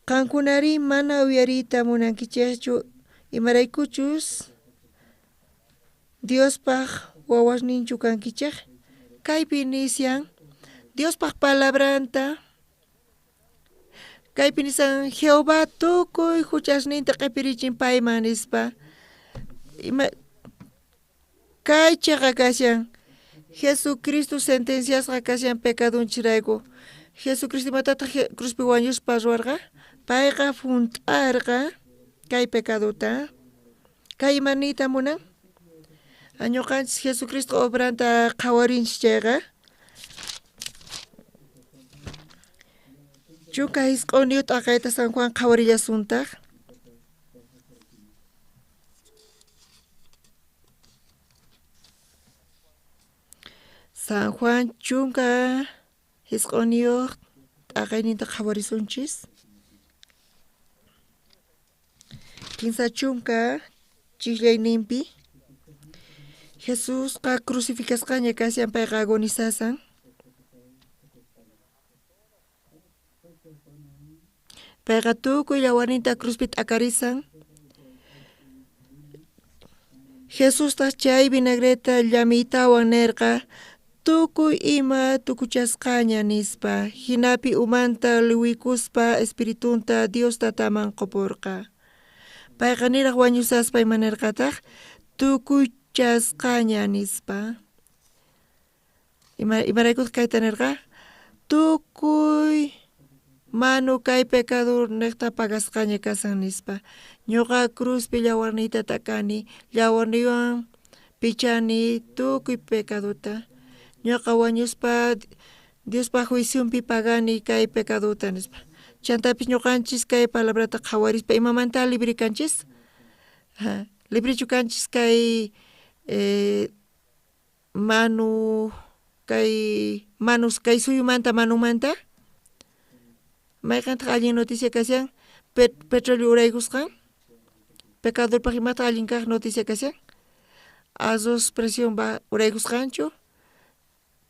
Qankunari mana uyariyta munankichikchu imaraykuchus Diospaq wawasninchu kankichik. Kaypi nishan Diospaq palabranta. Kaypi nisan Jehová tukuy huchasninta q'ipirichin payman nispa. Kay cheqa kashan Jesucristo sentenciasqa kashan pecadunchirayku. Jesucristo imatataq cruzpi wañuspa ruwarqa? Payqa hunt'arqa kay pecadota. Kay ima niyta munan? Ñuqanchis Jesucristo obranta qhawarinchis chayqa. 19 t'aqayta San Juan qhawarillasuntaq. San Juan 19 t'aqayninta qhawarisunchis. 30 chiqllayninpi Jesusqa crucificasqaña kashan payqa agonizasan. Payqa tukuy llawarninta cruzpi t'akarisan. Jesustaq chay vinagreta llamiytawan nerqa tukuy ima tukuchasqaña nispa. Hinapi umanta liwikuspa espiritunta Dios tataman qupurqa. Payqa niraq wañusaspa ima nerqataq tukuchasqaña nispa. Imaraykutaq kayta nerqa? Tukuy manu kay pecado nejta pagasqaña kasan nispa. Ñuqa cruzpi llawarniyta t'akani, llawarniywan pichani tukuy pecadota. Ñuqa wañuspa Diospa juicionpi pagani kay pecadota nispa. Chantapis ñuqanchis kay palabrata qhawarispa imamanta libre kanchis? Librechu kanchis kay manu kay manus kay suyumanta manumanta? Mayqantaq allin noticia kashan? Petróleo uraykusqan? Pecadorpaq imataq allin kaq noticia kashan? Arroz presión uraykusqanchu?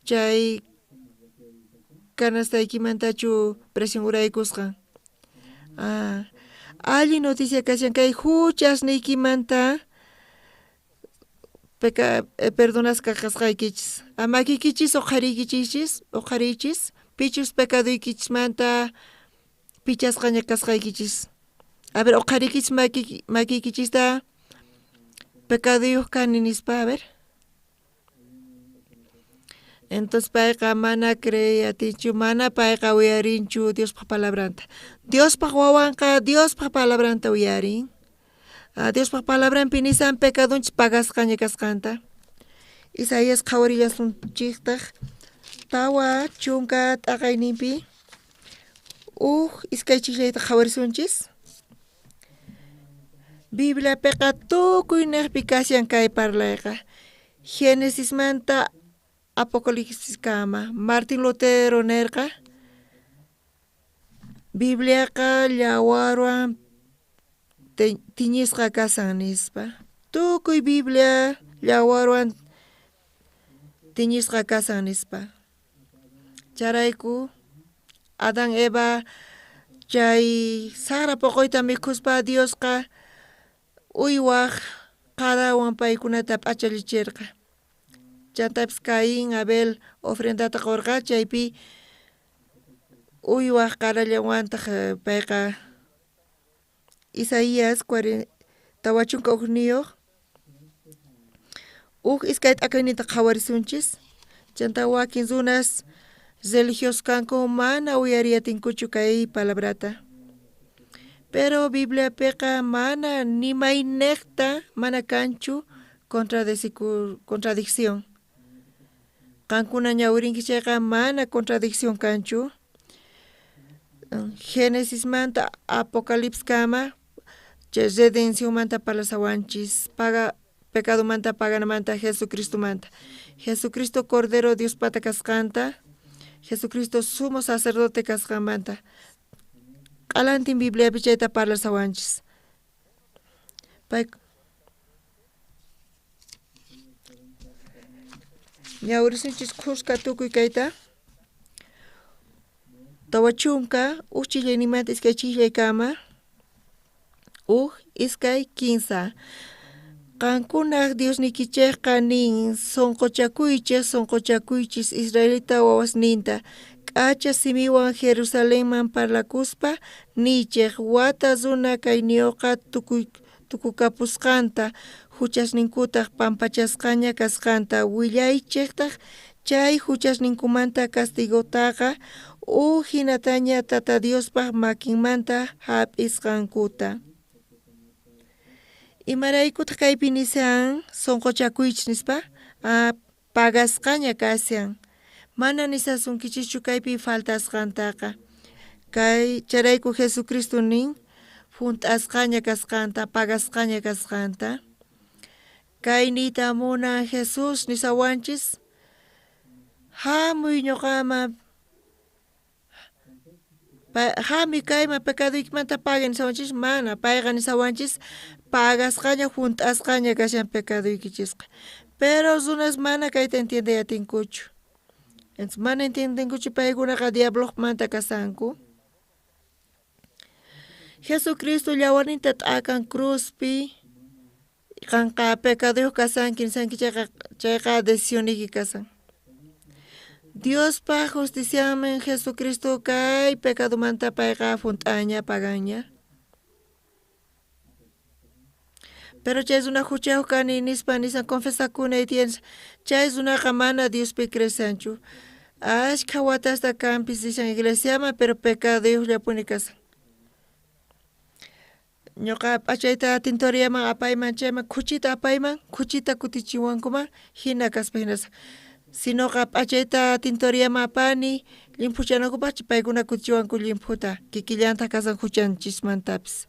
Chay canastaykimantachu presión uraykusqan? Allin noticia kashan kay huchasniykimanta perdonasqa kasqaykichis. Makikichis uqhariychis, pichus pecadoykichismanta pichasqaña kasqaykichis. A ver, uqhariykichis makiykichista pecaduyuq kani nispa, a ver. Entonces payqa mana creey atinchu, mana payqa uyarinchu Diospaq palabranta. Diospaq wawanqa Diospaq palabranta uyarin. Diospaq palabranpi nisan pecadunchis pagasqaña kasqanta. Isaías qhawarillasunchiktaq 40 t'aqayninpi uj iskay chijllayta qhawarisunchis. Bibliapiqa tukuy niqpi kashan kay parlayqa. Génesismanta Apocalipsiskama. Martín Lutero nerqa Bibliaqa llawarwan tiñisqa kasan nispa. Tukuy Biblia llawarwan tiñisqa kasan nispa. Charayku Adán Eva chay saqra poqoyta mikhuspa Diosqa uywaq qarawan paykunata p'achallichirqa. Chantapis Caín, Abel ofrendata qorqa chaypi uywaq qarallawantaq payqa Isaías 41 uj iskay t'akayninta qhawarisunchis. Chanta wakin runas religiosos kanku mana uyariyatinkuchu kay palabrata. Pero Bibliapiqa mana ni mayniqta mana kanchu contradicción. Qankuna ñawirinki chayqa mana contradicción kanchu. Génesismanta Apocalipsiskama chay redencionmanta parlasawanchis, pecadomanta paganamanta Jesucristomanta. Jesucristo Cordero Diospata kasqanta, Jesucristo sumo sacerdote kasqanmanta. Q'alantin Bibliapi chayta parlasawanchis. Ñawirisunchis khuska tukuy kayta. 40 uj chillaynimanta iskay chillaykama uj iskay 15. Qankunaq Diosniykichejqa nin sonqochakuychej sonqochakuychis israelita wawasninta k'acha simiwan Jerusalenman parlakuspa niychej wata runa kayniyuqqa tukukapusqanta huchasninkutaq pampachasqaña kasqanta willaychejtaq chay huchasninkumanta castigotaqa uj hinataña Tata Diospaq makinmanta hap'isqankuta. Imaraykutaq kaypi nisan sonqochakuychis nispa? Pagasqaña kashan. Mana nisasunkichischu kaypi faltasqantaqa. Kay charayku Jesucristo nin hunt'asqaña kasqanta, pagasqaña kasqanta. Kay niyta munan Jesús nisawanchis hamuy ñuqaman hamuy kayman pecadoykimanta pagay nisawanchis mana, payqa nisawanchis pagasqaña hunt'asqaña kashan pecadoykichisqa. Pero runas mana kayta entiendey atinkuchu. Entonces mana entiendenkuchu paykunaqa diabloqmanta kasanku. Jesucristo llawarninta t'akan cruzpi qanqa pecaduyuq kasanki nisanki chayqa decisionniyki kasan. Diospaq justicianman Jesucristo kay pecadomanta payqa hunt'aña paganña. Pero chay runa huchayuq kani nispa nisan confesakunay tiyan chay runaqa mana Diospi cresanchu. Ashkha watasta kanpis rishan iglesiaman pero pecaduyuqllapuni kasan. Ñuqa p'achayta tintoriaman apayman chayman khuchita apayman khuchita kutichiwankuman hina kaspa hinasaq. Sinoqa p'achayta tintoriaman apani llimphuchanankupaq paykuna kutichiwanku llimphuta kikillantaq kasan huchanchismantapis.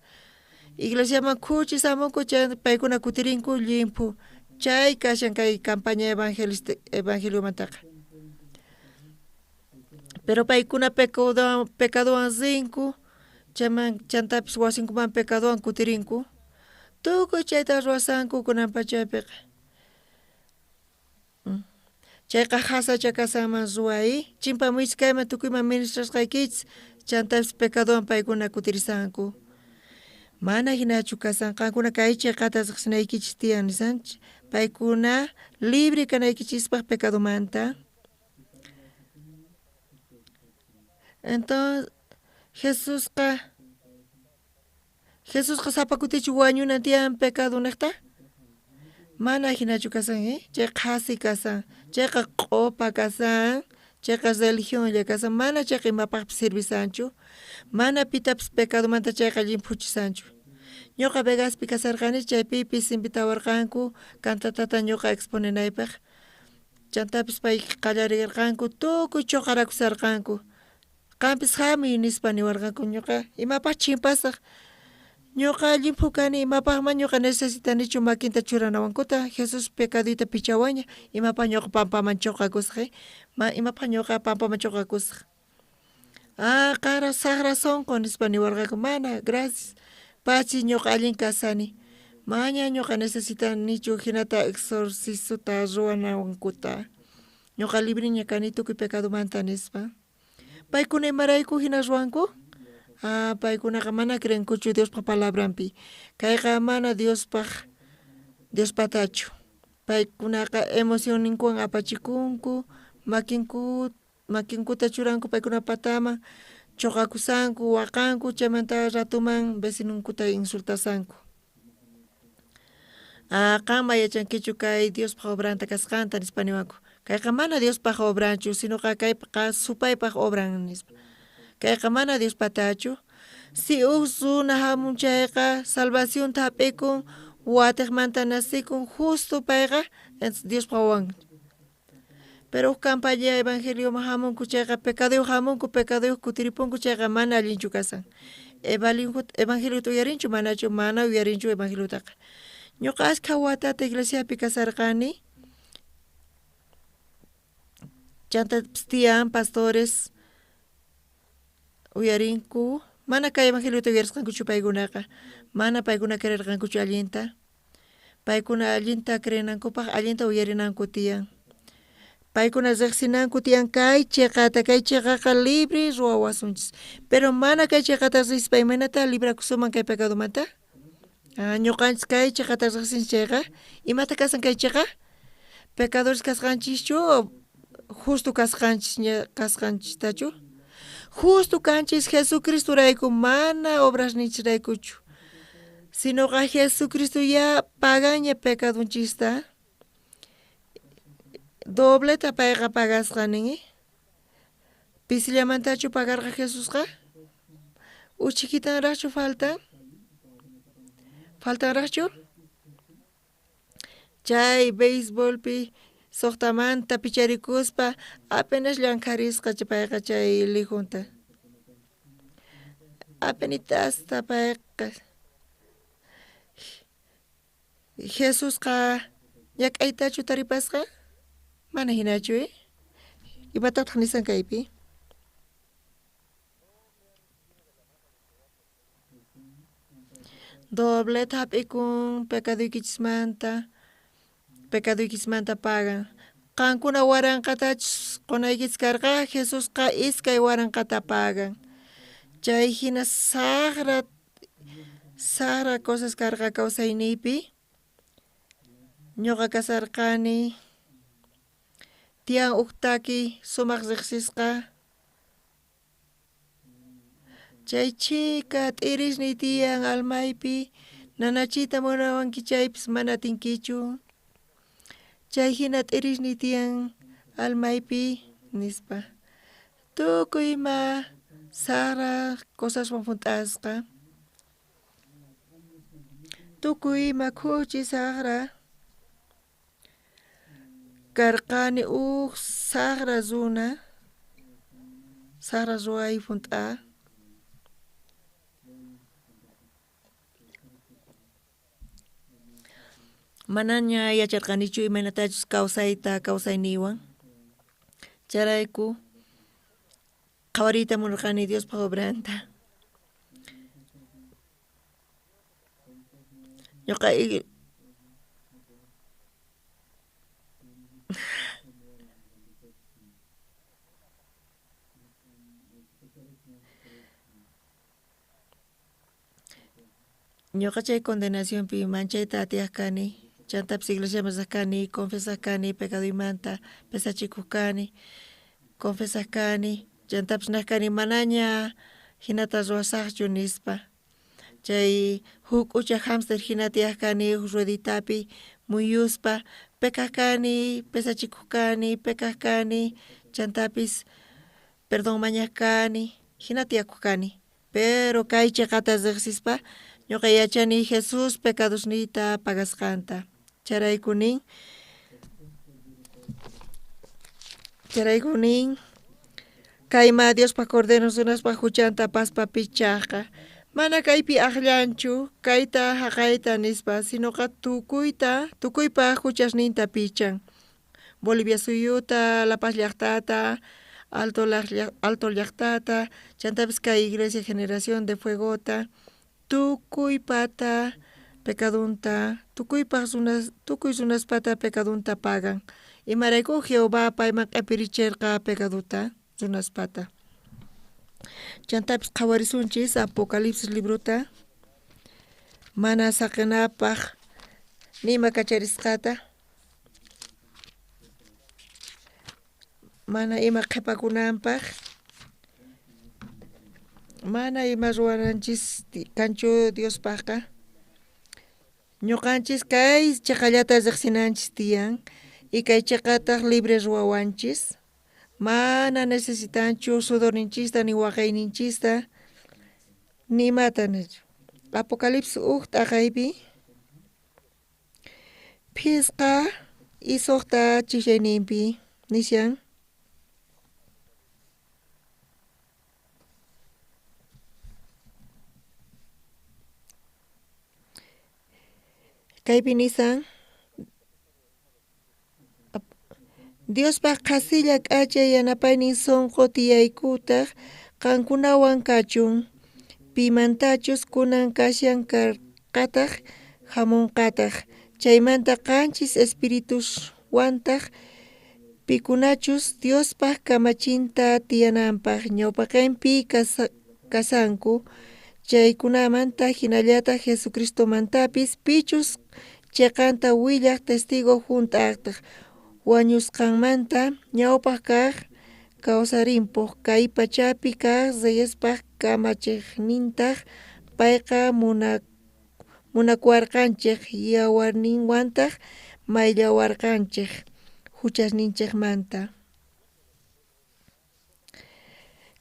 Iglesiaman khuchis hamunku chay paykuna kutirinku llimphu chay kashan kay campaña evangeliomantaqa. Pero paykuna pecadowan rinku, chayman chantapis wasinkuman pecadowan kutirinku. Tukuy chayta ruwasanku kunan pachapiqa. Chayqa jasacha kasanman ruway, chimpamuychis kayman tukuyman ministrasqaykichis, chantapis pecadowan paykuna kutirisanku. Mana hinachu kasan, qankuna kay cheqata riqsinaykichis tiyan nisanchis. Paykuna libre kanaykichispaq pecadomanta. Entonces Jesusqa sapa kutichu wañunan tiyan pecado niqta? Mana hinachu kasan, chay qhasi kasan, chayqa q'upa kasan, chayqa religionlla kasan, mana chayqa imapaqpis servisanchu, mana pitapis pecadomanta chayqa llimphuchisanchu. Ñuqa Vegaspi kasarqani, chaypipis invitawarqanku cantatata ñuqa exponenaypaq. Chantapis pay qallarirqanku, tukuy chuqarakusarqanku. Qampis hamuy nispa niwarqanku, ñuqa imapaq chimpasaq. Ñuqa llimphu kani, imapaqman ñuqa necesitanichu makinta churanawankuta, Jesús pecaduyta pichawaña, imapaq ñuqa pampaman chuqakusaq, imapaq ñuqa pampaman chuqakusaq. Ah, qanra saqra sonqo nispa niwarqanku, mana, gracias. Pachi ñuqa allin kasani. Maña ñuqa necesitanichu hinata exorcisota ruwanawankuta. Ñuqa libreña kani tukuy pecadomanta nispa. Paykuna imarayku hina ruwanku? Ah, paykunaqa mana creenkuchu Diospaq palabranpi. Kayqa mana Diospaq, Diospatachu. Paykunaqa emocionninkuwan apachikunku, makinkuta churanku paykuna pataman, chuqakusanku, waqanku, chaymanta ratuman vecinonkuta insultasanku. Ah, qanma yachankichu kay Diospaq obranta kasqanta nispa niwanku. Kayqa mana Diospaq obranchu, sinoqa kayqa supaypaq obran nispa. Kayqa mana Diospatachu. Si uj runa hamun chayqa salvacionta hap'ikun, watiqmanta nacikun, justo payqa Diospaq wawan. Pero uj campaña evangelioman hamunku chayqa pecaduyuq hamunku, pecaduyuq kutiripunku chayqa mana allinchu kasan. Evangeliota uyarinchu manachu, mana uyarinchu evangeliotaqa. Ñuqa askha watata iglesiapi kasarqani. Chantapis tiyan pastores uyarinku, mana kay evangeliota uyarisqankuchu paykunaqa, mana paykuna creerqankuchu allinta. Paykuna allinta creenankupaq allinta uyarinanku tiyan. Paykuna riqsinanku tiyan kay cheqata, kay cheqaqa libre ruwawasunchis. Pero mana kay cheqata riqsispa imaynata librakusunman kay pecadomanta? Ah, ñuqanchis kay cheqata riqsinchis chayqa, imata kasan kay cheqa? Pecadores kasqanchischu justo kasqanchis kasqanchistachu? Justo kanchis Jesucristorayku, mana obrasninchisraykuchu. Sinoqa Jesucristo ya paganña pecadonchista. Dobleta payqa pagasqa nin, Pisillamantachu pagarqa Jesusqa? Uchikitanraqchu faltan? Faltanraqchu? Chay beisbolpi suqtamanta picharikuspa apenas llankharisqa payqa chay lijunta. Apenitasta payqa. Jesusqa ñak'aytachu taripasqa? Mana hinachu, Imatataq nisan kaypi? Dobleta hap'ikun pecadoykichismanta, pecadoykichismanta pagan. Qankuna waranqatachus qunaykichis karqa, Jesusqa iskay waranqata pagan. Chay hina saqra cosas karqa kawsayniypi. Ñuqa kasarqani tiyan uj taki sumaq riqsisqa. Chay chhika t'irisniy tiyan almaypi, nanachiyta munawanki chaypis mana atinkichu. Chay hina t'irisniy tiyan almaypi nispa. Tukuy ima saqra cosaswan hunt'asqa. Tukuy ima khuchi saqra. Karqani uj saqra runa, saqra ruway hunt'a. Manaña yacharqanichu imaynatachus kawsayta kawsayniywan. Chayrayku Qhawariyta munarqani Diospaj obranta. Ñuqa Ñuqa chay condenacionpi manchayta atiyaj kani, chantapis iglesiaman rej kani, confesaj kani pecadoymanta, pesachikuj kani, confesaj kani, chantapis nej kani manaña jinata ruwasajchu nispa. Chay juk'ucha hamster jina tiyaj kani uj rueditapi muyuspa pecaj kani, pesachikuj kani, pecaj kani, chantapis perdón mañaj kani, jina tiyakuj kani. Pero kay cheqata rejsispa ñuqa yachani Jesús pecadosniyta pagasqanta. Chayrayku nin kayma Diospaj Cordero runaspaj juchanta paspa pichajqa. Mana kaypi ajllanchu kayta jaqayta nispa, sinoqa tukuyta tukuypaj juchasninta pichan. Bolivia suyuta, La Paz llajtata, Alto llajtata, chantapis kay Iglesia Generación de Fuegota, tukuypata pecadunta, tukuypaj runas, tukuy runaspata pecadunta pagan. Imarayku Jehová payman q'epiricherqa pecaduta runaspata. Chantapis qhawarisunchis Apocalipsis librota, mana saqenapaj nima kacharisqata, mana ima qhepakunanpaj, mana ima ruwananchis kanchu Diospajqa. Ñuqanchis kay cheqallata riqsinanchis tiyan y kay cheqataj libre ruwawanchis. Mana necesitanchu sudorninchista ni waqayninchista ni imata nichu. Apocalipsis uj t'aqaypi phisqa y suqta chishayninpi nishan. Kaypi nisan Diospaj qhasilla k'acha yanapaynin sonqo tiyaykutaj qankunawan kachun, pimantachus kunan kashan karqataj jamonqataj, chaymanta qanchis espirituswantaj pikunachus Diospaj kamachinta tiyananpaj ñawpaqenpi kasanku, chaykunamanta jinallataj Jesucristomantapis pichus cheqanta willaj testigo junt'ajtaj wañusqanmanta ñawpaj kaj kawsarimpoj kay pachapi kaj reyespaj kamachejnintaj payqa munakuwarqanchej yawarninwantaj mayllawarqanchej juchasninchejmanta.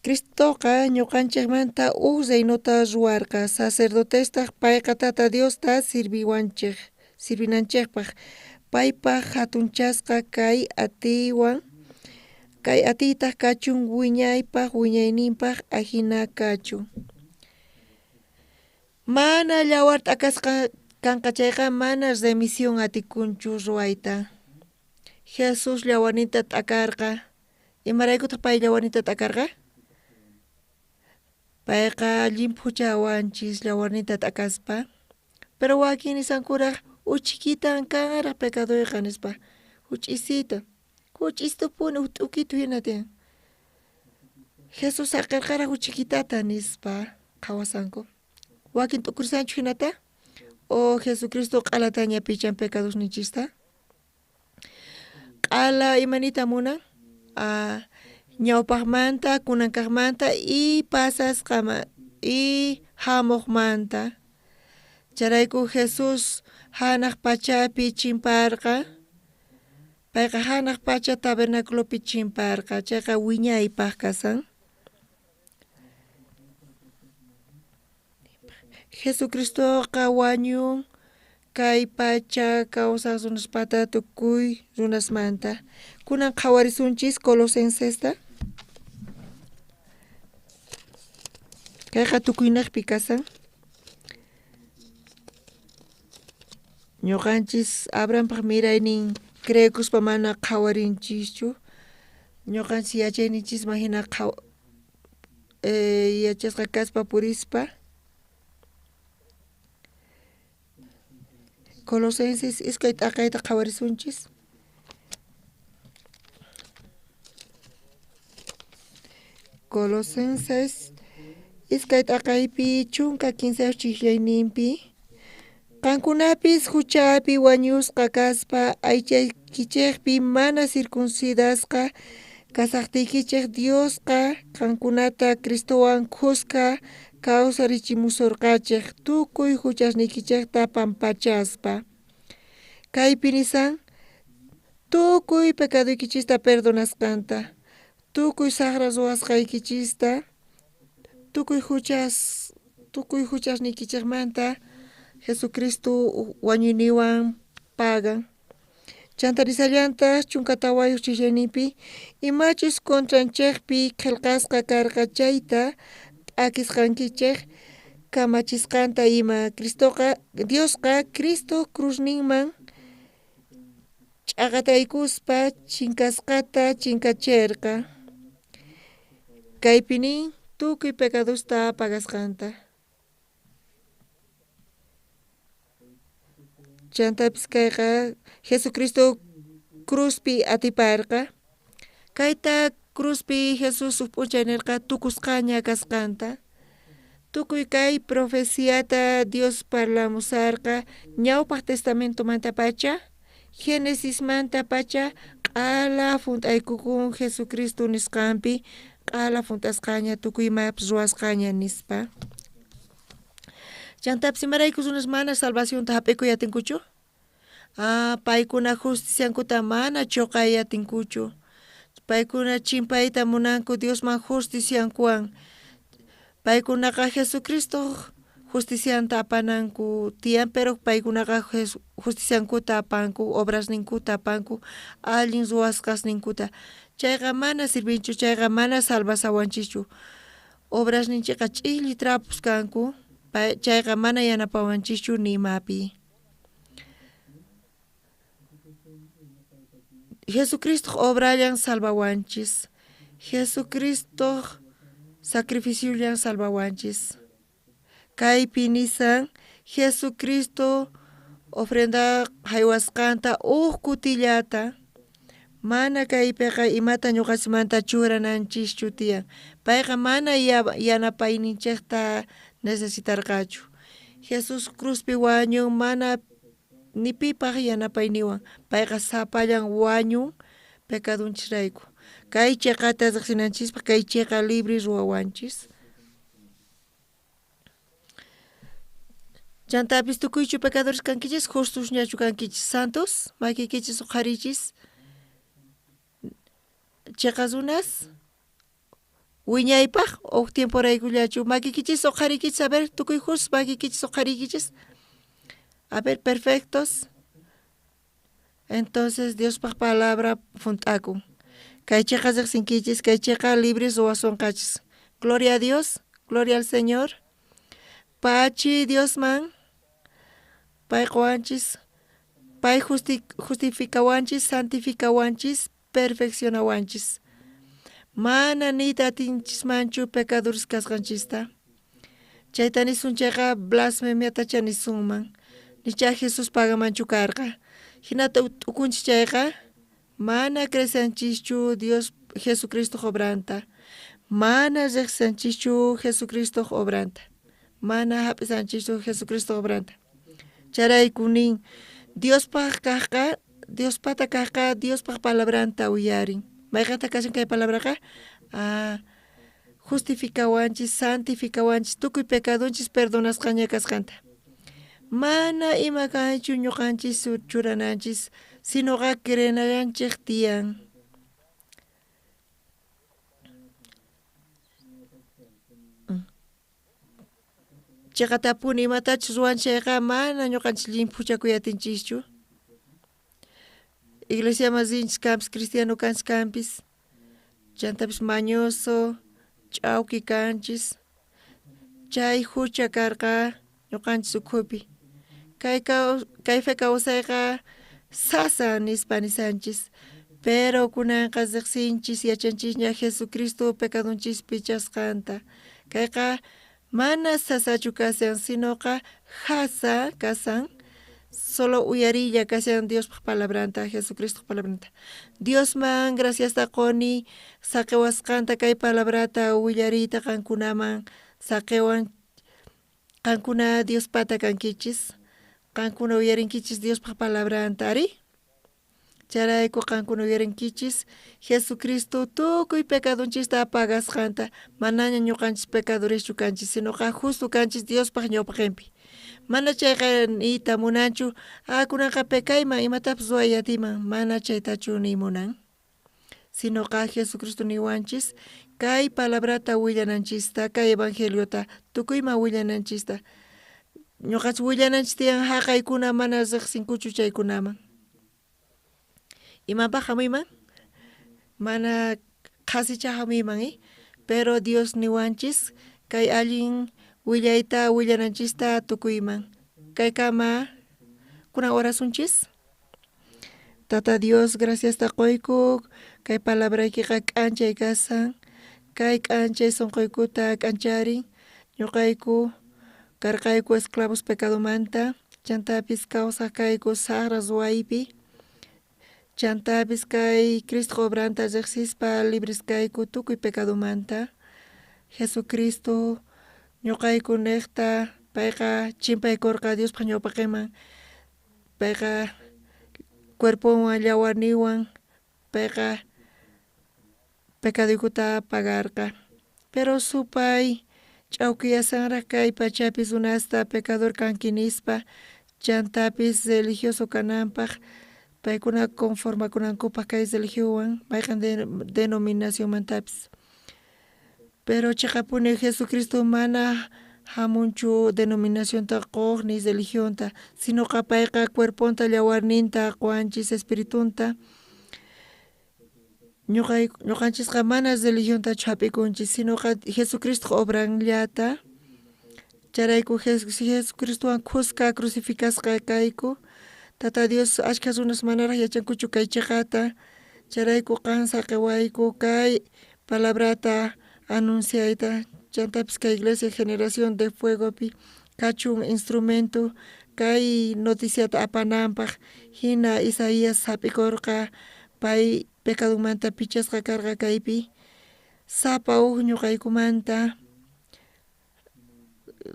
Cristoqa ñuqanchejmanta uj reinota ruwarqa, sacerdotestaj payqa Tata Diosta sirviwanchej sirvinanchejpaj, paypaj jatunchasqa kay atiywan kay atiytaj kachun wiñaypaj wiñayninpaj ajina kachun. Mana yawar t'akasqa kanqa chayqa mana remisión atikunchu ruwayta. Jesús yawarninta t'akarqa. Imaraykutaq pay yawarninta t'akarqa? Payqa llimphuchawanchis yawarninta t'akaspa. Pero wakin nisankuraj uchkitan kanraj pecadoyqa nispa. Huch'isito. Huch'istupuni uj t'ukitu hina tiyan. Jesús saqerqaraj uchikitata nispa qhawasanku. Wakin t'ukursanchu hinata? O Jesucristo q'alataña pichan pecadosninchista? Q'ala imanita munan? Ñawpajmanta, kunankajmanta y pasasqama y hamuqmanta. Chayrayku Jesús hanaq pachapi chimparqa. Payqa hanaq pacha tabernáculopi chimparqa, chayqa wiñaypaj kasan. Jesucristoqa wañun kay pacha kawsaq runaspata tukuy runasmanta. Kunan qhawarisunchis Colosensesta. Kayqa tukuynaqpi kasan. Ñuqanchis Abrahampaj miraynin creekuspa mana qhawarinchischu. Ñuqanchis yachayninchisman hina Yachasqa kaspa purispa. Colosenses iskay t'aqayta qhawarisunchis. Colosenses iskay t'aqaypi 13 chijllayninpi. Qankunapis huchapi wañusqa kaspa aychaykichejpi mana circuncidasqa kasajtiykichej Diosqa qankunata Cristowan khuska kawsarichimusorqachej tukuy huchasniykichejta pampachaspa. Kaypi nisan tukuy pecaduykichista perdonasqanta, tukuy sajra ruwasqaykichista, tukuy huchas tukuy huchasniykichejmanta Jesucristo wañuyniwan pagan. Chanta nisallantaq 14 chijllayninpi imachus contranchejpi qhelqasqa karqa chayta p'akisqankichej kamachisqanta ima Cristoqa Diosqa Cristo cruzninman ch'aqataykuspa chinkasqata chinkacherqa. Kaypi nin tukuy pecadosta pagasqanta. Chantapis kayqa Jesucristo cruzpi atiparqa. Kayta cruzpi Jesús uj p'unchay nerqa tukusqaña kasqanta. Tukuy kay profeciata Dios parlamusarqa ñawpaq testamentomantapacha, Genesismantapacha q'ala junt'aykukun Jesucristo nisqanpi, q'ala junt'asqaña tukuy imapis ruwasqaña nispa. Chantapis imarayku runas mana salvacionta hap'ikuy atinkuchu? Ah, paykuna justiciankuta mana choqay atinkuchu. Paykuna chimpayta munanku Diosman justiciankuwan. Paykunaqa Jesucristo justicianta apananku tiyan, pero paykunaqa justiciankuta apanku, obrasninkuta apanku, allin ruwasqasninkuta. Chayqa mana sirvinchu, chayqa mana salvasawanchischu. Obrasninchikqa ch'illi trapos kanku, chayqa mana yanapawanchischu ni imapi. Jesucristo obrallan salvawanchis. Jesucristo sacrificiollan salvawanchis. Kaypi nisan Jesucristo ofrenda haywasqanta uj kutillata mana kaypiqa imata ñuqachmanta churananchischu tiyan. Payqa mana yanapayninchikta necesitarqachu. Jesús cruzpi wañun mana ni pipaj yanapayniwan. Payqa sapallan wañun pecadonchisrayku. Kay cheqata riqsinanchispaq, kay cheqa libre ruwawanchis. Chantapis tukuychu pecadores kankichis, justusñachu kankichis, santos, makiykichis uqharichis, cheqa runas, wiñaypaq uj tiemporaykullachu, makiykichis uqharikichis, a ver, tukuy justos makiykichis uqharikichis, a ver, perfectos. Entonces Diospaq palabra junt'akun. Kay cheqa riqsinkichis, kay cheqa libres ruwasunqachis. Gloria a Dios, gloria al Señor. Pachi Diosman, pay qowanchis, pay justificawanchis, santificawanchis, perfeccionawanchis. Mana niyta atinchismanchu pecadores kasqanchista. Chayta nisun chayqa blasfemiatacha nisunman. Nicha Jesús pagamanchu karqa. Hinata t'ukunchis chayqa mana cresanchischu Dios Jesucristo obranta. Mana riqsanchischu Jesucristo obranta. Mana hap'isanchischu Jesucristo obranta. Chayrayku nin Diospaq kaqqa, Diospata kaqqa Diospaq palabranta uyarin. Mayqanta kashan kay palabraqa? Ah, justificawanchis, santificawanchis, tukuy pecadonchis perdonasqaña kasqanta. Mana ima kanchu ñuqanchis churananchis, sinoqa creenallanchik tiyan. Chiqatapuni imatachus ruwan chayqa mana ñuqanchis llimphuchakuy atinchischu. Iglesiaman rinchis kanpis, cristiano kanchis kanpis, chantapis mañoso, ch'awki kanchis. Chay hucha karqa ñuqanchis ukhupi. Kay fe kawsayqa sasa nispa nisanchis, Pero kunanqa riqsinchis yachanchisña Jesucristo pecadonchis pichasqanta. Kayqa mana sasachu kashan, sinoqa jasa kasan. Solo uyarilla kashan Diospaj palabranta, Jesucristo palabranta. Diosman graciasta qoni saqewasqanta kay palabrata willariyta qankunaman saqewan qankuna Diospata kankichis. Qankuna uyarinkichis Diospaj palabranta, ari? Chayrayku qankuna uyarinkichis Jesucristo tukuy pecadonchista pagasqanta, manaña ñuqanchis pecadoreschu kanchis, sinoqa justo kanchis Diospaj ñawpaqinpi. Mana chayqa niyta munanchu, ah, kunanqa pecayman imatapis ruway atiman, mana chaytachu niy munan. Sinoqa Jesucristo niwanchis kay palabrata willananchista, kay evangeliota tukuyman willananchista. Ñuqanchis willananchis tiyan haqaykuna mana riqsinkuchu chaykunaman. Imapaq hamuyman? Mana qhasicha hamuyman, Pero Dios niwanchis kay allin willayta willananchista tukuyman. Kaykama kunan orasunchis. Tata Dios, graciasta qoyku kay palabraykiqa k'anchay kasan. Kay k'anchay sunquykuta k'ancharin. Ñuqayku karqayku esclavos pecadomanta, chantapis kawsaq kayku saqra ruwaypi. Chantapis kay Cristo obranta riqsispa libres kayku tukuy pecadomanta. Jesucristo ñuqayku niqta payqa chimpaykurqa Diospaq ñawpaqinman. Payqa cuerponwan llawarninwan payqa pecaduykuta pagarqa. Pero supay ch'awkiyasanraq kay pachapi runasta pecador kanki nispa, chantapis religioso kananpaq paykuna conformakunankupaq kay religionwan mayqan denominacionmantapis. Pero chiqapuni Jesucristo mana hamunchu denominacionta quq ni religionta, sinoqa payqa cuerponta llawarninta quwanchis espiritunta. Ñuqanchisqa mana religiontachu hap'ikunchis, sinoqa Jesucristo obranllata. Chayrayku Jesucristowan khuska crucificasqa kayku. Tata Dios achka runas manaraq yachankuchu kay chiqata. Chayrayku qan saqewayku kay palabrata anunciayta. Chantapis kay iglesia Generación de Fuegopi kachun instrumento kay noticiata apananpaq. Hina Isaías hap'ikurqa pay pecadonmanta pichasqa karqa kaypi. Sapa uj ñuqaykumanta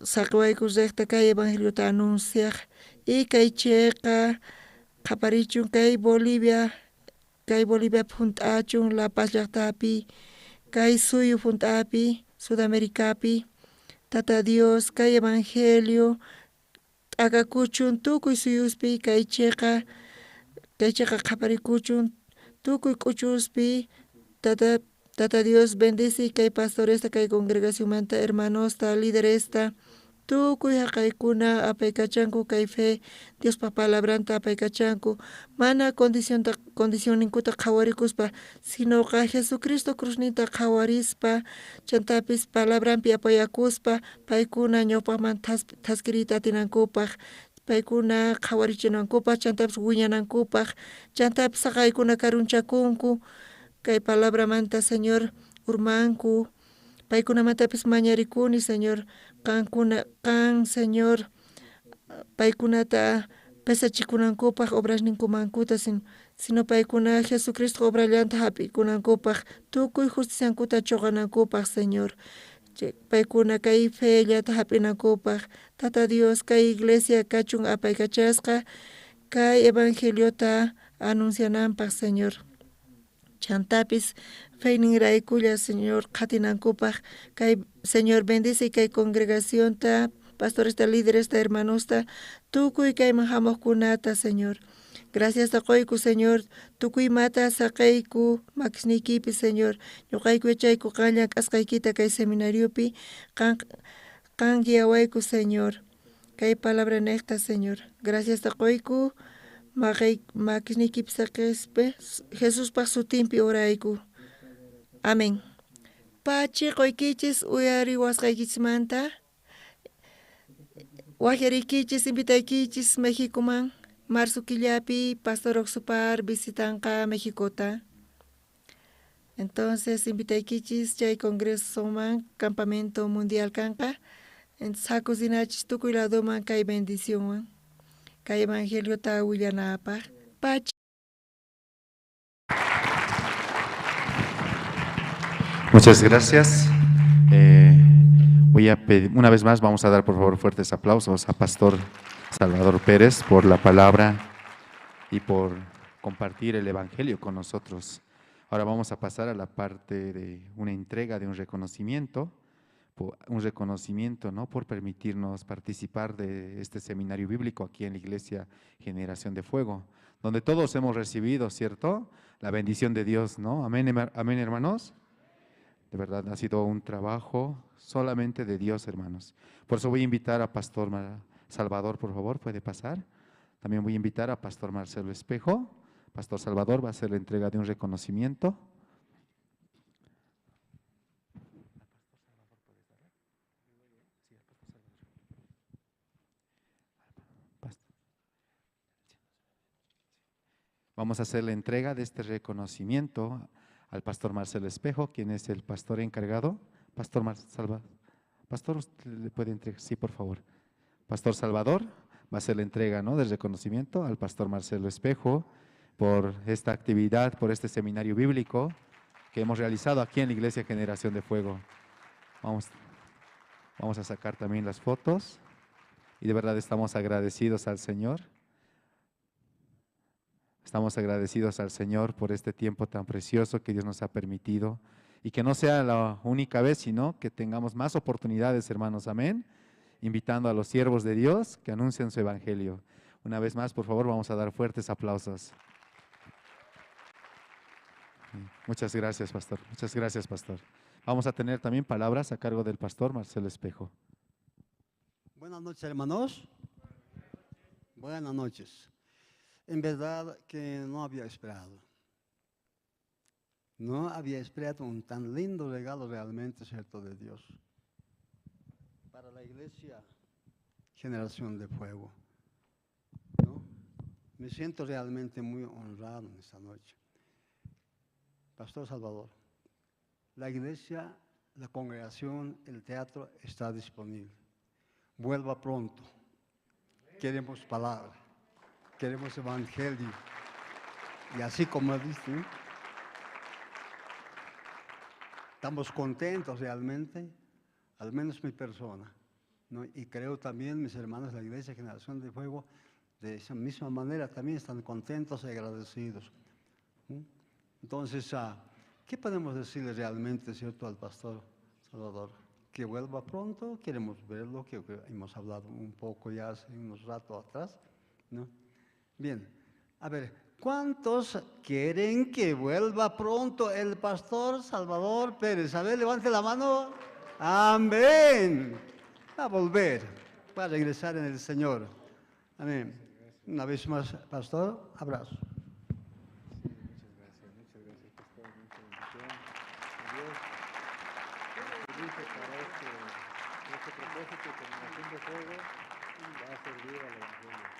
saqewayku riqta kay evangeliota anunciaq. Y kay chiqa qhaparichun kay Bolivia, kay Boliviapi hunt'achun, La Paz llaqtapi, kay suyu hunt'api, Sudamericapi. Tata Dios kay evangelio t'akakuchun tukuy suyuspi, kay chiqa qhaparikuchun tukuy k'uchuspi. Tata Dios bendice kay pastoresta, kay congregacionmanta hermanosta, lideresta, tukuy haqaykuna apaykachanku kay fe Diospa palabranta apaykachanku, mana condicionninkuta qhawarikuspa, sinoqa Jesucristo cruzninta qhawarispa, chantapis palabranpi apoyakuspa, paykuna ñawpaqman thaskiriyta atinankupaq, paykuna qhawarichinankupaq, chantapis wiñanankupaq, chantapis saqaykuna karunchakunku kay palabramanta, Señor, urmanku. Paykunamantapis mañarikuni, Señor, qankuna qan, Señor, paykunata pesachikunankupaq obrasninkumankuta, sino paykuna Jesucristo obrallanta hap'ikunankupaq, tukuy justiciankuta chuqanankupaq, Señor. Paykuna kay fellata hap'inankupaq. Tata Dios, kay iglesia kachun apaykachasqa kay evangeliota anunciananpaq, Señor. Chantapis feyninraykulla, Señor, qhatinankupaq. Kay Señor bendice kay congregacionta, pastoresta, lideresta, hermanosta, tukuy kayman hamuqkunata, Señor. Gracias qoyku, Señor. Tukuy mata saqeyku makisniykipi, Señor. Ñuqayku yachayku qan llank'asqaykita kay seminariopi, qan guiawayku, Señor. Kay palabra niqta, Señor. Gracias qoyku makisniykipi saqespa Jesuspaq sutinpi orayku. Amén. Pachi qoykichis uyariwasqaykichismanta. Waqyariykichis, invitaykichis Mexicoman. Marzo killapi Pastor Oxupar visitanqa Mexicota. Entonces invitaykichis chay congresoman campamento mundial kanqa. Entonces hakusinachis tukuy ladoman kay bendicionwan kay evangeliota willanapaj. Pacha. Muchas gracias. Voy a pedir, una vez más vamos a dar por favor fuertes aplausos a Pastor Salvador Pérez por la palabra y por compartir el Evangelio con nosotros. Ahora vamos a pasar a la parte de una entrega de un reconocimiento, ¿no? Por permitirnos participar de este seminario bíblico aquí en la Iglesia Generación de Fuego, donde todos hemos recibido, ¿cierto? La bendición de Dios, ¿no? Amén, amén, hermanos. De verdad, ha sido un trabajo solamente de Dios, hermanos. Por eso voy a invitar a Pastor Salvador, por favor, puede pasar. También voy a invitar a Pastor Marcelo Espejo. Pastor Salvador va a hacer la entrega de un reconocimiento. Vamos a hacer la entrega de este reconocimiento al Pastor Marcelo Espejo, quien es el pastor encargado. Pastor Salvador, Pastor, usted le puede entregar, sí, por favor. Pastor Salvador va a hacer la entrega, ¿no?, del reconocimiento al Pastor Marcelo Espejo por esta actividad, por este seminario bíblico que hemos realizado aquí en la Iglesia Generación de Fuego. Vamos a sacar también las fotos y de verdad estamos agradecidos al Señor. Estamos agradecidos al Señor por este tiempo tan precioso que Dios nos ha permitido y que no sea la única vez, sino que tengamos más oportunidades, hermanos, amén, invitando a los siervos de Dios que anuncian su evangelio. Una vez más, por favor, vamos a dar fuertes aplausos. Muchas gracias, pastor. Muchas gracias, pastor. Vamos a tener también palabras a cargo del pastor Marcelo Espejo. Buenas noches, hermanos. Buenas noches. En verdad que no había esperado. No había esperado un tan lindo regalo realmente, ¿cierto?, de Dios. Para la Iglesia Generación de Fuego, ¿no? Me siento realmente muy honrado en esta noche. Pastor Salvador, la iglesia, la congregación, el teatro está disponible. Vuelva pronto. Queremos palabra, queremos evangelio. Y así como dice, estamos contentos realmente, al menos mi persona, ¿no? Y creo también mis hermanos de la Iglesia Generación de Fuego, de esa misma manera también están contentos y agradecidos. Entonces, ¿qué podemos decirle realmente, cierto, al pastor Salvador? Que vuelva pronto, queremos verlo, que hemos hablado un poco ya hace unos rato atrás, ¿no? Bien, a ver, ¿cuántos quieren que vuelva pronto el pastor Salvador Pérez? A ver, levante la mano. Amén. Va a volver, va a regresar en el Señor. Amén. Una vez más, pastor, abrazo. Sí, muchas gracias, pastor. Mucha bendición. Dios utilice para este propósito que Generación de Fuego va a servir al Evangelio.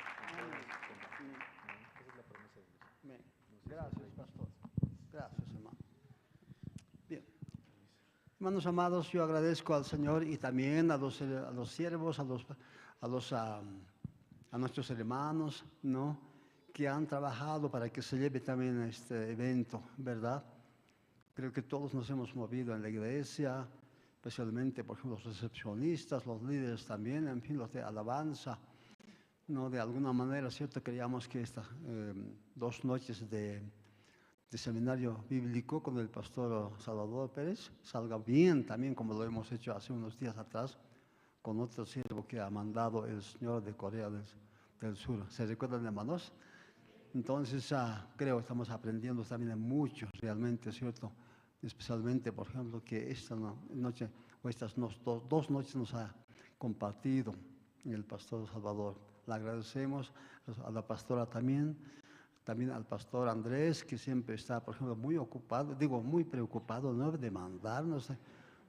Esa es la promesa de Dios. Amén. Gracias, pastor. Gracias, hermano. Bien. Hermanos amados, yo agradezco al Señor y también a los siervos, a nuestros hermanos, ¿no?, que han trabajado para que se lleve también este evento, ¿verdad? Creo que todos nos hemos movido en la iglesia, especialmente, por ejemplo, los recepcionistas, los líderes también, en fin, los de alabanza, ¿no? De alguna manera, ¿cierto? Queríamos que estas 2 noches de seminario bíblico con el pastor Salvador Pérez salga bien también, como lo hemos hecho hace unos días atrás, con otro siervo que ha mandado el Señor de Corea del Sur. ¿Se recuerdan, hermanos? Entonces, creo que estamos aprendiendo también mucho, realmente, ¿cierto? Especialmente, por ejemplo, que esta noche, o estas dos noches nos ha compartido el pastor Salvador. Le agradecemos a la pastora también, también al pastor Andrés, que siempre está, por ejemplo, muy ocupado, digo, muy preocupado, ¿no?, de mandarnos.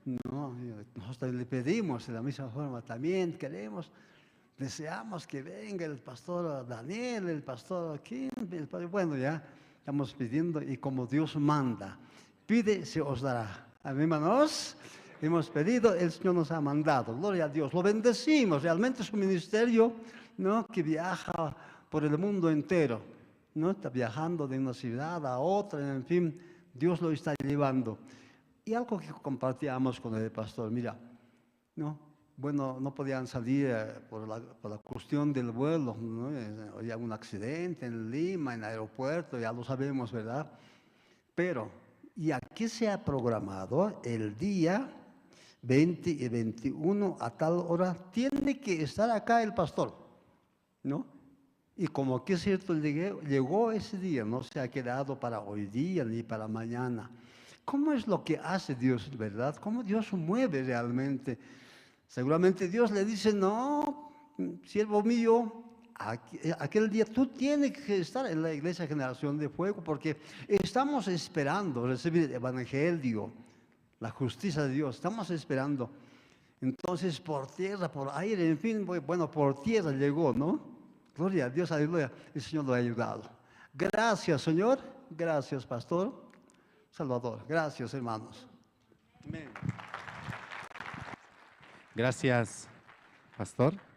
No, nosotros le pedimos de la misma forma, también queremos, Deseamos que venga el pastor Daniel, el pastor Kim, el pastor, bueno, ya estamos pidiendo y como Dios manda, pide, se os dará. Amén, hermanos. Hemos pedido, el Señor nos ha mandado. Gloria a Dios. Lo bendecimos. Realmente su ministerio, ¿no? Que viaja por el mundo entero, ¿no? Está viajando de una ciudad a otra, en fin, Dios lo está llevando. Y algo que compartíamos con el pastor, mira, ¿no? Bueno, no podían salir por la cuestión del vuelo, ¿no? Había un accidente en Lima, en el aeropuerto, ya lo sabemos, ¿verdad? Pero, y aquí se ha programado el día 20 y 21 a tal hora, tiene que estar acá el pastor, ¿no? Y como aquí es cierto, llegó ese día, no se ha quedado para hoy día ni para mañana. ¿Cómo es lo que hace Dios, verdad? ¿Cómo Dios mueve realmente? Seguramente Dios le dice, no, siervo mío, aquel día tú tienes que estar en la iglesia Generación de Fuego porque estamos esperando recibir el evangelio, la justicia de Dios, estamos esperando. Entonces, por tierra, por aire, en fin, bueno, por tierra llegó, ¿no? Gloria a Dios, aleluya, el Señor lo ha ayudado. Gracias, Señor, gracias, Pastor Salvador, gracias, hermanos. Amén. Gracias, Pastor.